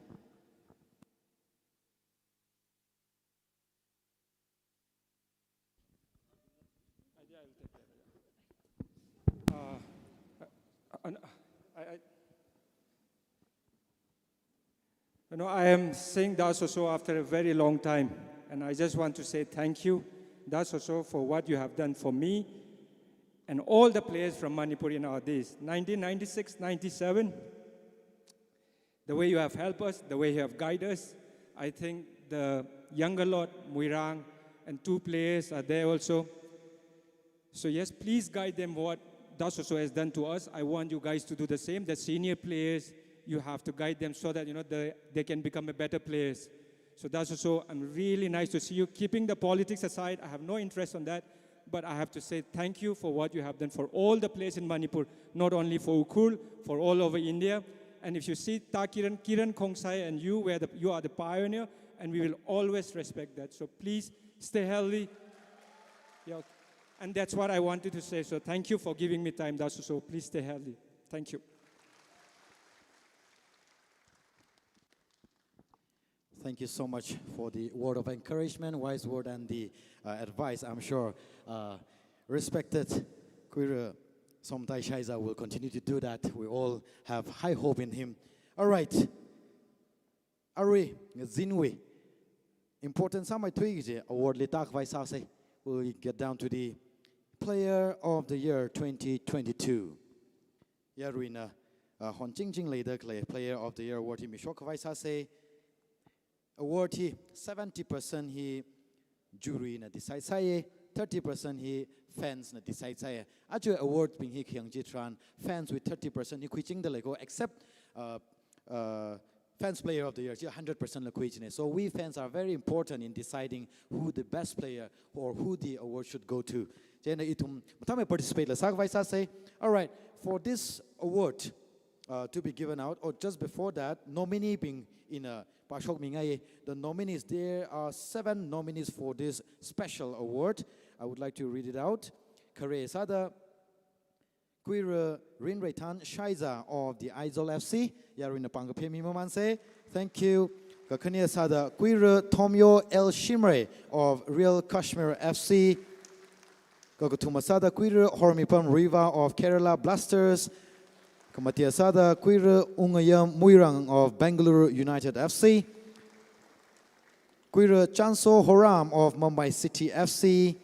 Uh, uh, uh, I, I, you know, I am seeing Das Soso after a very long time, and I just want to say thank you, Das Soso, for what you have done for me. and all the players from Manipur in our days, nineteen ninety-six ninety-seven, the way you have helped us, the way you have guided us, I think the younger lot, Muirang, and two players are there also. So yes, please guide them what Dasoso has done to us. I want you guys to do the same. The senior players, you have to guide them so that, you know, they, they can become a better players. So Dasoso, I'm really nice to see you. Keeping the politics aside, I have no interest on that. But I have to say thank you for what you have done for all the players in Manipur, not only for Ukhrul, for all over India. And if you see Takiran, Kiran Khongsai and you, were the, you are the pioneer, and we will always respect that. So please stay healthy. Yeah, okay. And that's what I wanted to say. So thank you for giving me time, Dasoso. Please stay healthy. Thank you. Thank you so much for the word of encouragement, wise word, and the, uh, advice. I'm sure, uh, respected Kuira Somtai Shaiza will continue to do that. We all have high hope in him. All right. Arui, ngazinwui important sāmeithui kaji award li tākhavai sāsei. We'll get down to the Player of the Year twenty twenty-two. Yaruina, uh, honchingching leida khalei Player of the Year award hi mishok khavai sāsei. Award hi seventy percent hi jury na decide sāya, thirty percent hi fans na decide sāya. Aja award bing hi khayang chitharan fans wui thirty percent hi khuichingda leiko, except, uh, uh, fans player of the year chi hundred percent la khui chine. So we fans are very important in deciding who the best player or who the award should go to. Chieina ithum mathāmei participate la sākhavai sāsei. All right, for this award, uh, to be given out, or just before that, nominee bing ina pāshokmingai. The nominees, there are seven nominees for this special award. I would like to read it out. Khare sāda Kuira Rinreithan Shaiza of the Aizawl F C. Yaruina pāng kaphemi mamānsei. Thank you. Kakhane sāda Kuira Thomyo L Shimray of Real Kashmir F C. Kakathuma sāda Kuira Hormipam Ruiva of Kerala Blasters. Kamatea sāda Kuira Ungayam Muirang of Bengaluru United F C. Kuira Chanso Horam of Mumbai City F C,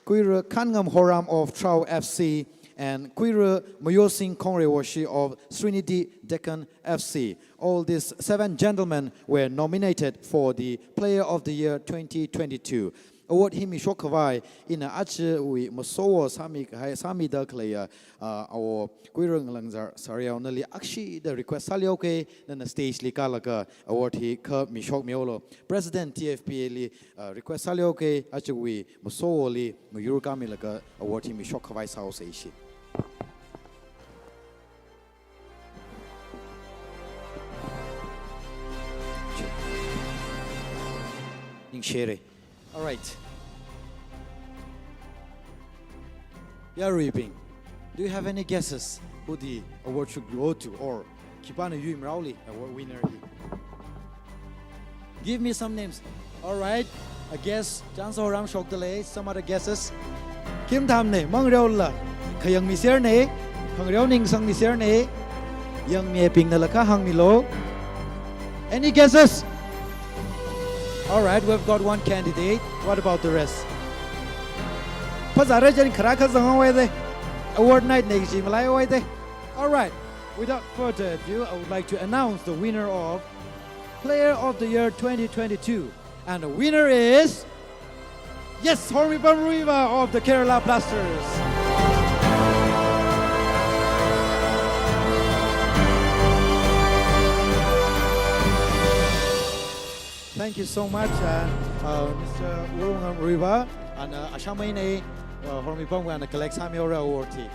Kuira Khanngam Horam of Trao F C, and Kuira Mayosing Khongrewashi of Srinidhi Deccan F C. All these seven gentlemen were nominated for the Player of the Year twenty twenty-two. Award hi mishok khavai ina ajawui masowo sāmi kahai, sāmida khaleiya, uh, awo Kuira Ngalangzar Sariao nali akshida request sāliuke, nana stage li kālaga award hi kha mishokmihaolu. President T F P A li, uh, request sāliuke, ajawui masowoli ngayur kāmilaga award hi mishok khavai sāhaosei ishi. Ningshire. All right. Yaruibing, do you have any guesses who the award should go to, or khipāna yuimiraoli award winner hi? Give me some names. All right. A guess, Chanso Horam shokdalei. Some other guesses? Khim thamne, mangreola. Khayangmi serne, khangreo ningsangmi serne, yangmibingna lakha hāngmilu. Any guesses? All right, we've got one candidate. What about the rest? Phazāra jen khara kazang awai de. Award night ne kaji malai awai de. All right, without further ado, I would like to announce the winner of Player of the Year twenty twenty-two. And the winner is, yes, Hormipam Ruiva of the Kerala Blasters. Thank you so much, uh, uh, Mister Urungam Ruiva, and, uh, ashamai ne, uh, Hormipam wui eina collect sāmihaora award hi.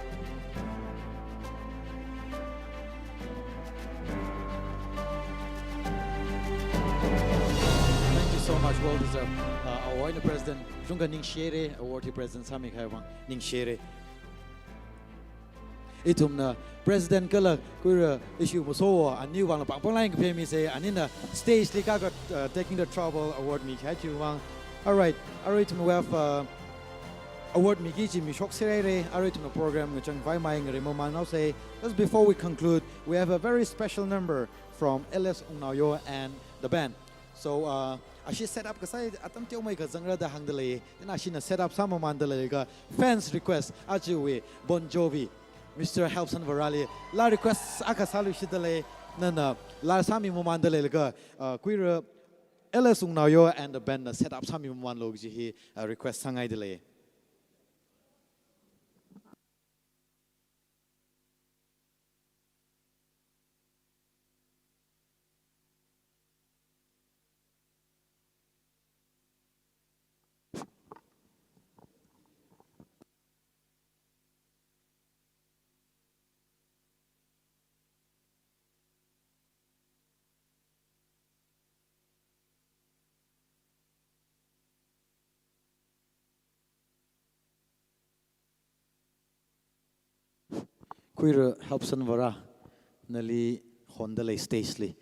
Thank you so much, well deserved. Uh, award hi President, chungkha ningshire, award hi President sāmi kahai vang ningshire. Ithumna President kala Kuira ishi masowo ani vangla pāng pāng line kaphemi sāya, anina stage li kākha, uh, taking the trouble award mikahai chi vang. All right, arui ithum we have, uh, award miki kaji mishok sāhaire, arui ithumna program ngachang vaimai ngare mamānhaosei. Just before we conclude, we have a very special number from L S Wungnaoyo and the band. So, uh, Ashi set up kasā atam teomeikha zangra da hāngda lei. Chieina ashina set up sāmamānda leilaga fans request ajawui Bon Jovi, Mister Helpson Varali laa request akha sāluishitda lei. Nana laa sāmimamānda leilaga, uh, Kuira L S Wungnaoyo and the band na set up sāmimamānlu kaji hi, uh, request sāngaida lei. Kuira Helpson Vara, nali honda lei stage li.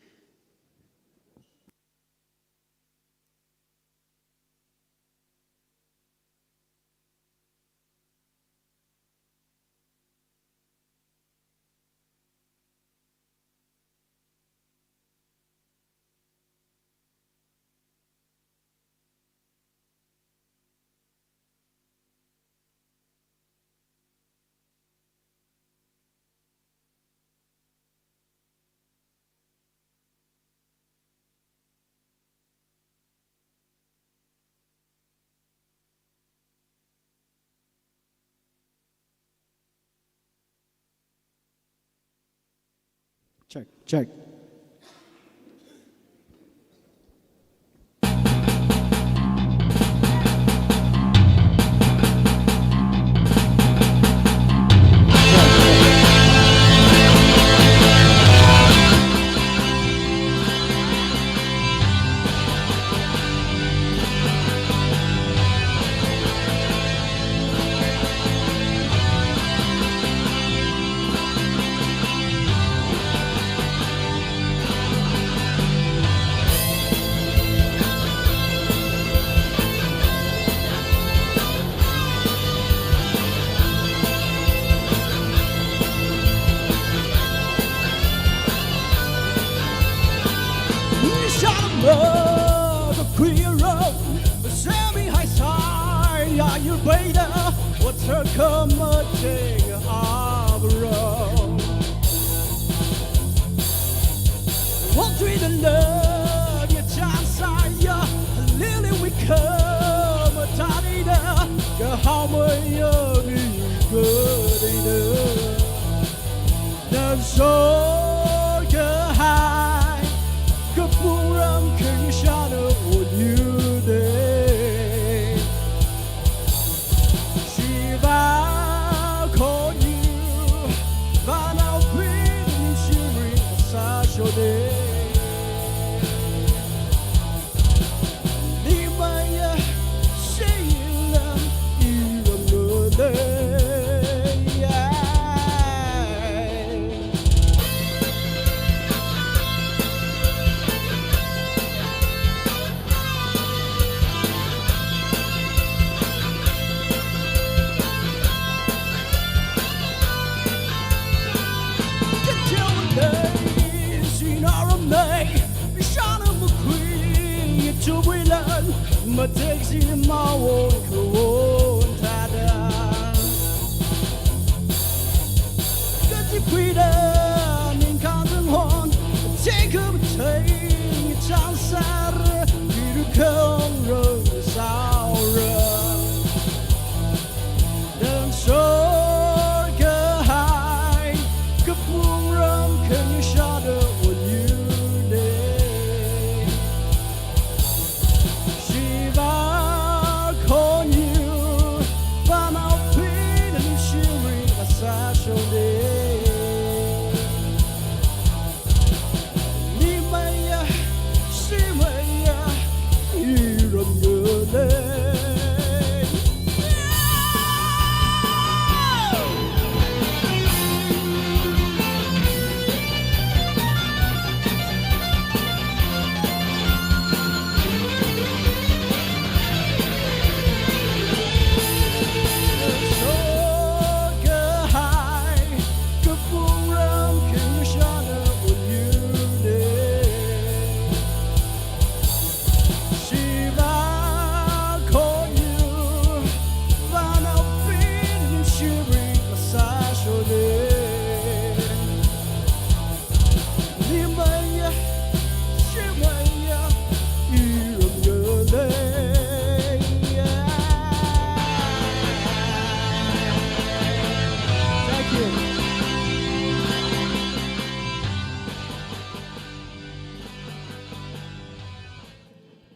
Check, check.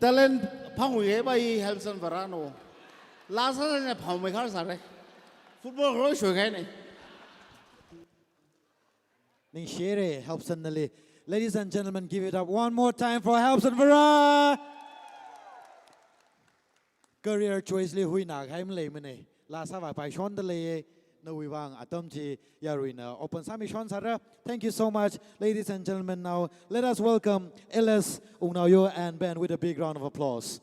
Talent phangwui ba i Helpson Vara no. Laa sāsāna phangmei khar sāra. Football ground shoikahaina. Ningshira Helpson nali. Ladies and gentlemen, give it up one more time for Helpson Vara. Career choice li huina kahai maleimana. Laa sāvāpai shonda leiya, nawui vang atam chi yaruina open sāmi shon sāra. Thank you so much, ladies and gentlemen. Now, let us welcome L S Wungnaoyo and band with a big round of applause.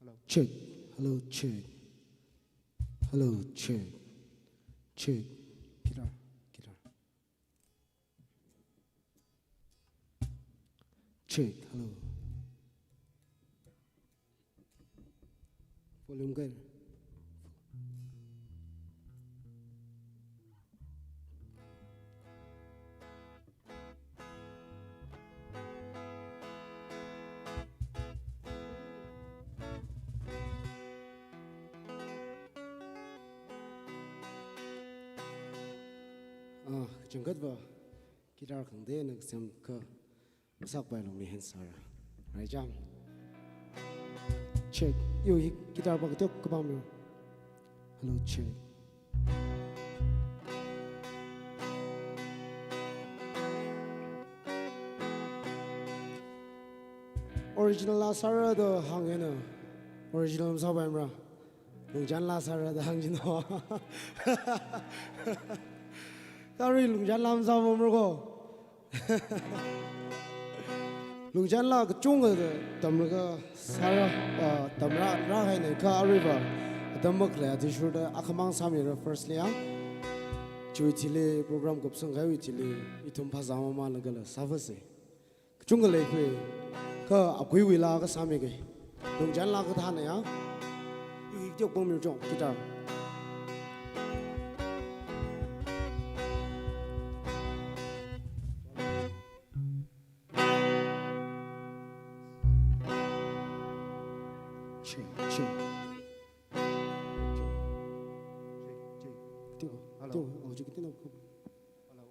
Hello. Check. Hello, check. Hello, check. Check. Guitar, guitar. Check. Hello. Volume kayāra? Ah, kachangkhatva guitar khangateina kasem kha masakpai longli hand sāra. Right, jam. Check. Yo, hi guitar pa kateok kapam yo. Hello, check. Original laa sāra da hānga na. Original masāpaimara. Lungchan laa sāra da hāng jino. Kha arui lungchan laa masāpamra ko. Lungchan laa kachungkha tamlaga sāra, ah, tamra, rāhaina kha aruiva atam makhalei athishurda akhamang sāmira firstly ya. Chiwui thili program kupsang kahaiwui thili ithum phazā mamānlagala sāvāsa. Kachungkha leikhui, kha akuiwui laa akha sāmika. Lungchan laa kathāna ya. Yu hi teok pamir chong, guitar. Check, check. Check, check. Teok, hello. Teok, oh, check, teok. Hello.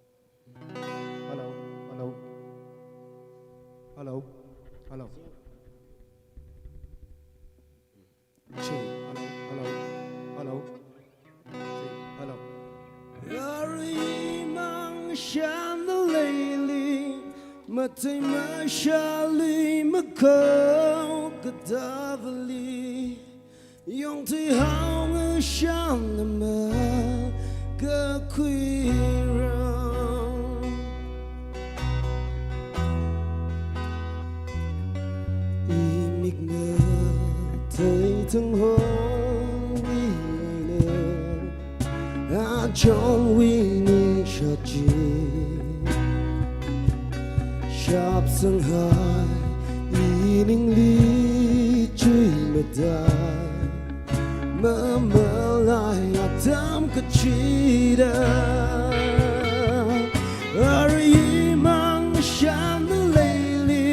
Hello, hello. Hello, hello. Check. Hello, hello, hello. Check, hello. Arimang shanleili, matai mashali makau kadavali. Yongtui haonga shanama kakhuirang. Thang hongwui eina, achonwui ningsha chi. Shapsanghai, iningli chuimadai. Mamalai atam kachida. Arui mang shanda leili,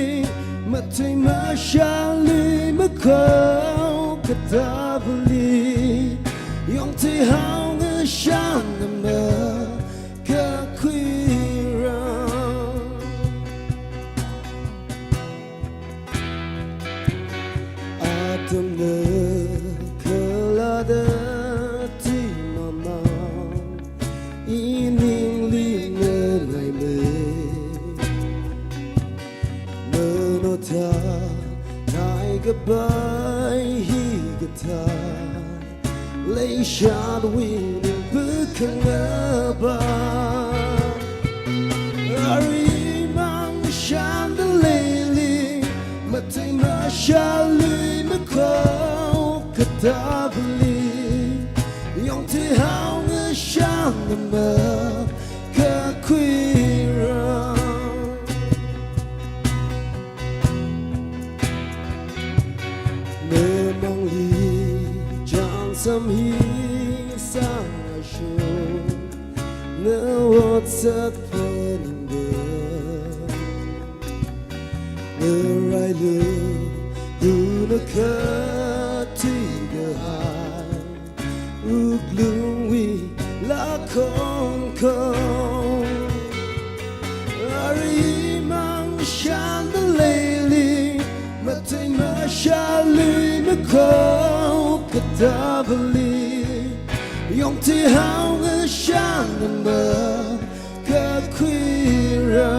matui mashalui makau katavali, yongtui hao ngashan nama kakhuira. Atamna khalada tui mamang, iningli nganaimei. Manotha, nai kapai hikathā. Leishatwui ning pukangaba. Arui mang shanda leili, matui mashalui makau katavali, yongtui hao ngashan nama kakhuira. Namangli chānsam hi sāsho, na ot sāphaningda. Ngarailu, tuna khatui kahai, wuklungwui lakhong khong. Arui mang shanda leili, matui mashalui makau katavali, yongtui hao ngashan nama kakhuira.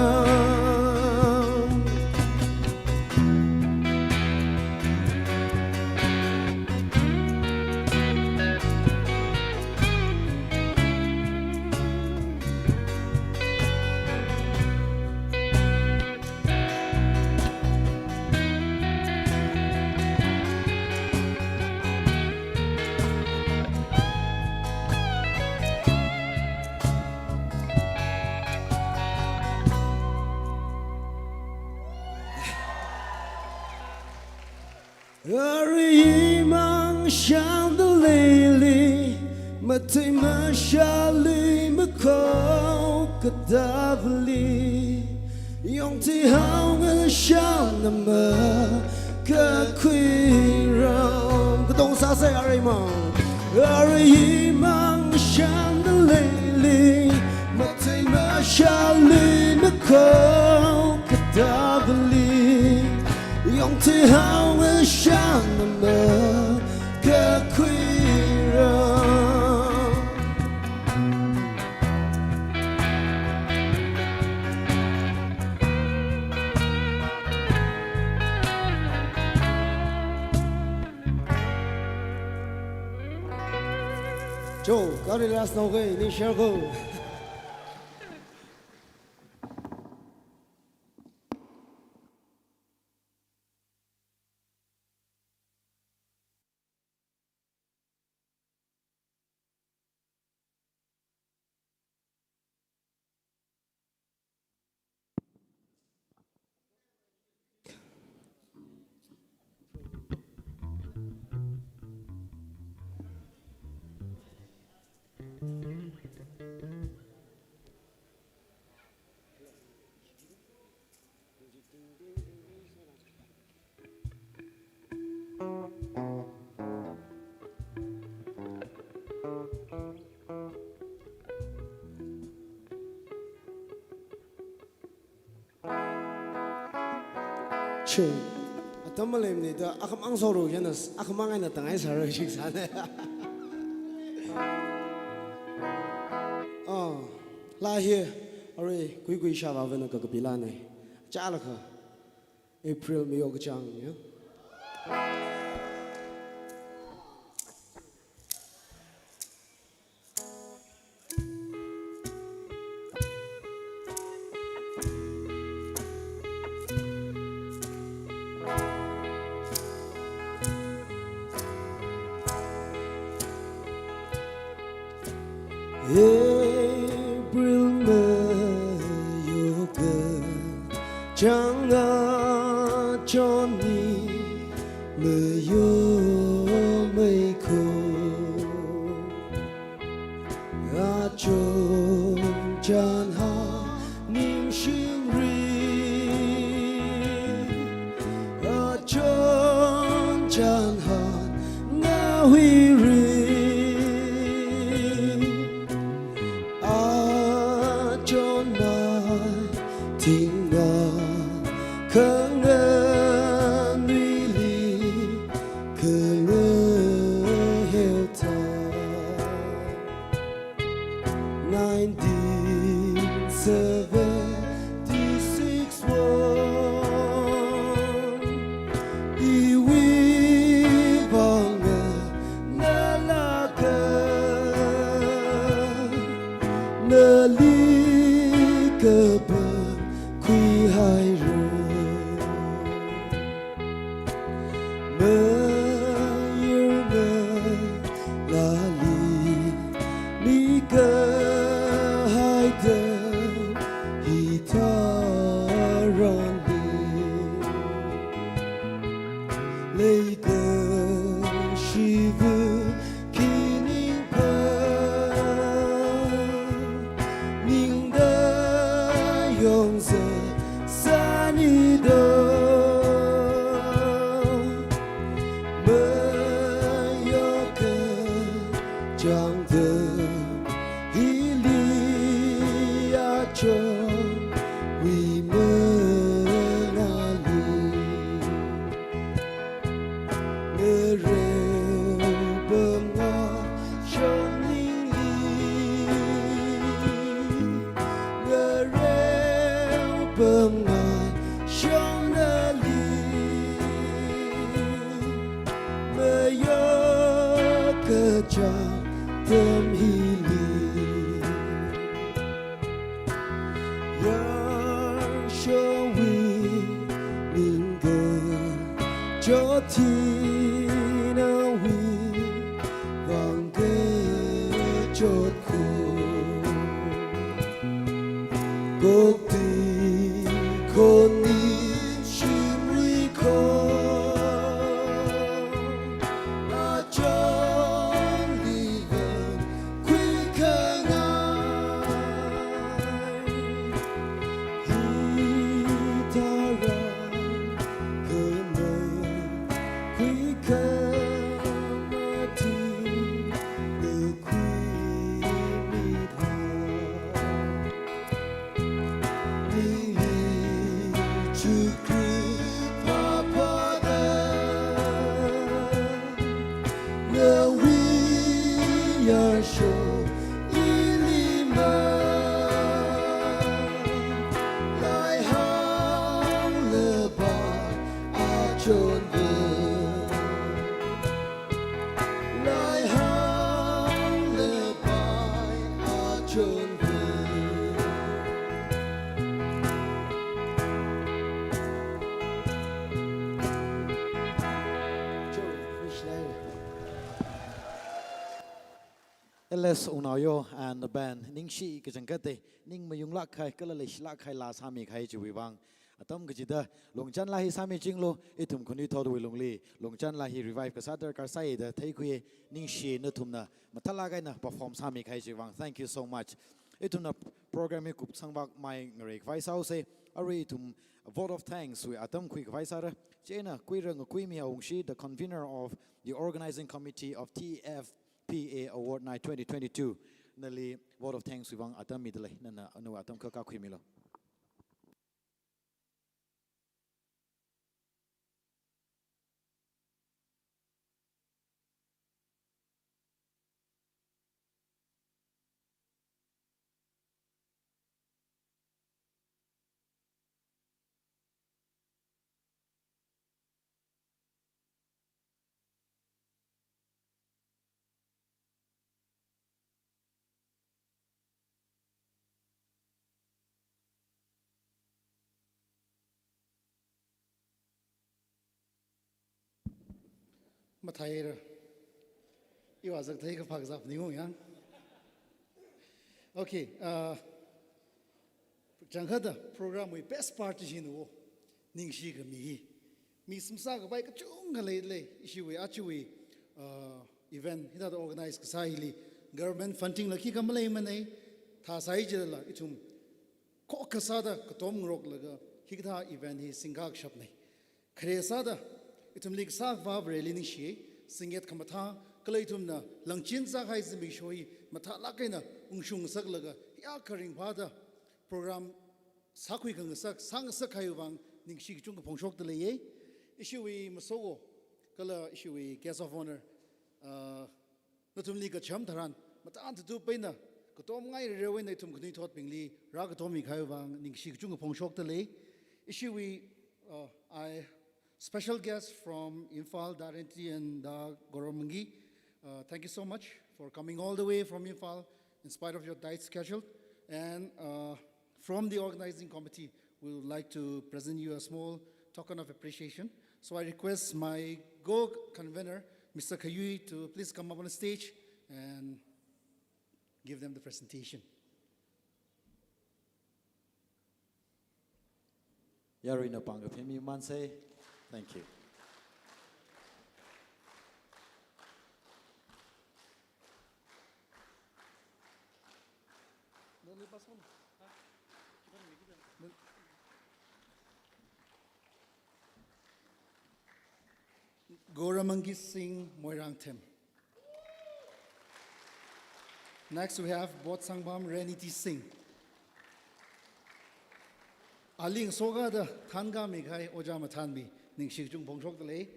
Arui mang shanda leili, matui mashalui makau katavali, yongtui hao ngashan nama kakhuira. Katong sāsei arui mang. Arui mang shanda leili, matui mashalui makau katavali, yongtui hao ngashan nama kakhuira. Cho, kari last no ke, ni share ko. Ching. Atam maleimana da, akhamang sālu yana, akhamang eina tangai sāra ching sāna. Ah, laa hi, arui, kuikui shāvāvana kakapi laana. Chālakha. April mi yo kachang, ya. April mayoka chang achonni mayomeikho. Achon chānha ningshimri. Achon chānha ngahuiri. Achon mathingna khanganuili khangaheotha. Nineteen seventy-six wui iwui vanga nalāka, nali kapangkhui haira. Mayarngalāli mikahaida hitharanli leikashiva khi ningpa ningda yongza sānido. Mayoka chāngda hili achonwui mangāli ngareo pamngai shong ningli, ngareo pamngai shong nali, mayoka chāng atam hili. Yarshongwui ningkachot hi nawui vang kachot kho. Kokti khoni shimri kho. Achonli vang khuikhangai hitharan khamang khuikhamati kakhuimida. Ningli chukri phaphada nawui yarshong ili ma laihaolapai achonva. Laihaolapai achonva. L S Ungnaoyo and the band, ningshi kachangkhatta, ning mayunglāk kahai, kala leishilāk kahai laa sāmi kahai chiwui vang. Atam kachida Longchan laa hi sāmichinglu, ithum khanuithotwui lungli Longchan laa hi revive kasā darkar sāi da theikhui, ningshi nathumna mathālāk eina perform sāmi kahai chiwui vang. Thank you so much. Ithumna program hi kupsangvak mai ngareikhavai sāhaosa, arui ithum vote of thanks wui atam khuikhavai sāra. Chieina kuira ngakuimi Aungshi, the convener of the organizing committee of T F P A Award Night twenty twenty-two, nali vote of thanks wui vang atam midalei, nana nawui atam kha kakhuimilu. Mathāra. Iva zakthei kaphā kazā phaningung yang. Okay, uh, changkhatta program wui best part chi hina wo, ningshi khami hi. Mi samsa kapai kachungkha leilei, ishiwui, achiwui, uh, event hithāda organize kasā hili, government funding la khikha maleimanei, thāsai jilala, ithum khokkha sāda katom ngaroklaga, hikathā event hi singkashapnei. Khare sāda, ithumli kasā Vare li ningshi, singet khamathā, kala ithumna langchin sākahai zimiksho hi mathālāk eina ungshung ngasaklaga, hiyākha ringphāda program sākhui khangasak, sāngasak kahaiwui vang ningshi kachungkha phongshokda leiye. Ishiwui masoko, kala ishiwui guest of honor, uh, nathumli kacham tharan, mathān thuthupheina, katomngai rerewui eina ithum khanuithotbingli, rākatommi kahaiwui vang, ningshi kachungkha phongshokda lei. Ishiwui, uh, I, special guest from Imphal, Da Renti and Da Goramangki. Uh, thank you so much for coming all the way from Imphal, in spite of your tight schedule. And, uh, from the organizing committee, we would like to present you a small token of appreciation. So I request my co-convener, Mister Khayui, to please come up on the stage and give them the presentation. Yaruina pāng kaphemmi mansei. Thank you. Goramangki Singh Moirangthem. Next, we have Botsangpham Renity Singh. Aling soka da thankhami kahai Ojā Mathānmi, ningshi kachungkha phongshokda lei.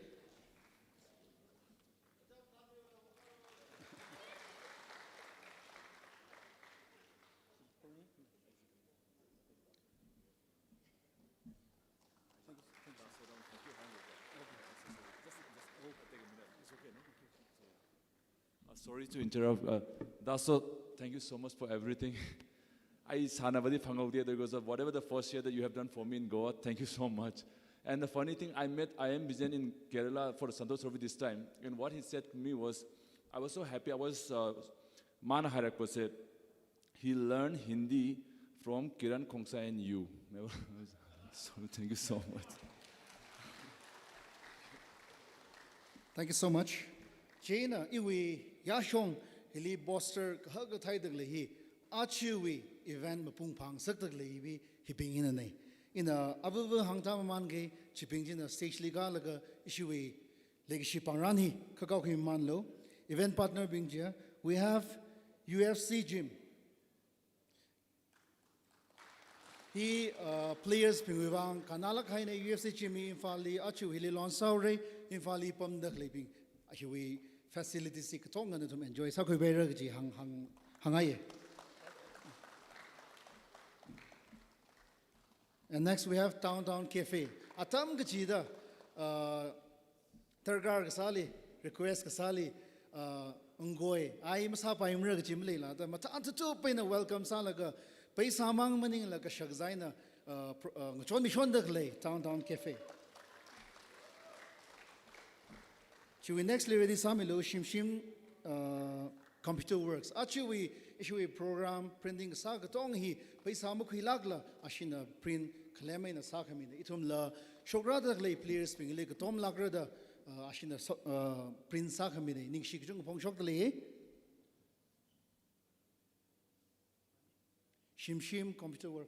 Uh, sorry to interrupt. Uh, Daso, thank you so much for everything. I sānavādi phanghaoda, because of whatever the first year that you have done for me in Goa, thank you so much. And the funny thing, I met I M Bijen in Kerala for the Santosh Trophy this time. And what he said to me was, I was so happy. I was, uh, mana hairakpa said, he learned Hindi from Kiran Khongsai and you. So, thank you so much. Thank you so much. Chieina iwui yāshong hili poster kahak kathai dalei hi, achiwui event mapung phāngasakda leiwui hibing hinanei. Ina avava hāngtā mamānki, chibing china stage li kālaga ishiwui leikashi pāngran hi khakao khuimamanlu. Event partner bing chiya, we have U F C gym. Hi, uh, players bingwui vang kannalāk hainei. U F C gym hi Imphal li aja hili launch sāhaorei, Imphal li pamda khaleibing hiwui facilities hi katonga nathum enjoy sākhuipaira kaji hāng, hāng, hāngngaiye. And next we have Downtown Cafe. Atam kachida, uh, darkar kasāli, request kasāli, uh, ngoi, ai masāpaimara kaji maleila, da mathān thuthupheina eina welcome sālaga, pheisā mang maningla kashakazā eina, uh, pro-, uh, ngachonmishonda khalei Downtown Cafe. Chiwui next li ready sāmilu, Shimshim, uh, Computer Works. Ajawui, ishiwui program printing kasā katonga hi pheisā makhuilākla, ashina print khalem eina sākhamina. Ithumla shokrāda khalei players bingli katomlākra da, uh, ashina so-, uh, print sākhamina. Ningshi kachungkha phongshokda lei. Shimshim Computer Work.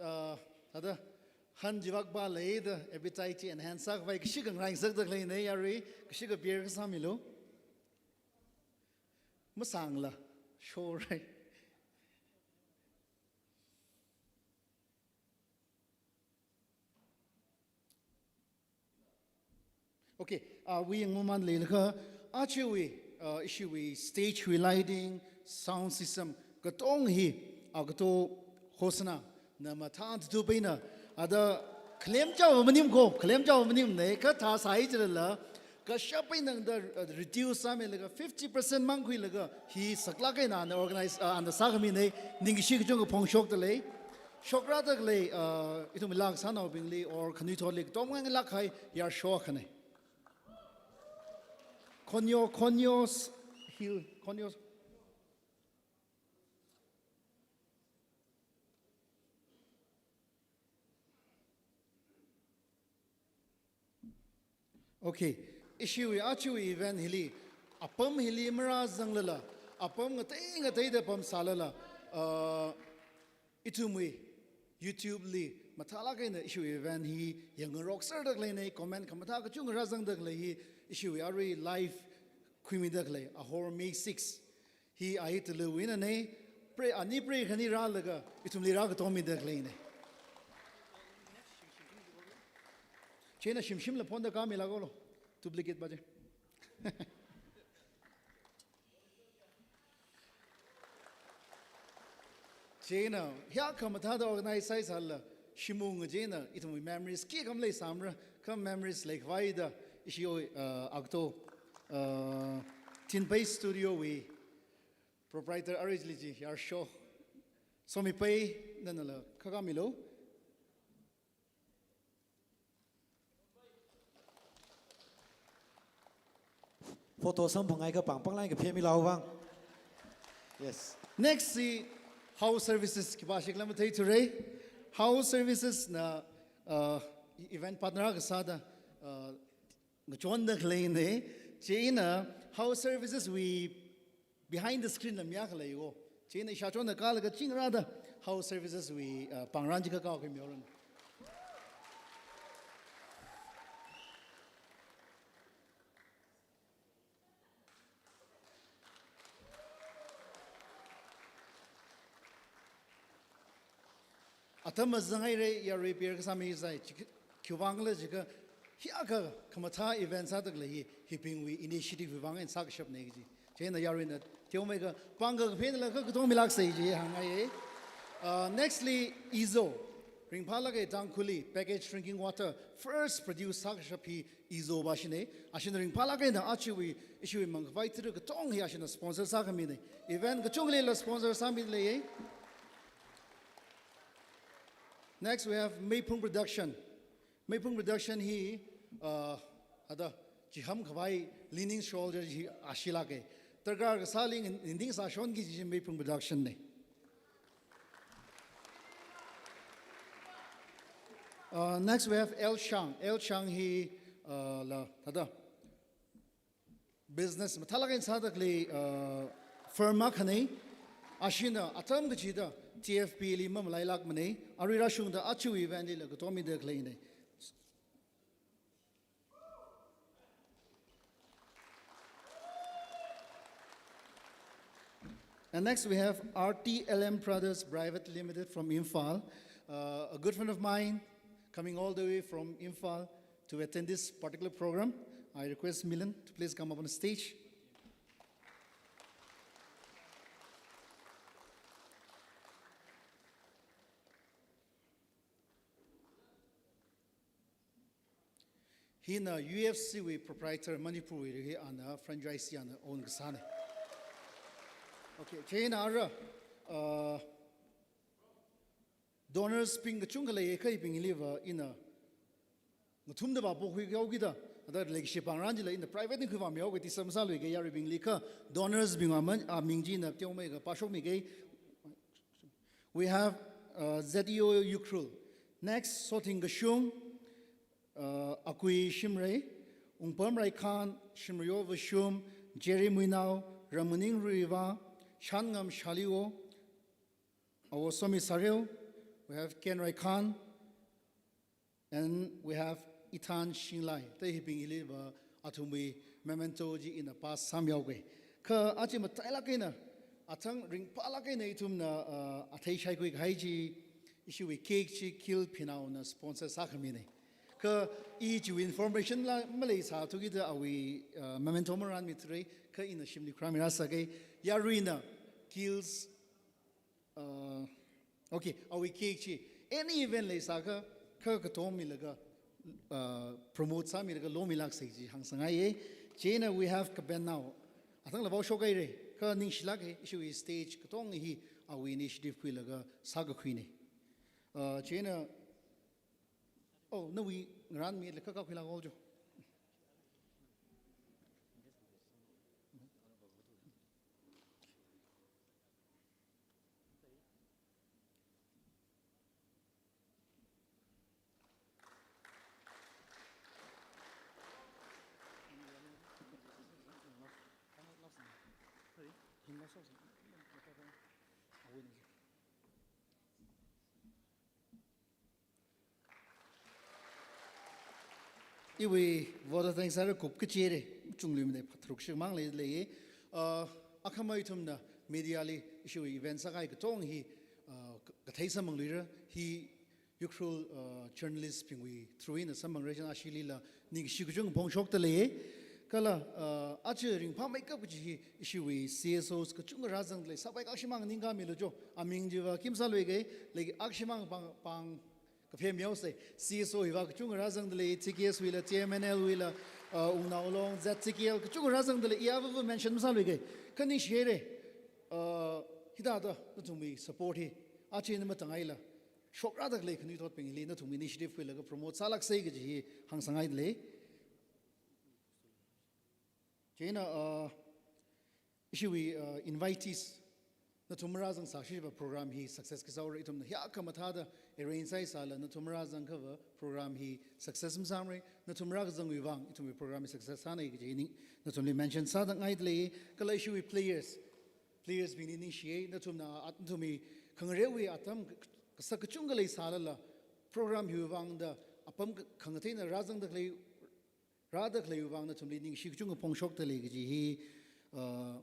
Uh, thāda, han jivakpa leida, appetite enhance sākhavai, kashikha ngarāngasakda khaleinei yarui, kashikha beer kasā milu. Masāngla, shorrai. Okay, uh, wui yangmaman leilakha, ajawui, uh, ishiwui stage wui lighting, sound system, katonga hi, uh, kato Hosana, na mathān thuthupheina, ada Claim chao maning ko, claim chao maningne, kha thāsai chilala, kashap eina da, uh, reduce sāmilaga fifty percent mang khuilaga, hi saklāk eina ana organize, uh, ana sākhamine, ningkashi kachungkha phongshokdalei, shokrada khalei, uh, ithum lāngsānaobingli, or khanuithotli, katonga ngalāk kahai, yarsho akhane. Khonyo, Khonyos Hill, Khonyos. Okay, ishiwui achiwui event hili, apam hili marāzanglala, apam ngatei ngateida pamsālala, uh, ithumwui YouTube li mathālāk eina ishiwui event hi yangngarokserda khaleine, comment khamathā kachungkha rāzangda khalei hi ishiwui arui live khuimida khalei, Ahor May six. Hi ahi tulu wui einane, pray, ani pray khani rālaga, ithumli rākatomida khaleine. Chieina shimshimla phonda kāmilāklo, duplicate ba chi. Chieina, hiyākha mathāda organize sāsālala, shimung chieina, ithumwui memories khikha maleisāmara, kha memories leikhavai da, ishi oi, uh, akto, uh, Tinpei Studio wui proprietor arui chili chi, yarsho. Somipai, nanala, khakha milo. Photo samphangngaiakha pāng pānglāk eina kaphe milao vang. Yes. Next hi House Services khipā shikla matheithura. House Services na, uh, event partner kasāda, uh, ngachonda khaleine. Chieina House Services wui behind the screen la mayākhalei ko. Chieina ishāchonda kālaga chingrāda House Services wui, uh, pāngran chi khakha khuimihaoranu. Atam mazanghaira, yarui pir kasā mi sai, chi, khiwuivang khala jiakha, hiyākha khamathā event sāda khalei hi, hibingwui initiative wui vang eina sākashapne kaji. Chieina yaruina teomeikha pāngkha kaphenala kha katong milāksei chi hāngngaiye. Uh, next li Izo, ringphālāka, Tangkhulli packaged drinking water first produce sākashap hi Izo ba shine. Ashina ringphālāka eina achiwui, ishiwui mangkhavai tara katong hi ashina sponsor sākhamine. Event kachungkhalila sponsor sāmileiye. Next, we have Meiphung Production. Meiphung Production hi, uh, ada, chiham khavai linen shawl chi ashilāka. Darkar kasāli ngin-, nginding sāshonki kaji Meiphung Production ne. Uh, next, we have L Shang. L Shang hi, uh, la, ada, business mathālāk eina sāda khalei, uh, firm akhane. Ashina atam kachida T F P li mamalailākmane. Arui rāshungda achiwui event lila katomida khaleine. And next we have R T L M Brothers Private Limited from Imphal. Uh, a good friend of mine coming all the way from Imphal to attend this particular program. I request Milan to please come up on the stage. Hina U F C wui proprietor Manipur wui hi ana franchise ana own kasāne. Okay, chieina ara, uh, donors bing kachungkha leiye, kha hibingli va ina ngathumda va pokhui khaokida, ada leikashi pāngran chila ina private eina khuivāmihaoke, tisam sāluike yaruibingli, kha donors bing aman, aming chi ina teomeikha pāshokmike. We have, uh, Z E O Ukhrul. Next, Sothing Kashung, uh, Akui Shimray, Ungpam Raikhan, Shimrayo Vashum, Jerry Muinao, Ramaning Ruiva, Shanngam Shaliwo, Awo Somi Sareo, we have Ken Raikhan, and we have Ethan Shinglai. Te hibing hili va athumwui memento chi ina pass sāmihaoke. Kha achi matailāk eina, athang ringphālāk eina ithumna, uh, athei shaikhui kahai chi, ishiwui cake chi Kil Phinaona sponsor sākhamine. Kha i chiwui information la maleisāthukida awui, uh, memento marānmithura, kha ina shimli khuirāmirāsake. Yaruina Kil's Uh, okay, awui cake chi. Any event leisākha, kha katom milaga, uh, promote sāmilaga lomilāksei chi hāngsangaiye. Chieina we have kaben nao. Athang labao shokhaire, kha ningshilāke, ishiwui stage katonga hi awui initiative khuilaga sākakhuine. Uh, chieina, oh, nawui ngarānmile, kha kakhuilāko jo. Iwui vote of thanks ara kup kachire, chungluimade phatharuk shikmang lei, lei. Uh, akhama ithumna media li ishiwui event sākahai katonga hi, uh, ka-, kathei samphangluira, hi Ukhrul, uh, journalist bingwui through eina samphangra, chieina ashilila ningshi kachung phongshokda lei. Kala, uh, aja ringphāmeikap kaji hi ishiwui C S Os kachunga rāzangda lei, sāpai akshimang ningkamilu jo, aming chiva khi masāluike, lei akshimang pāng, pāng kaphem yaosei, C S O hiva kachunga rāzangda lei, T K S wuila, T M N L wuila, uh, Wungnao Long, Z C K L kachunga rāzangda lei, iya vava mention masāluike, kha ningshihaire, uh, hithāda nathumwui support hi, aja eina matangaila, shokrāda khalei khanuithotbingli nathumwui initiative khuilaga promote sālāksei kaji hi hāngsangngaida lei. Chieina, uh, ishiwui, uh, invitees, nathum rāzangsāshiva program hi success kasā ora, ithumna hiyākha mathāda arrange sāsāla, nathum rāzangkhava program hi success masāmara, nathum rākazangwui vang ithumwui program hi success sānei kaji hi nathumli mention sāda ngaida lei. Kala ishiwui players, players bingli ningshiye, nathumna at-, nathumwui khangarewui atam k-, kasak kachungkha leisālala, program hiwui vangda apam k-, khangateina rāzangda khalei, rāda khaleiwui vang nathumli ningshi kachungkha phongshokda lei kaji hi, uh,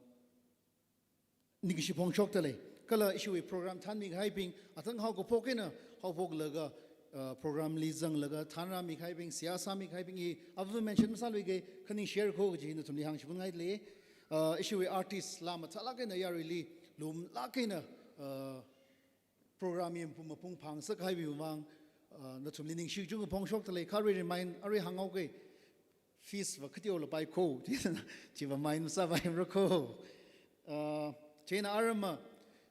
ningshi phongshokda lei. Kala ishiwui program thānmikahaibing, athang haokaphok eina haophoklaga, uh, program li zanglaga thānrāmikahaibing, seihā sāmikahaibing hi ava mention masāluike, kha ningshirako kaji hi nathumli hāngchiphunngaida lei. Uh, ishiwui artist laa mathālāk eina yaruili lumlāk eina, uh, program hi mapung mapung phāngasakhaiwui vang, uh, nathumli ningshi kachungkha phongshokda lei, kha arui remind, arui hānghaoke, fees va kateola paiko, chiva mind masāpaimrako. Uh, chieina arama,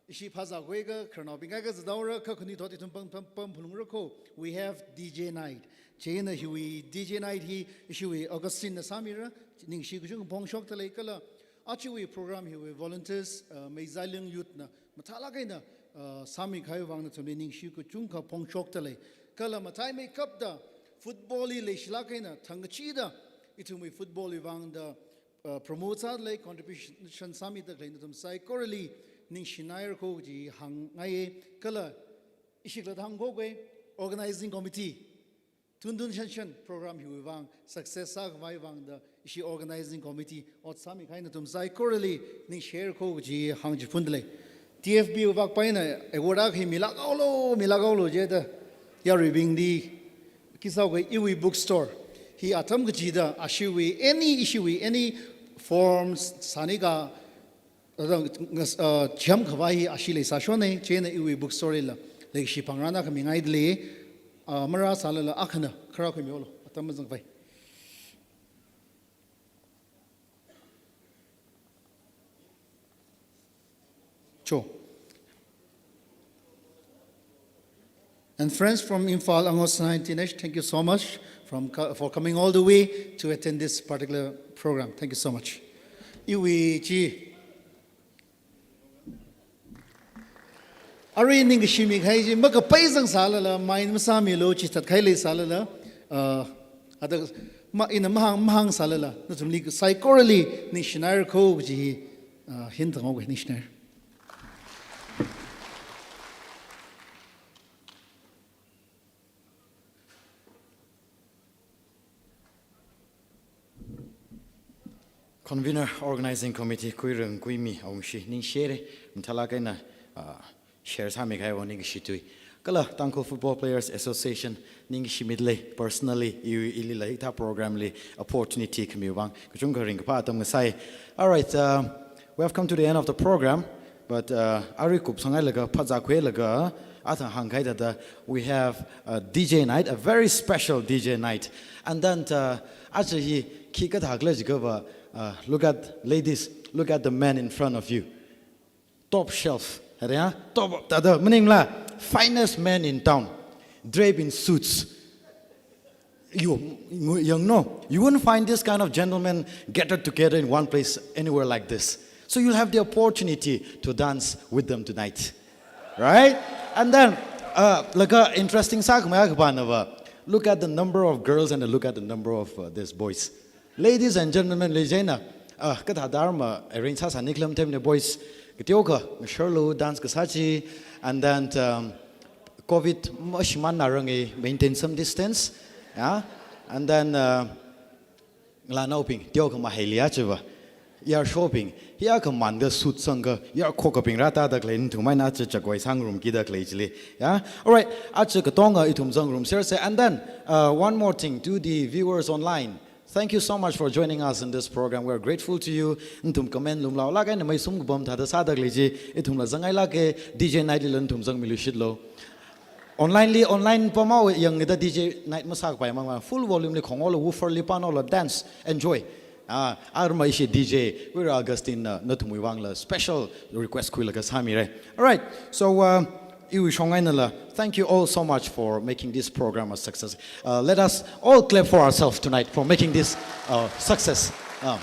ishi phazā khuiakha khararnaobing kaikha zataora, kha khanuithot ithum pam, pam, pamphungrako. We have D J night. Chieina hiwui D J night hi ishiwui Augustine na sāmira, ningshi kachungkha phongshokda lei. Kala ajawui program hiwui volunteers, uh, Meizailing Youth na mathālāk eina, uh, sāmikahaiwui vang nathumli ningshi kachungkha phongshokda lei. Kala mathāmeikapta football hi leishilāk eina thangkachida ithumwui football wui vangda, uh, promote sāda lei, contribution sāmida khalei nathum saikorali ningshinairako kaji hāngngaiye. Kala ishi khalatta hāngkhoke, organizing committee, tuntun shanshan program hiwui vang success sākhavai vangda ishi organizing committee ot sāmikahai nathum saikorali ningshirako kaji hāngchiphunda lei. T F B wui vak paina award akha hi milāk haolu, milāk haolu jida yaruibingli khi sāuke, iwui bookstore hi atam kachida ashiwui any, ishiwui any forms sānika, uh, ngas-, uh, chiyamkhavai hi ashi leisāshonne, chieina iwui bookstore lila leikashi pāngrana khamingaida lei, uh, marāsālala akhana kharā khuimihaolu, atam mazangpai. Cho. And friends from Imphal, Angosana International, thank you so much from co-, for coming all the way to attend this particular program. Thank you so much. Iwui chi. Arui ningkashi mikahai chi makapai zangsālala, mind masāmilu, chithatkahai leisālala, uh, ada ma-, ina mahāng, mahāngsālala, nathumli saikorali ningshinairako kaji hi, uh, hint hānghaoke, ningshinaira. Convener, Organizing Committee, Kuirung Kuimi, awungshi ningshire, mathālāk eina, ah, share sāmikahaiwui vang ningshi tui. Kala Tangkhul Football Players Association, ningshimida lei, personally, i, ilila hithā program li opportunity khamiwui vang, kachungkha ringkaphā atam ngasai. All right, uh, we have come to the end of the program, but, uh, arui kupsanghailaga, phazā khuilaga, Athang hāngkahai thāda, we have a D J night, a very special D J night. And then, uh, aja hi khikha thākhala jiakhava, uh, look at, ladies, look at the men in front of you. Top shelf, ya? Top, thāda, maningla, finest men in town, draped in suits. You, you know, you wouldn't find this kind of gentlemen gathered together in one place anywhere like this. So you'll have the opportunity to dance with them tonight. Right? And then, uh, laga interesting sākhamei akha pānava, look at the number of girls and look at the number of, uh, these boys. Ladies and gentlemen, leijina, uh, kathāda arma arrange sāsāni khalam themne boys. Kateokha, ngasharlu dance kasā chi, and then, um, covid mashimānna rangi, maintain some distance. Yeah? And then, uh, ngalānaobing, teokha mahaili achiva. Yarshoibing, hiyākha mangda suit sangkha, yarkhokkabing rātāda khalei nathum eina aja chakoi sāngarumkida khalei chili. Yeah? All right, aja katonga ithum zangngarumsersa. And then, uh, one more thing to the viewers online. Thank you so much for joining us in this program. We are grateful to you. Nathum comment lumlaolāk eina meisum kapam thāda sāda khalei chi, ithumla zangngailāka, D J night lila nathum zangmiluishitlu. Online li, online pamao yangda D J night masākapai mangma, full volume li khonghaolu, woofer li pānhaolu, dance, enjoy. Ah, arma ishi D J, Wira Augustine na, nathumwui vangla special request khuilaga sāmira. All right, so, uh, iwui shong einala, thank you all so much for making this program a success. Uh, let us all clap for ourselves tonight for making this, uh, success. Um,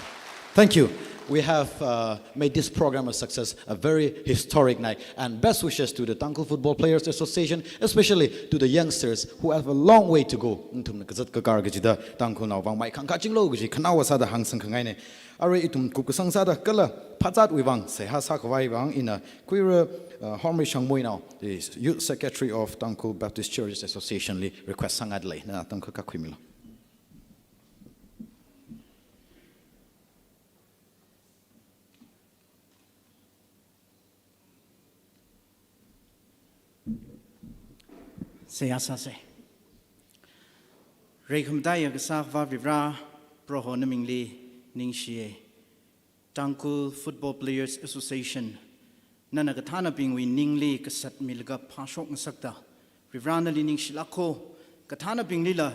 thank you. We have, uh, made this program a success, a very historic night. And best wishes to the Tangkhul Football Players Association, especially to the youngsters who have a long way to go. Nathumna kazat kakar kachida Tangkhulnao vang mai khangkachinglu kaji khanaowa sāda hāngsangkhangaina. Arui ithum kupkasang sāda kala phazatwui vang seihā sākhavai vang ina khuira, uh, Hormei Shangmuinao, the Youth Secretary of Tangkhul Baptist Churches Association li request sāngaida lei. Na tangkha kakhuimilu. Seihā sāsa. Reikhamataiya kasā Akhava Varivara, Proho namingli ningshiya. Tangkhul Football Players Association, nana kathānabingwui ningli kasat milaga phāshok ngasakta, Varivara nali ningshilākho, kathānabinglila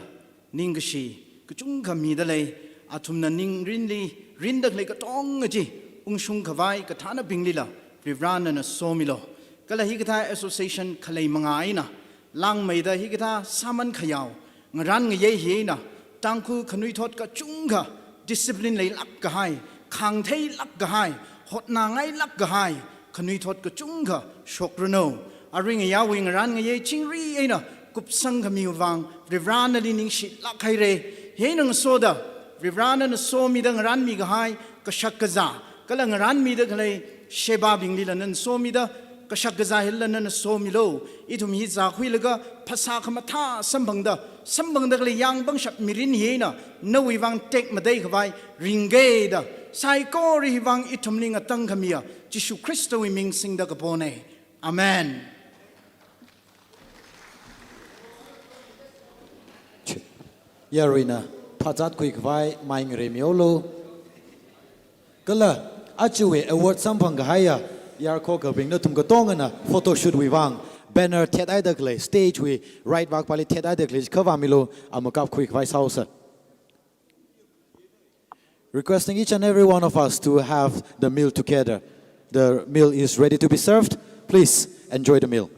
ningkashi kachungkha mida lei, athumna ningrinli rinda khalei katonga chi ungshungkhavai kathānabinglila Varivara nana somilu. Kala hikathā association khalei manga eina, langmeida hikathā sāman khayao, ngarān ngayei hi eina, Tangkhul khanuithot kachungkha discipline leilāk kahai, khāngtheilāk kahai, hotnangailāk kahai, khanuithot kachungkha shokranu. Arui ngayāwui ngarān ngayei chingri eina kupsangkhami vang, Varivara nali ningshilāk haira. Hi eina ngasoda, Varivara nana somida ngarānmi kahai, kashak kazā, kala ngarānmida khalei shebābinglila nana somida, kashak kazā hila nana somilu. Ithum hi zākhuilaga phasā khamathā samphangda, samphangda khalei yāng pangshap mirin hi eina, nawui vang tekmateikhavai ringkida, saikora hi vang ithumli ngatangkhamiya Jishu Khristawui ming singda kapona. Amen. Yaruina phazat khuikhavai mai ngareimihaolu. Kala, ajawui award samphang kahaiya yarkhokkabing nathum katongana photoshoot wui vang banner thethaida khalei, stage wui right vak pali thethaida khalei khavā milu, amakap khuikhavai sāhaosa. Requesting each and every one of us to have the meal together. The meal is ready to be served. Please enjoy the meal.